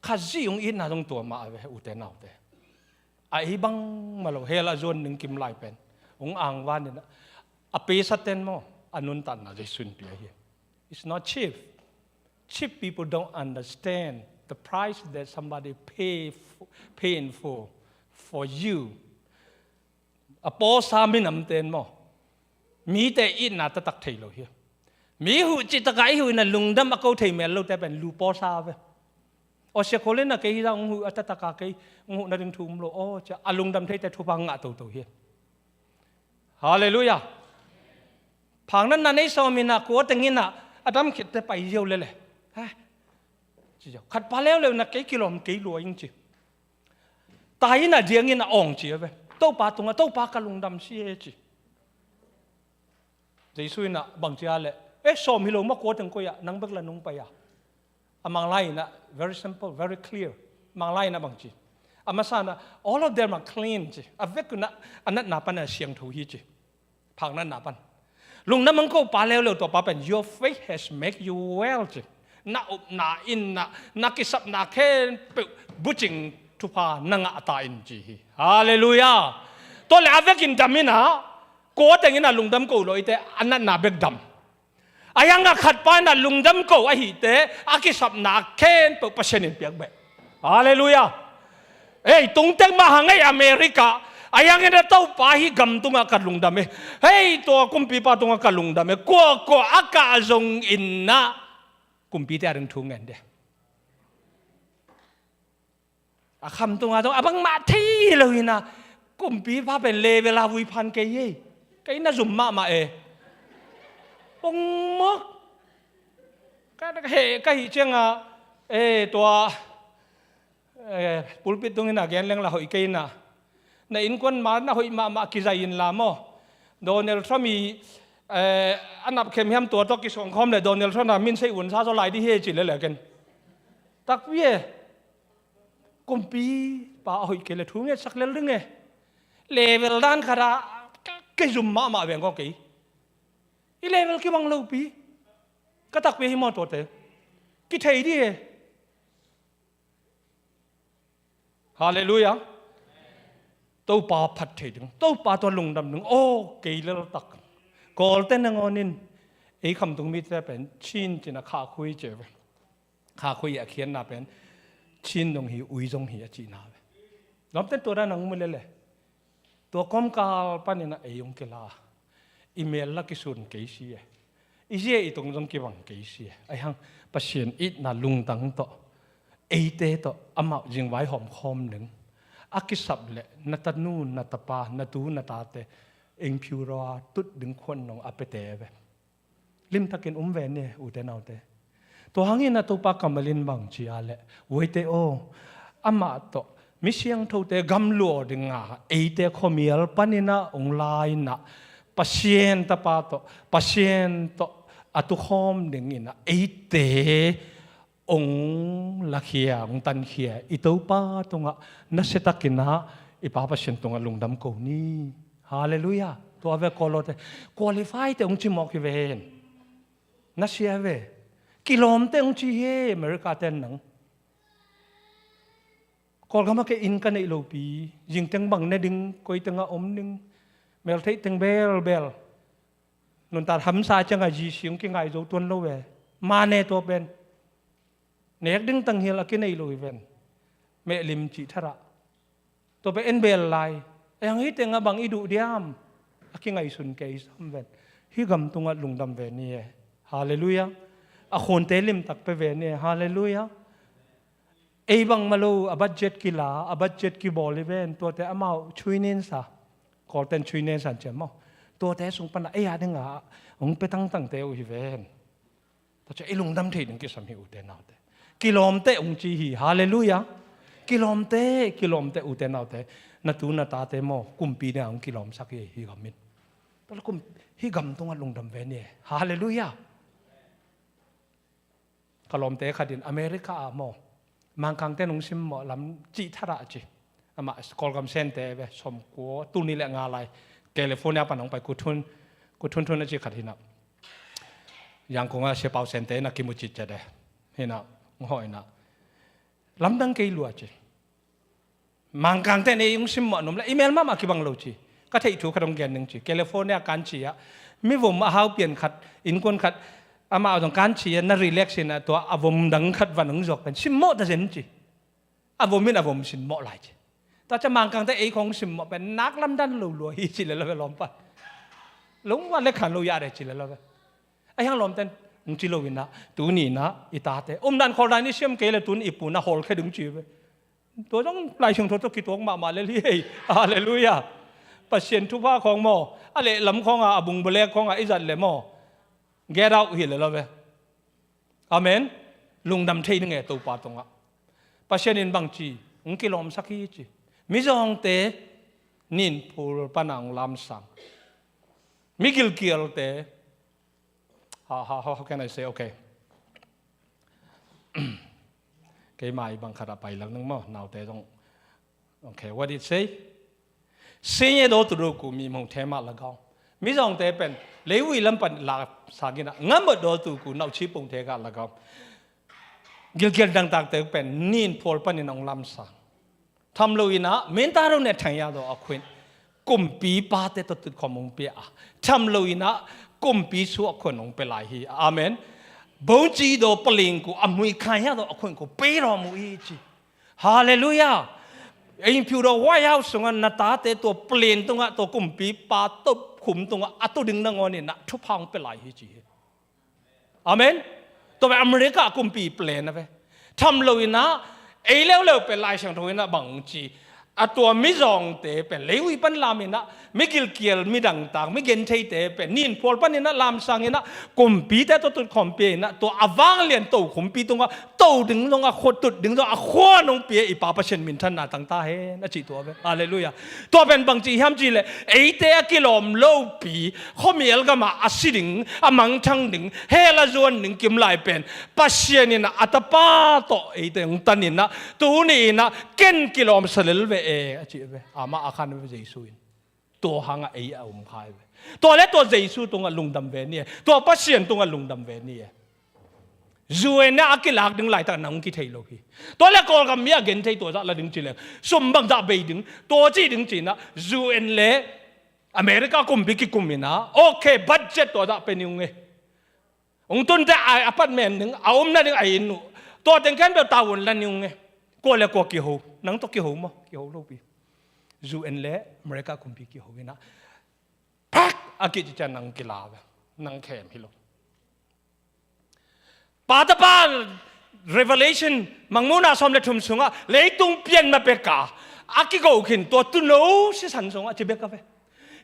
Khazih hong itna zong tua mah a ve ute naute. A ei bangmah lo hell a zuan ding kim lai pen. Hong angvan in a pesa ten maw, a nuntakna Jesu in pia hi. It's not cheap. Cheap people don't understand the price that somebody pay for, paying for, for you. A pawsa minam ten maw. Mite itna taktak thei lo hi. Mi huh citak a i huh in a lungdam a ko thei mel lote pen lu pawsa ve. Aw sia khawl in a kei hi zah hong huh a taktak a kei hong huh nading thu um lo. Aw cia a lungdam theite thupha ngah toto hi. Halleluiah. Phang natna nei sawm in a kua teng in a a dam khitte pai ziau lele. Ha. Ci ziau. Khat pa leuleu in a kei kilawm kei lua ing ci. Tai in a diang in a awng ci a ve. Topa tungah Topa ka lungdam si e ci. Jesu in a bang ci a leh, eh, sawm hi lo mah kua teng koi ah, nang bek la nong pai a. A Manglai in a very simple, very clear. Manglai in a bang ci. A masa in a, all of them are clean ci. A vek un a, a natna pan a siangtho hi ci. Phang natna pan. Lungdam hong ko pa leuleu tua pa pen, your faith has make you well ci. Na upna in na, na kisapna khempeuh bucing thupha na ngah ta in ci hi. Halleluiah. Tua leh a vekin dam in a, kua teng in a lungdam ko lo ite, a natna bek dam. A hiang a khat pa in a lungdam ko ahite, a kisapna khempeuh Pasian in piak beh. Halleluiah. Ei, tungtek mah hang ei America, Ahi hangin a Topa hih gam tungah ka lungdam e. Hei, tua kumpipa tungah ka lungdam e. Kuakua a kah zongin ah kumpite a ding thu ngen de. A kham tungah zong a bangmah thei lo hi na, kumpipa pen level a vui phan kei hi. Kei na zum mahmah e. Ong mawk. Ka heh ka hih ciangah, eh, tua, eh, pulpit tungin a gen leng la hoih kei na. Na innkuan ma na hoih mahmah kizai in la maw. Donald Trump i, eh, a nap khem hiam tua tawh kisawngkhawm le Donald Trump a min sei unsa zaw lai di hi ci lele ken. Takpi e. Kumpipa a hoih kei le thu ngetsak lel ding e. Level dan khat ah ka, ka zum mahmah veng kawk kei. I level kibang lopi. Ka takpi hi maw tuate. Kithei di e. Halleluiah. Topa phat thei ding, Topa tua lungdam ding. Aw, kei leltak. Kawlte nangawnin ei khamtung mite pen Chin cina khakhui ce ve. Khakhui a khiatna pen Chin zong hi, ui zong hi a cihna ve. Lawmten tua dan nang mu lele. Tua kawmkal panin a ei hong kila. I mel la kisun kei si e. I zia i tung zong kibang kei si e. Ahi hang Pasian itna lungtang tawh, eite tawh amau zingvai hawmkhawm ding a kisap le na tanu, na tapa, na tu, na tate, eng phiu rawa tut ding khuan nong a pete ve. Limtakin um ve ni, ute naute. Tua hangin a Topa kammal in bang ci a le, uite aw, amah tawh mi siangthote gamlua dinga eite khuamial panin a ong la in a, Pasian tapa tawh, Pasian tawh a tukhawm dingin a eite ong lakhia, ong tankhia i Topa tungah nasiatakin a i Pa Pasian tungah lungdam ko ni. Halleluiah. Tua ve Kawlawte, qualify te ong ci mawk hi ven. Nasia ve. Kilawmte ong ci hi America ten nang. Kawlgam a kei inn ka neih lopi. Zingteng bang ne ding, koi tengah om ding. Meltheih teng belbel. Nuntak hamsa ciangah zi siung kingai zo tuan lo ve. Mane tua pen. Nek ding tanghil a kinei lo hi ven. Mehlim cih tharah. Tua pen en bel lai. Eng hi tengah bang i duh diam. A kingaisun kei sam ven. Hih gam tungah lungdam ve ni e. Halleluiah. A khunte limtak pe ve ni e. Halleluiah. Ei bangmah lo a budget kila, a budget kibawl hi ven. Tuate amau chuinensa. Kawlten chuinensa ciam maw. Tuate sung pana ei a dinga hong pe tangtangte uh hi ven. Tua ciah i lungdam thei ding kisam hi ute naute. Kilawmte ung ci hi. Halleluiah. Kilawmte, kilawmte ute naute. Na tu na tate maw, kumpi nia ung kilawmsak hi, hi gam in. Tua le kum, hi gam tungah lungdam ve ni. Halleluiah. Ka lawmte khat in America ah maw, Mangkangte nung simmawh lam cih tharah ci. Amah Kawlgam sente ve, sawmkua, tuni le nga lai California pan hong pai, kuthun, kuthun thun a ci khat hinah. Yangkung a siapau sente na kimu cih cede. Hinah, nghoh hinah. Lamdang kei lua ci. Mangkangte nei hong simmawh num le, i mel mahmah kibang lo ci. Ka theih thu khat hong gen ning ci. California kan ci ah. Mi vom a hau pian khat, innkuan khat, amah zong kan ci ah, na relax in ah tua a vom dang khat van hong zuak pen. Simmawh ta zen ci. A vom in a vom simmawh lai ci. Tua ca Mangkangte ei khong simmawh pen nak lamdan lo lua hi ci le lo ve lawmpa. Lungwa le khan lo ya re ci le lo ve. A hiang lawmten, hong ci lo inah, tuni inah, i tate. Umdan khawldan i siam kei le tun i pun a hawl khe ding ci ve. Tua zong Lai Siangtho tawh kituak mahmah le li hei. Halleluiah. Pasian thupha khawng maw. A lehlam khawnga, a bung bulek khawnga, i zat le maw. Get out hi le lo ve. Amen. Lungdam thei ning e Topa tungah. Pasian in bang ci, hong kilawmsak hi ci. Mizawngte, ninphul pana hong lamsang. Migilkialte, how, how, how can I say, okay. Keima i bang khat a pai lang nang maw, naute zong. Okay, what did it say? Sinye do tu do ku mi mong te ma lagau. Mizawngte pen, leiwui lam pan la sa gina, ngam do tu ku nau chi pong te ka lagau. Gilgil dang tak te pen, nin pol pan in ong lam sa. Tham lo inah, menta ro ne thang ya do a khuin. Kumpi pate tawh tut khawm hong pia a. Tham lo inah, kumpi suah khawm hong pia lai hi. Amen. Bawngci daw paling ku a mui khai hia daw a khuan ku pei raw mu i ci. Halleluiah. Ei phiu dah White House sungah na tate tua plane tungah tua kumpipa tokhom tungah a tu ding nangawn inah thupha hong pia lai hi ci hi. Amen. Tua pen America kumpi plane a ve. Tham lo inah ei leuleu pen Lai Siangtho inah bang ci, a tua mizawngte pen leivui pan lam inah mi gilkial, mi dangtak, mi gentheite pen ninphual pan inah lamsang inah kumpite tua tutkhawm pia inah tua a vanglian tokhompi tungah to ding zong a khua, tut ding zong a khua nong pia i Pa Pasian minthanna tangta hen a cih tua ve. Halleluiah. Tua pen bang cih hiam cih leh eite a kilawm lopi khuamial gamah a si ding, a mangthang ding, hell a zuan ding kim lai pen Pasian inah a tapa tawh eite hong tan inah tuni inah ken kilawmsa lel ve e a cih ve. Amah a khan ve Jesu in. Tua hangah ei a um kha hi ve. Tua le tua Jesu tungah lungdam ve ni e. Tua Pasian tungah lungdam ve ni e. U N ah a kilak ding laitak nang kithei lo hi. Tua le Kawlgam mi a genthei tua zah la ding ci leng sum bangzah bei ding, tua ci ding ci inah U N le America kumpi kikum inah okay, budget tua zah pe ni ung e. Hong tunte a apartment ding, a omna ding a inn uh, tua teng khempeuh tavuan la ni ung e. Kua le kua kiho, nang tawh kiho maw? Kiho lopi. U N le America kumpi kiho inah phak a kici ciang nang kila ve. Nang khem hi lo. Pa tapa Revelation, Mangmuhna sawm le thum sungah leitung pian ma peka a kigo khin tua tuuno sisan sungah ci bek a ve.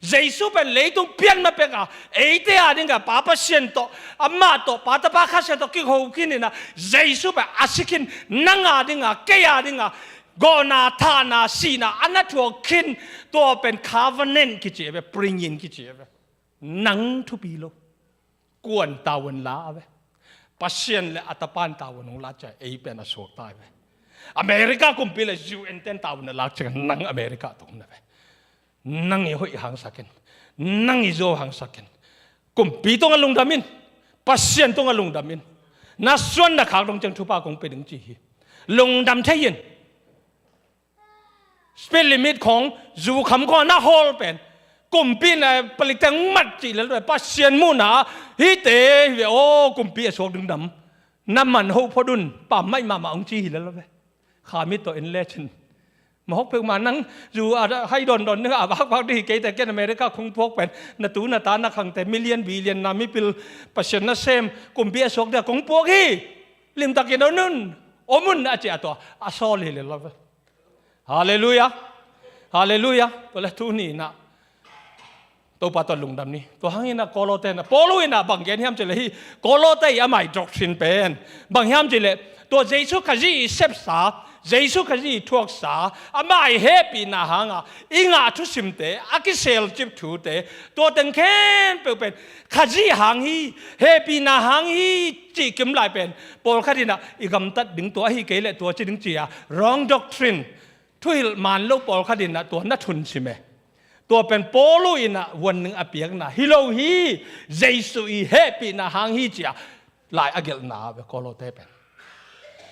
Jesu pen leitung pian ma peka eite a dingah Pa Pasian tawh, amah tawh, Pa Tapa Kha Siang tawh kiho khin inah Jesu pen a si khin nang a dingah, kei a dingah gawhna, thahna, sihna a na thuak khin tua pen covenant kici a ve, bring in kici a ve. Nang thupi lo. Kuan tavuan la a ve. Pasian le a tapan tavuan hong la ciang ei pen a suakta hi ve. America kumpi le U N ten tavuan a lak ciang nang America tung na ve. Nang i hoih hangsak in, nang i zuau hangsak in, kumpi tungah lungdam in, Pasian tungah lungdam in. Na suan na khak dong ciang thupha kong pe ding ci hi. Lungdam thei in. Speed limit khawng, zu kham khawng a na hawl pen kumpi na palikte hong mat cih lel ve. Pasian muhna hihte hi ve aw, kumpi a suak ding dam. Na man hoh phot un, pammaih mahmah hong ci hi lel ve. Kha mit tawh en lecin mahok peuhmah nang zu a hai dawndawn ding a vakvak ding hi kei te, ken America kong puak pen na tu na ta na khangte million billion na mipil Pasian nasem kumpi a suak ding a kong puak hi. Limtakin om un, om un a ciah tua a sawl hi lel lo ve. Halleluiah. Halleluiah. Tua le tuni inah Topa tawh lungdam ni. Tua hang inah Kawlawte inah Paul inah bang gen hiam cih leh hih Kawlawte i amah i doctrine pen bang hiam cih leh tua Jesu Khazih i sepsa, Jesu Khazih i thuaksa, amah i hehpihna hangah i ngah thusimte, a kiselcip thute, tua teng khempeuh pen Khazih hang hi, hehpihna hang hi cih kim lai pen pawlkhat inah i gamtat ding, tua ahi kei leh tua ci ding ci-a wrong doctrine, thuhilh man lo pawlkhat inah tua na thunsim e. Tua pen Paul inah warning a piakna hi lo hi. Jesu i hehpihna hang hi ci-a lai a gelhna a ve Kawlawte pen.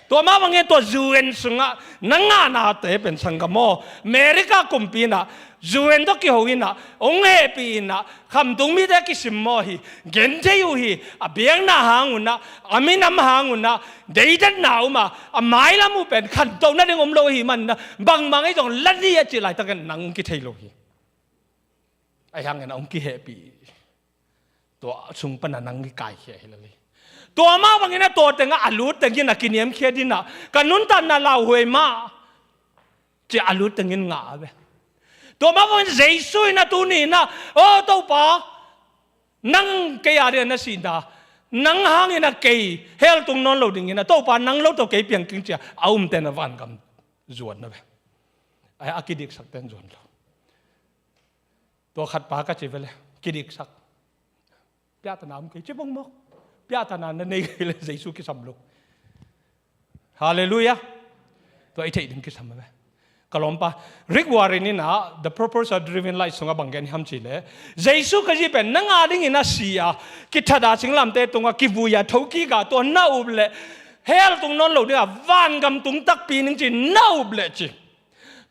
Tua mah bangin tua U N sungah na ngahnate pen sanggam aw, America kumpi inah U N tawh kiho inah hong hehpih inah khamtung mite kisim maw hi, genthei uh hi, a biakna hang unah, a minam hang unah deidatna um a, a mailam uh pen khantoh nading om lo hi manah bangmah ngei zong la ni a cih laitakin nang kithei lo hi. Ahi hangin a hong kihehpih tua sung pana nang kikaikhia hi lel hi. Tua mah bangin a tua tengah a lut tengin a kiniamkhiat inah ka nuntakna lauhuai mah ci a lut tengin ngah a ve. Tua mah bangin Jesu inah tuni inah, aw Topa, nang kei a dingah na sihna, nang hangin a kei hell tung nawn lo dingin a Topa nang lo tawh kei piang keng ci-a a umte na vangam zuan a ve. A, a kidiksakte in zuan lo. Tua khatpa ka ci ve le kidiksak. Piahtana om kei ci bang mawk. Piahtana na nei kei le Jesu kisam lo. Halleluiah. Tua i theih ding kisam a ve. Ka lawmpa Rick Warren inah The Purpose of Driving Life sungah bang gen hiam cih leh Jesu Khazih pen nang a dingin a si a, kithat a singlamteh tungah kivui a thokik a tua na up leh hell tung nawn lo dingah vangam tung takpi ning ci na up leh ci.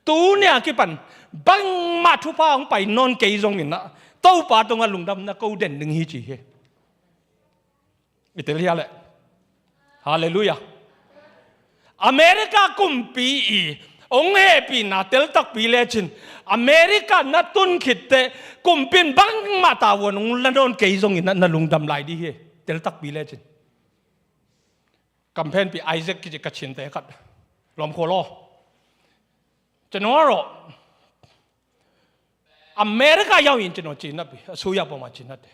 Tuni a kipan bangmah thupha hong pai nawn kei zongin ah Topa tungah lungdamna ko den ding hi ci hi. I tel hia leh? Halleluiah. America kumpi i Hong hehpihna tel takpi lecin, America na tun khitteh kumpi in bangmah tavuan hong la nawn kei zongin na, na lungdam lai ding hi. Tel takpi lecin. Kamphenpi Isaac kici ka cinte khat lawm khua law. Ceno rawh. America yau in ceno cin napi a suya poma cin nate.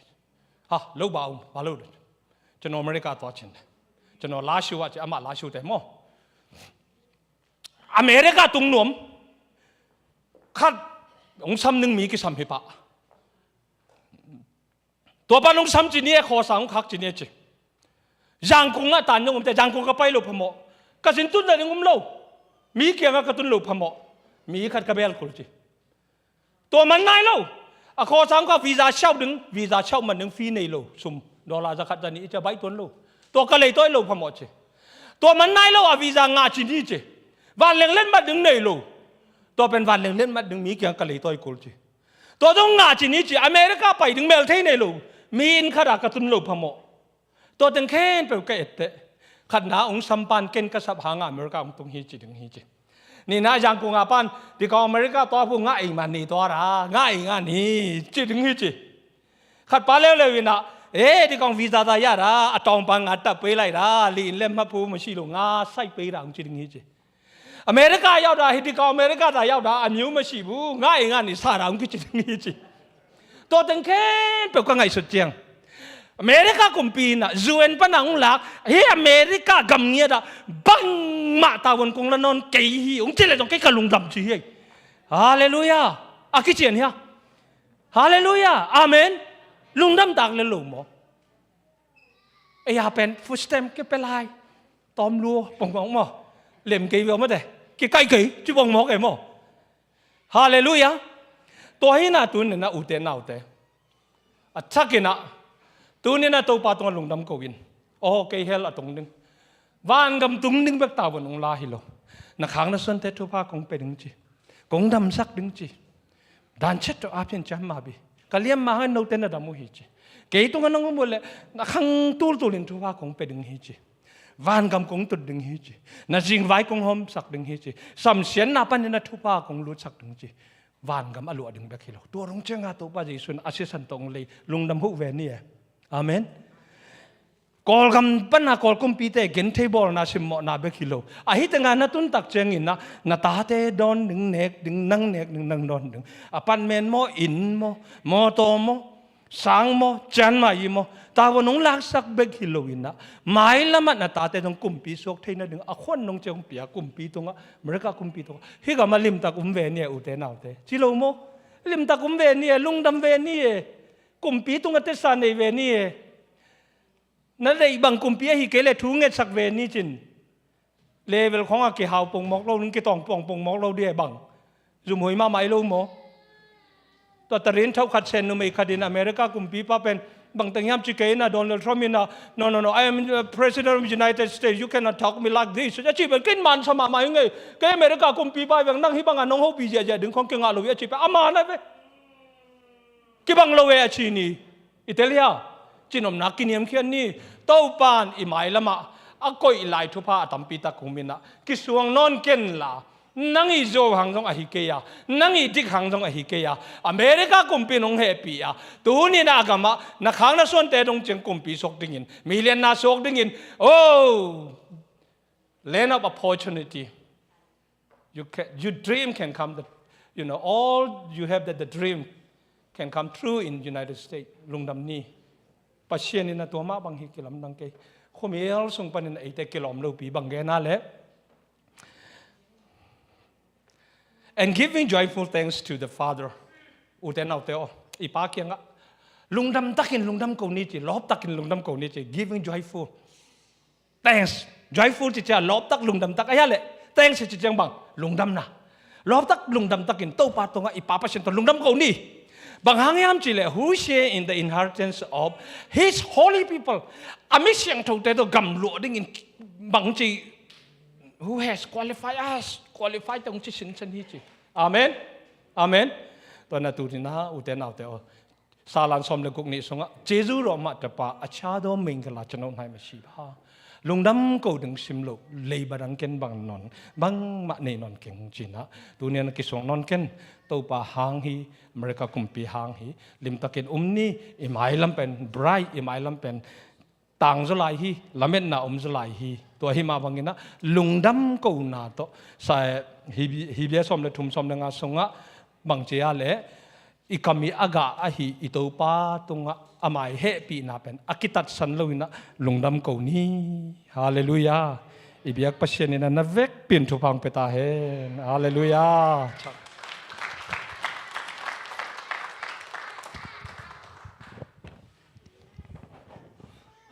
Ha, lo ba um ba lo. Ceno America tua cinte. Ceno lashu a ci ama lashu te maw. America tung nuam khat hong sam ning mi kisam hi pah. Tua pan hong sam ci ni e, khawsa hong khak ci ni e ci. Zangkung ah tan zong omte, Zangkung ka pai lo phamawh. Ka zin tun nading om lo. Mi kiangah ka tun lo phamawh. Mi khat ka bel khul ci. Tua man nai lo. A khawsa hong khak visa siau ding, visa siau man ding fee nei lo. Sum dollar za khat za nih i ci a baih tuan lo. Tua ka leitawi lo phamawh ci. Tua man nai lo a visa ngah ci ni ci. Vanleng let mat ding nei lo. Tua pen vanleng let mat ding mi kiangah ka leitawi kul ci. Tua zong ngah ci ni ci, America pai ding mel thei nei lo. Mi inn khat ah ka tun lo phamawh. Tua teng khempeuh ka etteh. Khatna hong sam pan ken ka sap hangah America hong tung hi ci ding hi ci. Nihna Zangkung a pan, dikau America tua phu ngah ei mah ni tua ra, ngah ei ngah ni ci ding hi ci. Khat pa leuleu inah, eh, dikau visa ta ya ra, a tawng pa ngah ta pei lai ra, li in lem ma phu ma si lo ngah sai pei ra hong ci ding hi ci. America yau da, hiti ka America da yau da, a miu ma si bu, nga i nga ni sa da, ung kici ding hi ci. Tua teng khempeuh ka ngaihsut ciang. America kumpi na, U N pana ung lak, hi America gam ngia da, bangmah tavuan kong la nawn kei hi, ung ci le zong kei ka lungdam ci hi. Halleluiah. A kician hia. Halleluiah. Amen. Lungdam tak le lo maw. Ei a pen food stamp kipia lai. Tawm lua pongpong maw. Lem kei veu mate. Kikaih kei ci pongmawk ei maw. Halleluiah. Tua hi na tuni na ute naute. A thakin ah tuni na Topa tungah lungdam ko in. Aw kei hell a tung ding. Vangam tung ding bek tavuan ung la hi lo. Na khang na suante thupha kong pia ding ci. Kong damsak ding ci. Dan chet to a pian ciam ma bi. Ka liam ma hang note na dam uh hi ci. Kei tunga nang um uh le na khang tultul in thupha kong pia ding hi ci. Vangam kong tut ding hi ci. Na zingvai kong hawmsak ding hi ci. Samsiatna panin na thupha kong lutsak ding ci. Vangam a luah ding bek hi lo. Tua rung cianga Topa Jesu in a sisan tawh ong lei lungdam huh ve ni e. Amen. Kawlgam pana Kawl kumpite genthei bawlna simmawhna bek hi lo. Ahi tenga na tuntak ciangin na, na tate dawn ding nek ding nang nek ding nang dawn ding. Apartment maw, inn maw, mawtaw maw, sang maw, cianmah i maw, tavuan hong laksak bek hi lo in na. Mailamah na tate zong kumpi suak theina ding a khuan nong ciang pia kumpi tungah, America kumpi tungah. Hi gamah limtak um ve ni e ute naute. Ci lo maw? Limtak um ve ni e, lungdam ve ni e. Kumpi tungah tesa nei ve ni e. Na deih bang kumpi ahi kei le thu ngetsak ve ni cin. Level khawngah kihau pongmawk lo, nung kitawng pong pongmawk lo dih e bang. Zumhuai mahmah i lo maw? Tua tarin thauh khat sen numei khat in America kumpipa pen bang teng hiam ci kei na Donald Trump in a, "No, no, no, I am the president of the United States, you cannot talk me like this." A ci pen ken mansa mahmah hi ngei. Kei America kumpipa hi veng nang hi bangah nong hopih ziahziah ding khawng kingah lo hi a ci pen a man a ve. Kibang lo e a ci ni. I tel hia? Cinomna kiniamkhiat ni. Topan i mailamah a koih lai thupha a tampitak hum inah kisuang nawn kenla. Nang i zo hang zong ahi kei a, nang i dik hang zong ahi kei a, America kumpi nong hehpih a, tuni na a gamah na khang na suante dong ciang kumpi suak dingin, milianna suak dingin, oh, land of opportunity. You can, your dream can come. The, you know, all you have that the dream can come true in United States. Lungdam ni. Pasian in a tua mah bang hi kilamdang kei. Khuamial sung panin eite kilawm lopi bang gena le. And giving joyful thanks to the Father. Ute naute aw. I pa kiangah. Lungdam takin lungdam ko ni ci. Lawp takin lungdam ko ni ci. Giving joyful. Thanks. Joyful ci ciang lawptak lungdamtak a hia le. Thanks ci ciang bang lungdamna. Lawptak lungdamtakin Topa tungah i Pa Pasian tawh lungdam ko ni. Bang hang hiam ci le who share in the inheritance of his holy people. A mi siangthote tawh gamluah dingin bang ci who has qualified us. Qualified tong ci sinsan hi ci. Amen. Amen. Tua na tu ni na ute naute aw. Salan sawm le guk nih sungah Jesu rawh mah tapa a cha daw mengkala chano hnai masi ba. Lungdam ko ding sim lo, leiba dang ken bang nawn, bangmah nei nawn keng cinah, tuni-in a kisuang nawn ken, Topa hang hi, America kumpi hang hi, limtakin um ni, i mailam pen bright, i mailam pen tang zaw lai hi, lametna om zaw lai hi. Tua hi mah banginah lungdam kona tawh sa, Hi-, Hebrew sawm le thum, sawm le nga sungah bang ci a leh, i kam i a gah ahi i Topa tungah a mai hehpihna pen a kitatsan loinah lungdam ko ni. Halleluiah. I biak Pasian inah na vekpi-in thupha hong pia ta hen. Halleluiah.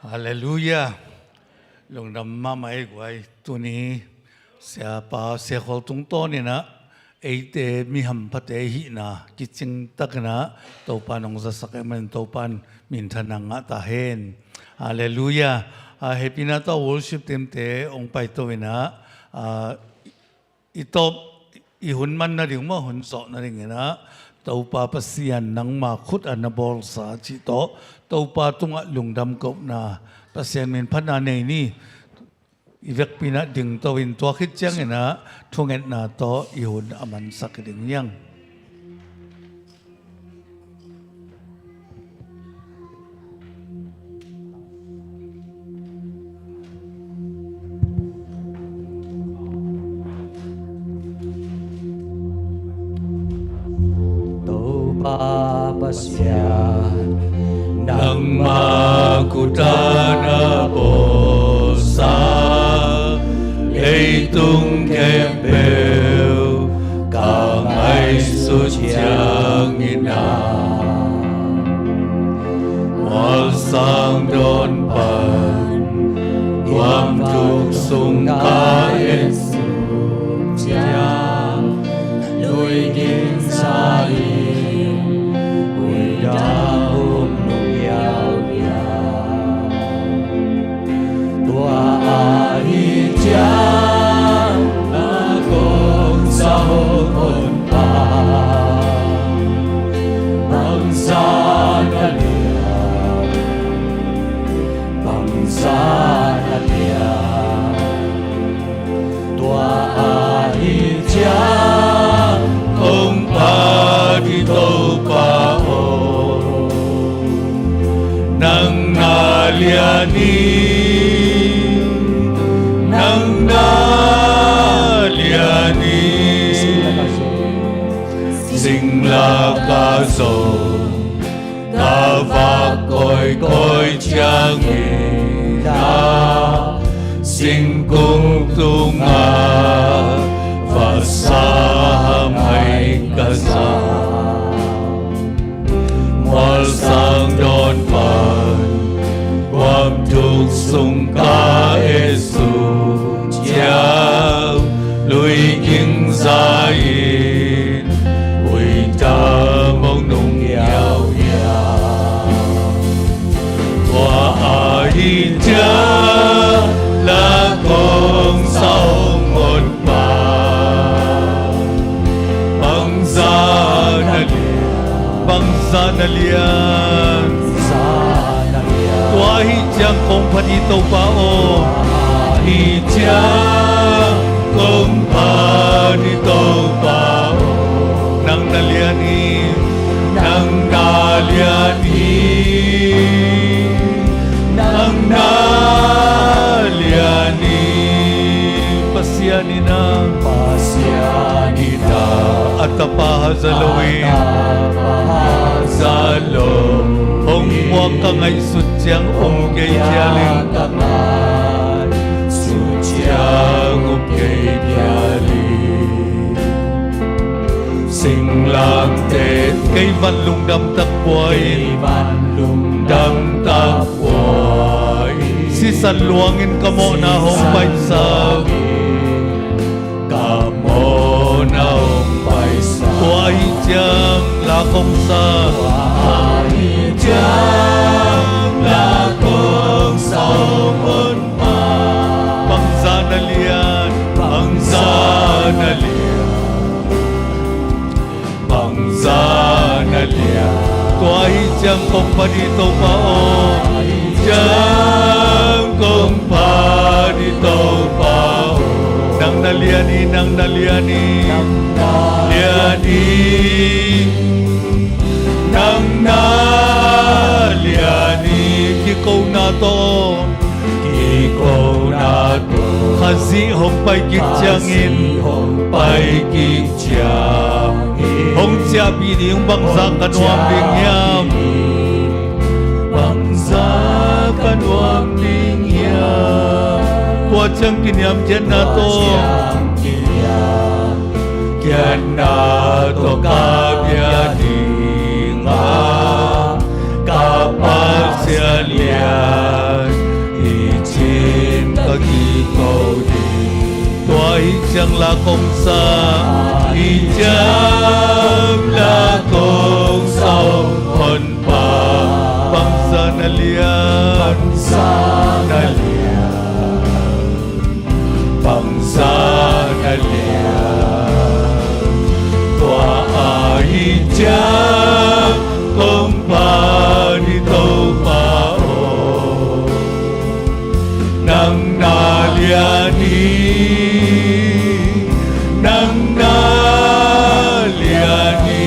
Halleluiah. Lungdam mahmah ei guai. Tuni siapa siakhual tungtawninah eite mi hamphate hihna kicingtakinah Topa nong zasak ei manin Topa in minthanna ngah ta hen. Halleluiah. A, hehpihna tawh worship team-te hong paito inah, a, i tawp i hun man nading maw, hun zawh nadinginah Topa Pasian nangma khut a na bawlsa cih tawh Topa tungah lungdam kohna, Pasian min phatna nei ni. I vekpi-inah dingto in, tua khit cianginah thungetna tawh i hun a mansak ding hi hang. Topa Pasian, nangma khut a na bawlsa leitung khempeuh ka ngaihsut ciangin a, mual sang dawn pan guam thuk sung ka et suk ciang, lui ging sa in, huidam hong nung hiauhiau. Tua ahih ciang na kong sa hong honpa, bangzah na lian, bangzah na lian. Tua ahih ciang kong phat hi Topa aw, nang na lian hi, nang na lian hi. Singla ka zong ka vak kawikawi ciangin a, singkung tungah vasa mai ka za, mual sang dawn pan guam thuk sung ka et suk ciang, lui ging sa in, huidam hong nung hiauhiau. Tua ahih ciang na kong sa hong honpa, bangzah na lian, bangzah na lian. Tua ahih ciang kong phat hi Topa aw, ahih ciang kong phat hi Topa aw, nang na lian hi, nang na lian hi, nang na lian hi. Pasian in a, Pasian in a, a tapa haza lo in, a tapa haza lo, hong puak ka ngaihsut ciang um kei phial in, ka ngaihsut ciang um kei phial in. Singlamteh kei van lungdam tak pua in, kei van lungdam tak pua in. Sisan luangin ka mawhna hong paisa, ka mawhna hong paisa. Tua ahih ciang la kong sa, tua ahih ciang la kong sa hong honpa, bangzah na lian, bangzah na lian. Bangzah na lian. Tua ahih ciang kong phat hi Topa aw, ciang kong phat Nang na lian hi, nang na lian hi, nang na lian hi. Kikona tawh, kikona tawh Khazih hong pai kik ciangin, Khazih hong pai kik ciangin, hong ciahpih ding bangzah ka nuam ding hiam? Bangzah ka nuam ding hiam? Tua ciang kiniamkhiatna tawh, tua ciang kiniamkhiatna tawh ka bia ding a, ka Pasian lian hi ci-in ka kiko ding. Tua ahih ciang la kong sa, ahih ciang la kong sa, hong honpa, bangzah na lian, bangzah na lian, bangzah na lian. Tua ahih ciang kong pan hi Topa aw, nang na lian hi, nang na lian hi.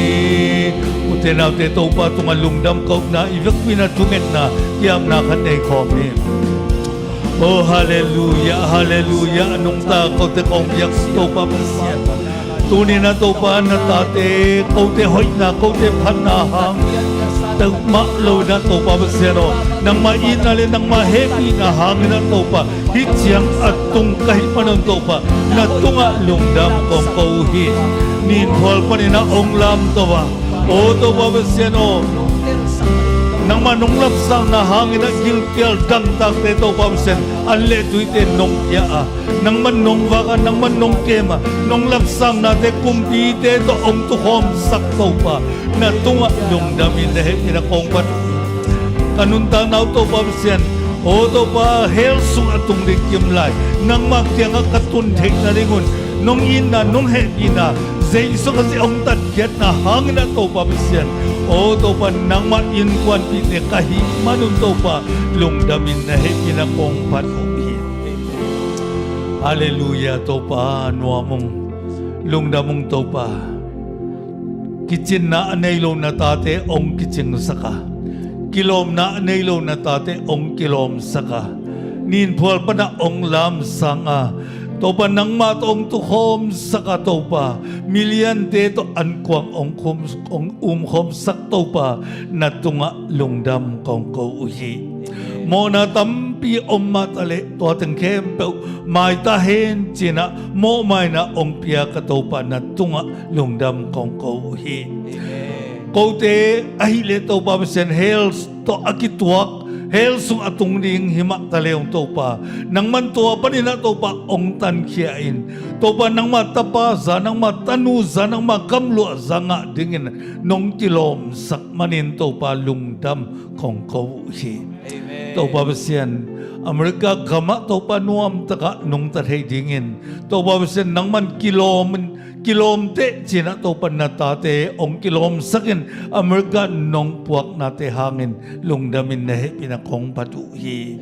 Ute naute, Topa tungah lungdam kohna, i vekpi-in a thungetna, kiamna khat nei khawm hi. Oh, halleluiah, halleluiah. A nungta kote kong biak Topa Pasian, tuni-in ah Topa na tate, kote hoihna, kote phatna hang, tawh mah lo-in ah Topa Pasian aw, nangmah itna le nangmah hehpihna hangin ah Topa, hih ciang a tung ka hih manun Topa, na tungah lungdam kong ko uh hi. Ninphual panin ah hong lamto a, aw Topa Pasian aw, nangmah nong lapsakna hangin ah gilkial dangtakte Topa Pasian, an le tuite nong pia a, nangman nong vak a, nangman nong kem a, nong lapsaknate kumpite tawh hong tukhawmsak Topa, na tungah lungdamin na hehpihna kong phat uh hi. Ka nuntakna uh Topa Pasian, aw Topa, hell sungah tung ding kim lai, nangmah kiangah ka tun theih nadingun nong itna, nong hehpihna, Jesu Khazih hong tatkhiatna hangin ah Topa Pasian, aw Topa, nangmah innkuanpihte ka hih manun Topa, lungdamin na hehpihna kong phat uh hi. Halleluiah, Topa nuam ung, lungdam ung Topa. Kicinna a nei lo na tate hong kicingsak a, kilawmna a nei lo na tate hong kilawmsak a, ninphual panah hong lamsang a, Topa nangmah tawh hong tukhawmsak a Topa, miliante tawh ankuang hong khum, hong umkhawmsak Topa, na tungah lungdam kong ko uh hi. Mawhna tampi om mah taleh tua teng khempeuh maita hen ci-in ah mawhmaina hong pia ka Topa, na tungah lungdam kong ko uh hi. Kote ahih leh Topa Pasian, hell tawh a kituak, hell sung a tung ding hi mah taleh ung Topa, nangman tua panin ah Topa hong tankhia in, Topa nangmah tapa za, nangmah tanu za, nangmah gamluah za ngah dingin nong kilawmsak manin Topa lungdam kong ko uh hi. Topa Pasian, America gamah Topa nuamtakah nungta thei dingin, Topa Pasian nangman kilawm in, kilawm teh ci-in ah Topa na tate hong kilawmsak in, America nong puaknate hangin lungdamin na hehpihna kong phat uh hi.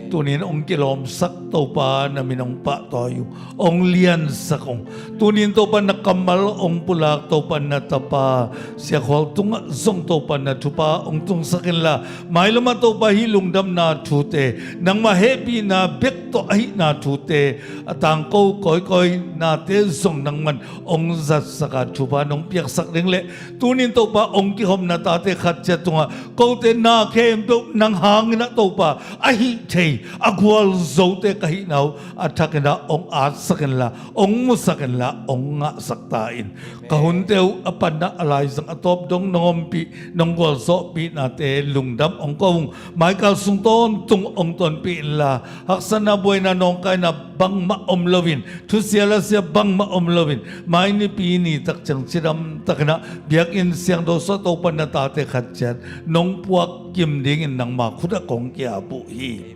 Tuni-in hong kilawmsak Topa, na min hong pahtawi uh, hong liansak ung. Tuni-in Topa na kammal hong pulak Topa na tapa Siakhual tungah zong Topa na thupha hong tungsak inla, mailamah Topa hih lungdamna thute, nangmah hehpihna bek tawh ahihna thute, a tangko kawikawi nate zong nangman hong zatsak a, thupha nong piaksak ding le, tuni-in Topa hong kihomna tate khat ciat tungah kote na khempeuh nang hangin ah Topa a hih thei a gualzote ka hihna uh a thakin ah hong atsak inla, hong musak inla, hong ngahsak ta in. Ka hunte uh a panah a laizang a tawp dong nong ompih, nong gualzawhpihnate lungdam hong ko ung. Maikal sung tawntung hong tonpih inla, haksatna, buaina, nawngkaina bangmah om loin, thusia lasia bangmah om loin, mai Nipi ni tak ciang cidamtakin ah biakinn siangtho sungah Topa na tate khat ciat nong puak kim dingin nangma khut ah kong ki-ap uh hi.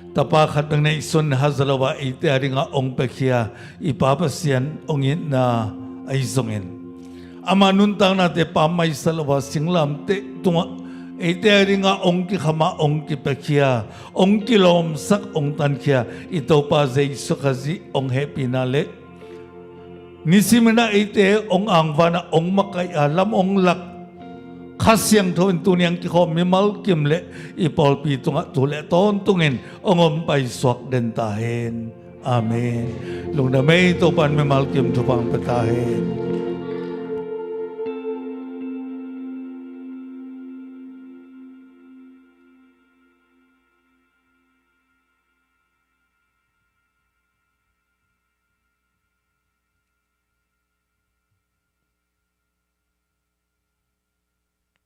Tapa khat bek neihsun haza lo a eite a dingah hong piakhia i Pa Pasian hong itna ahi zongin, ama nuntaknate pammaih sa lo a singlamteh tungah eite a dingah hong kikham a, hong kipiakhia, hong kilawmsak, hong tankhia i Topa Jesu Khazih hong hehpihna le nisimin ah eite hong angvan a, hong makaih a, lam hong lak Kha Siangtho in tuni hong kikhawm mimal kim le i pawlpi tungah tu le tawntungin hong om paisuak den ta hen. Amen. Lungdam ei, Topa'n mimal kim thupha hong pia ta hen.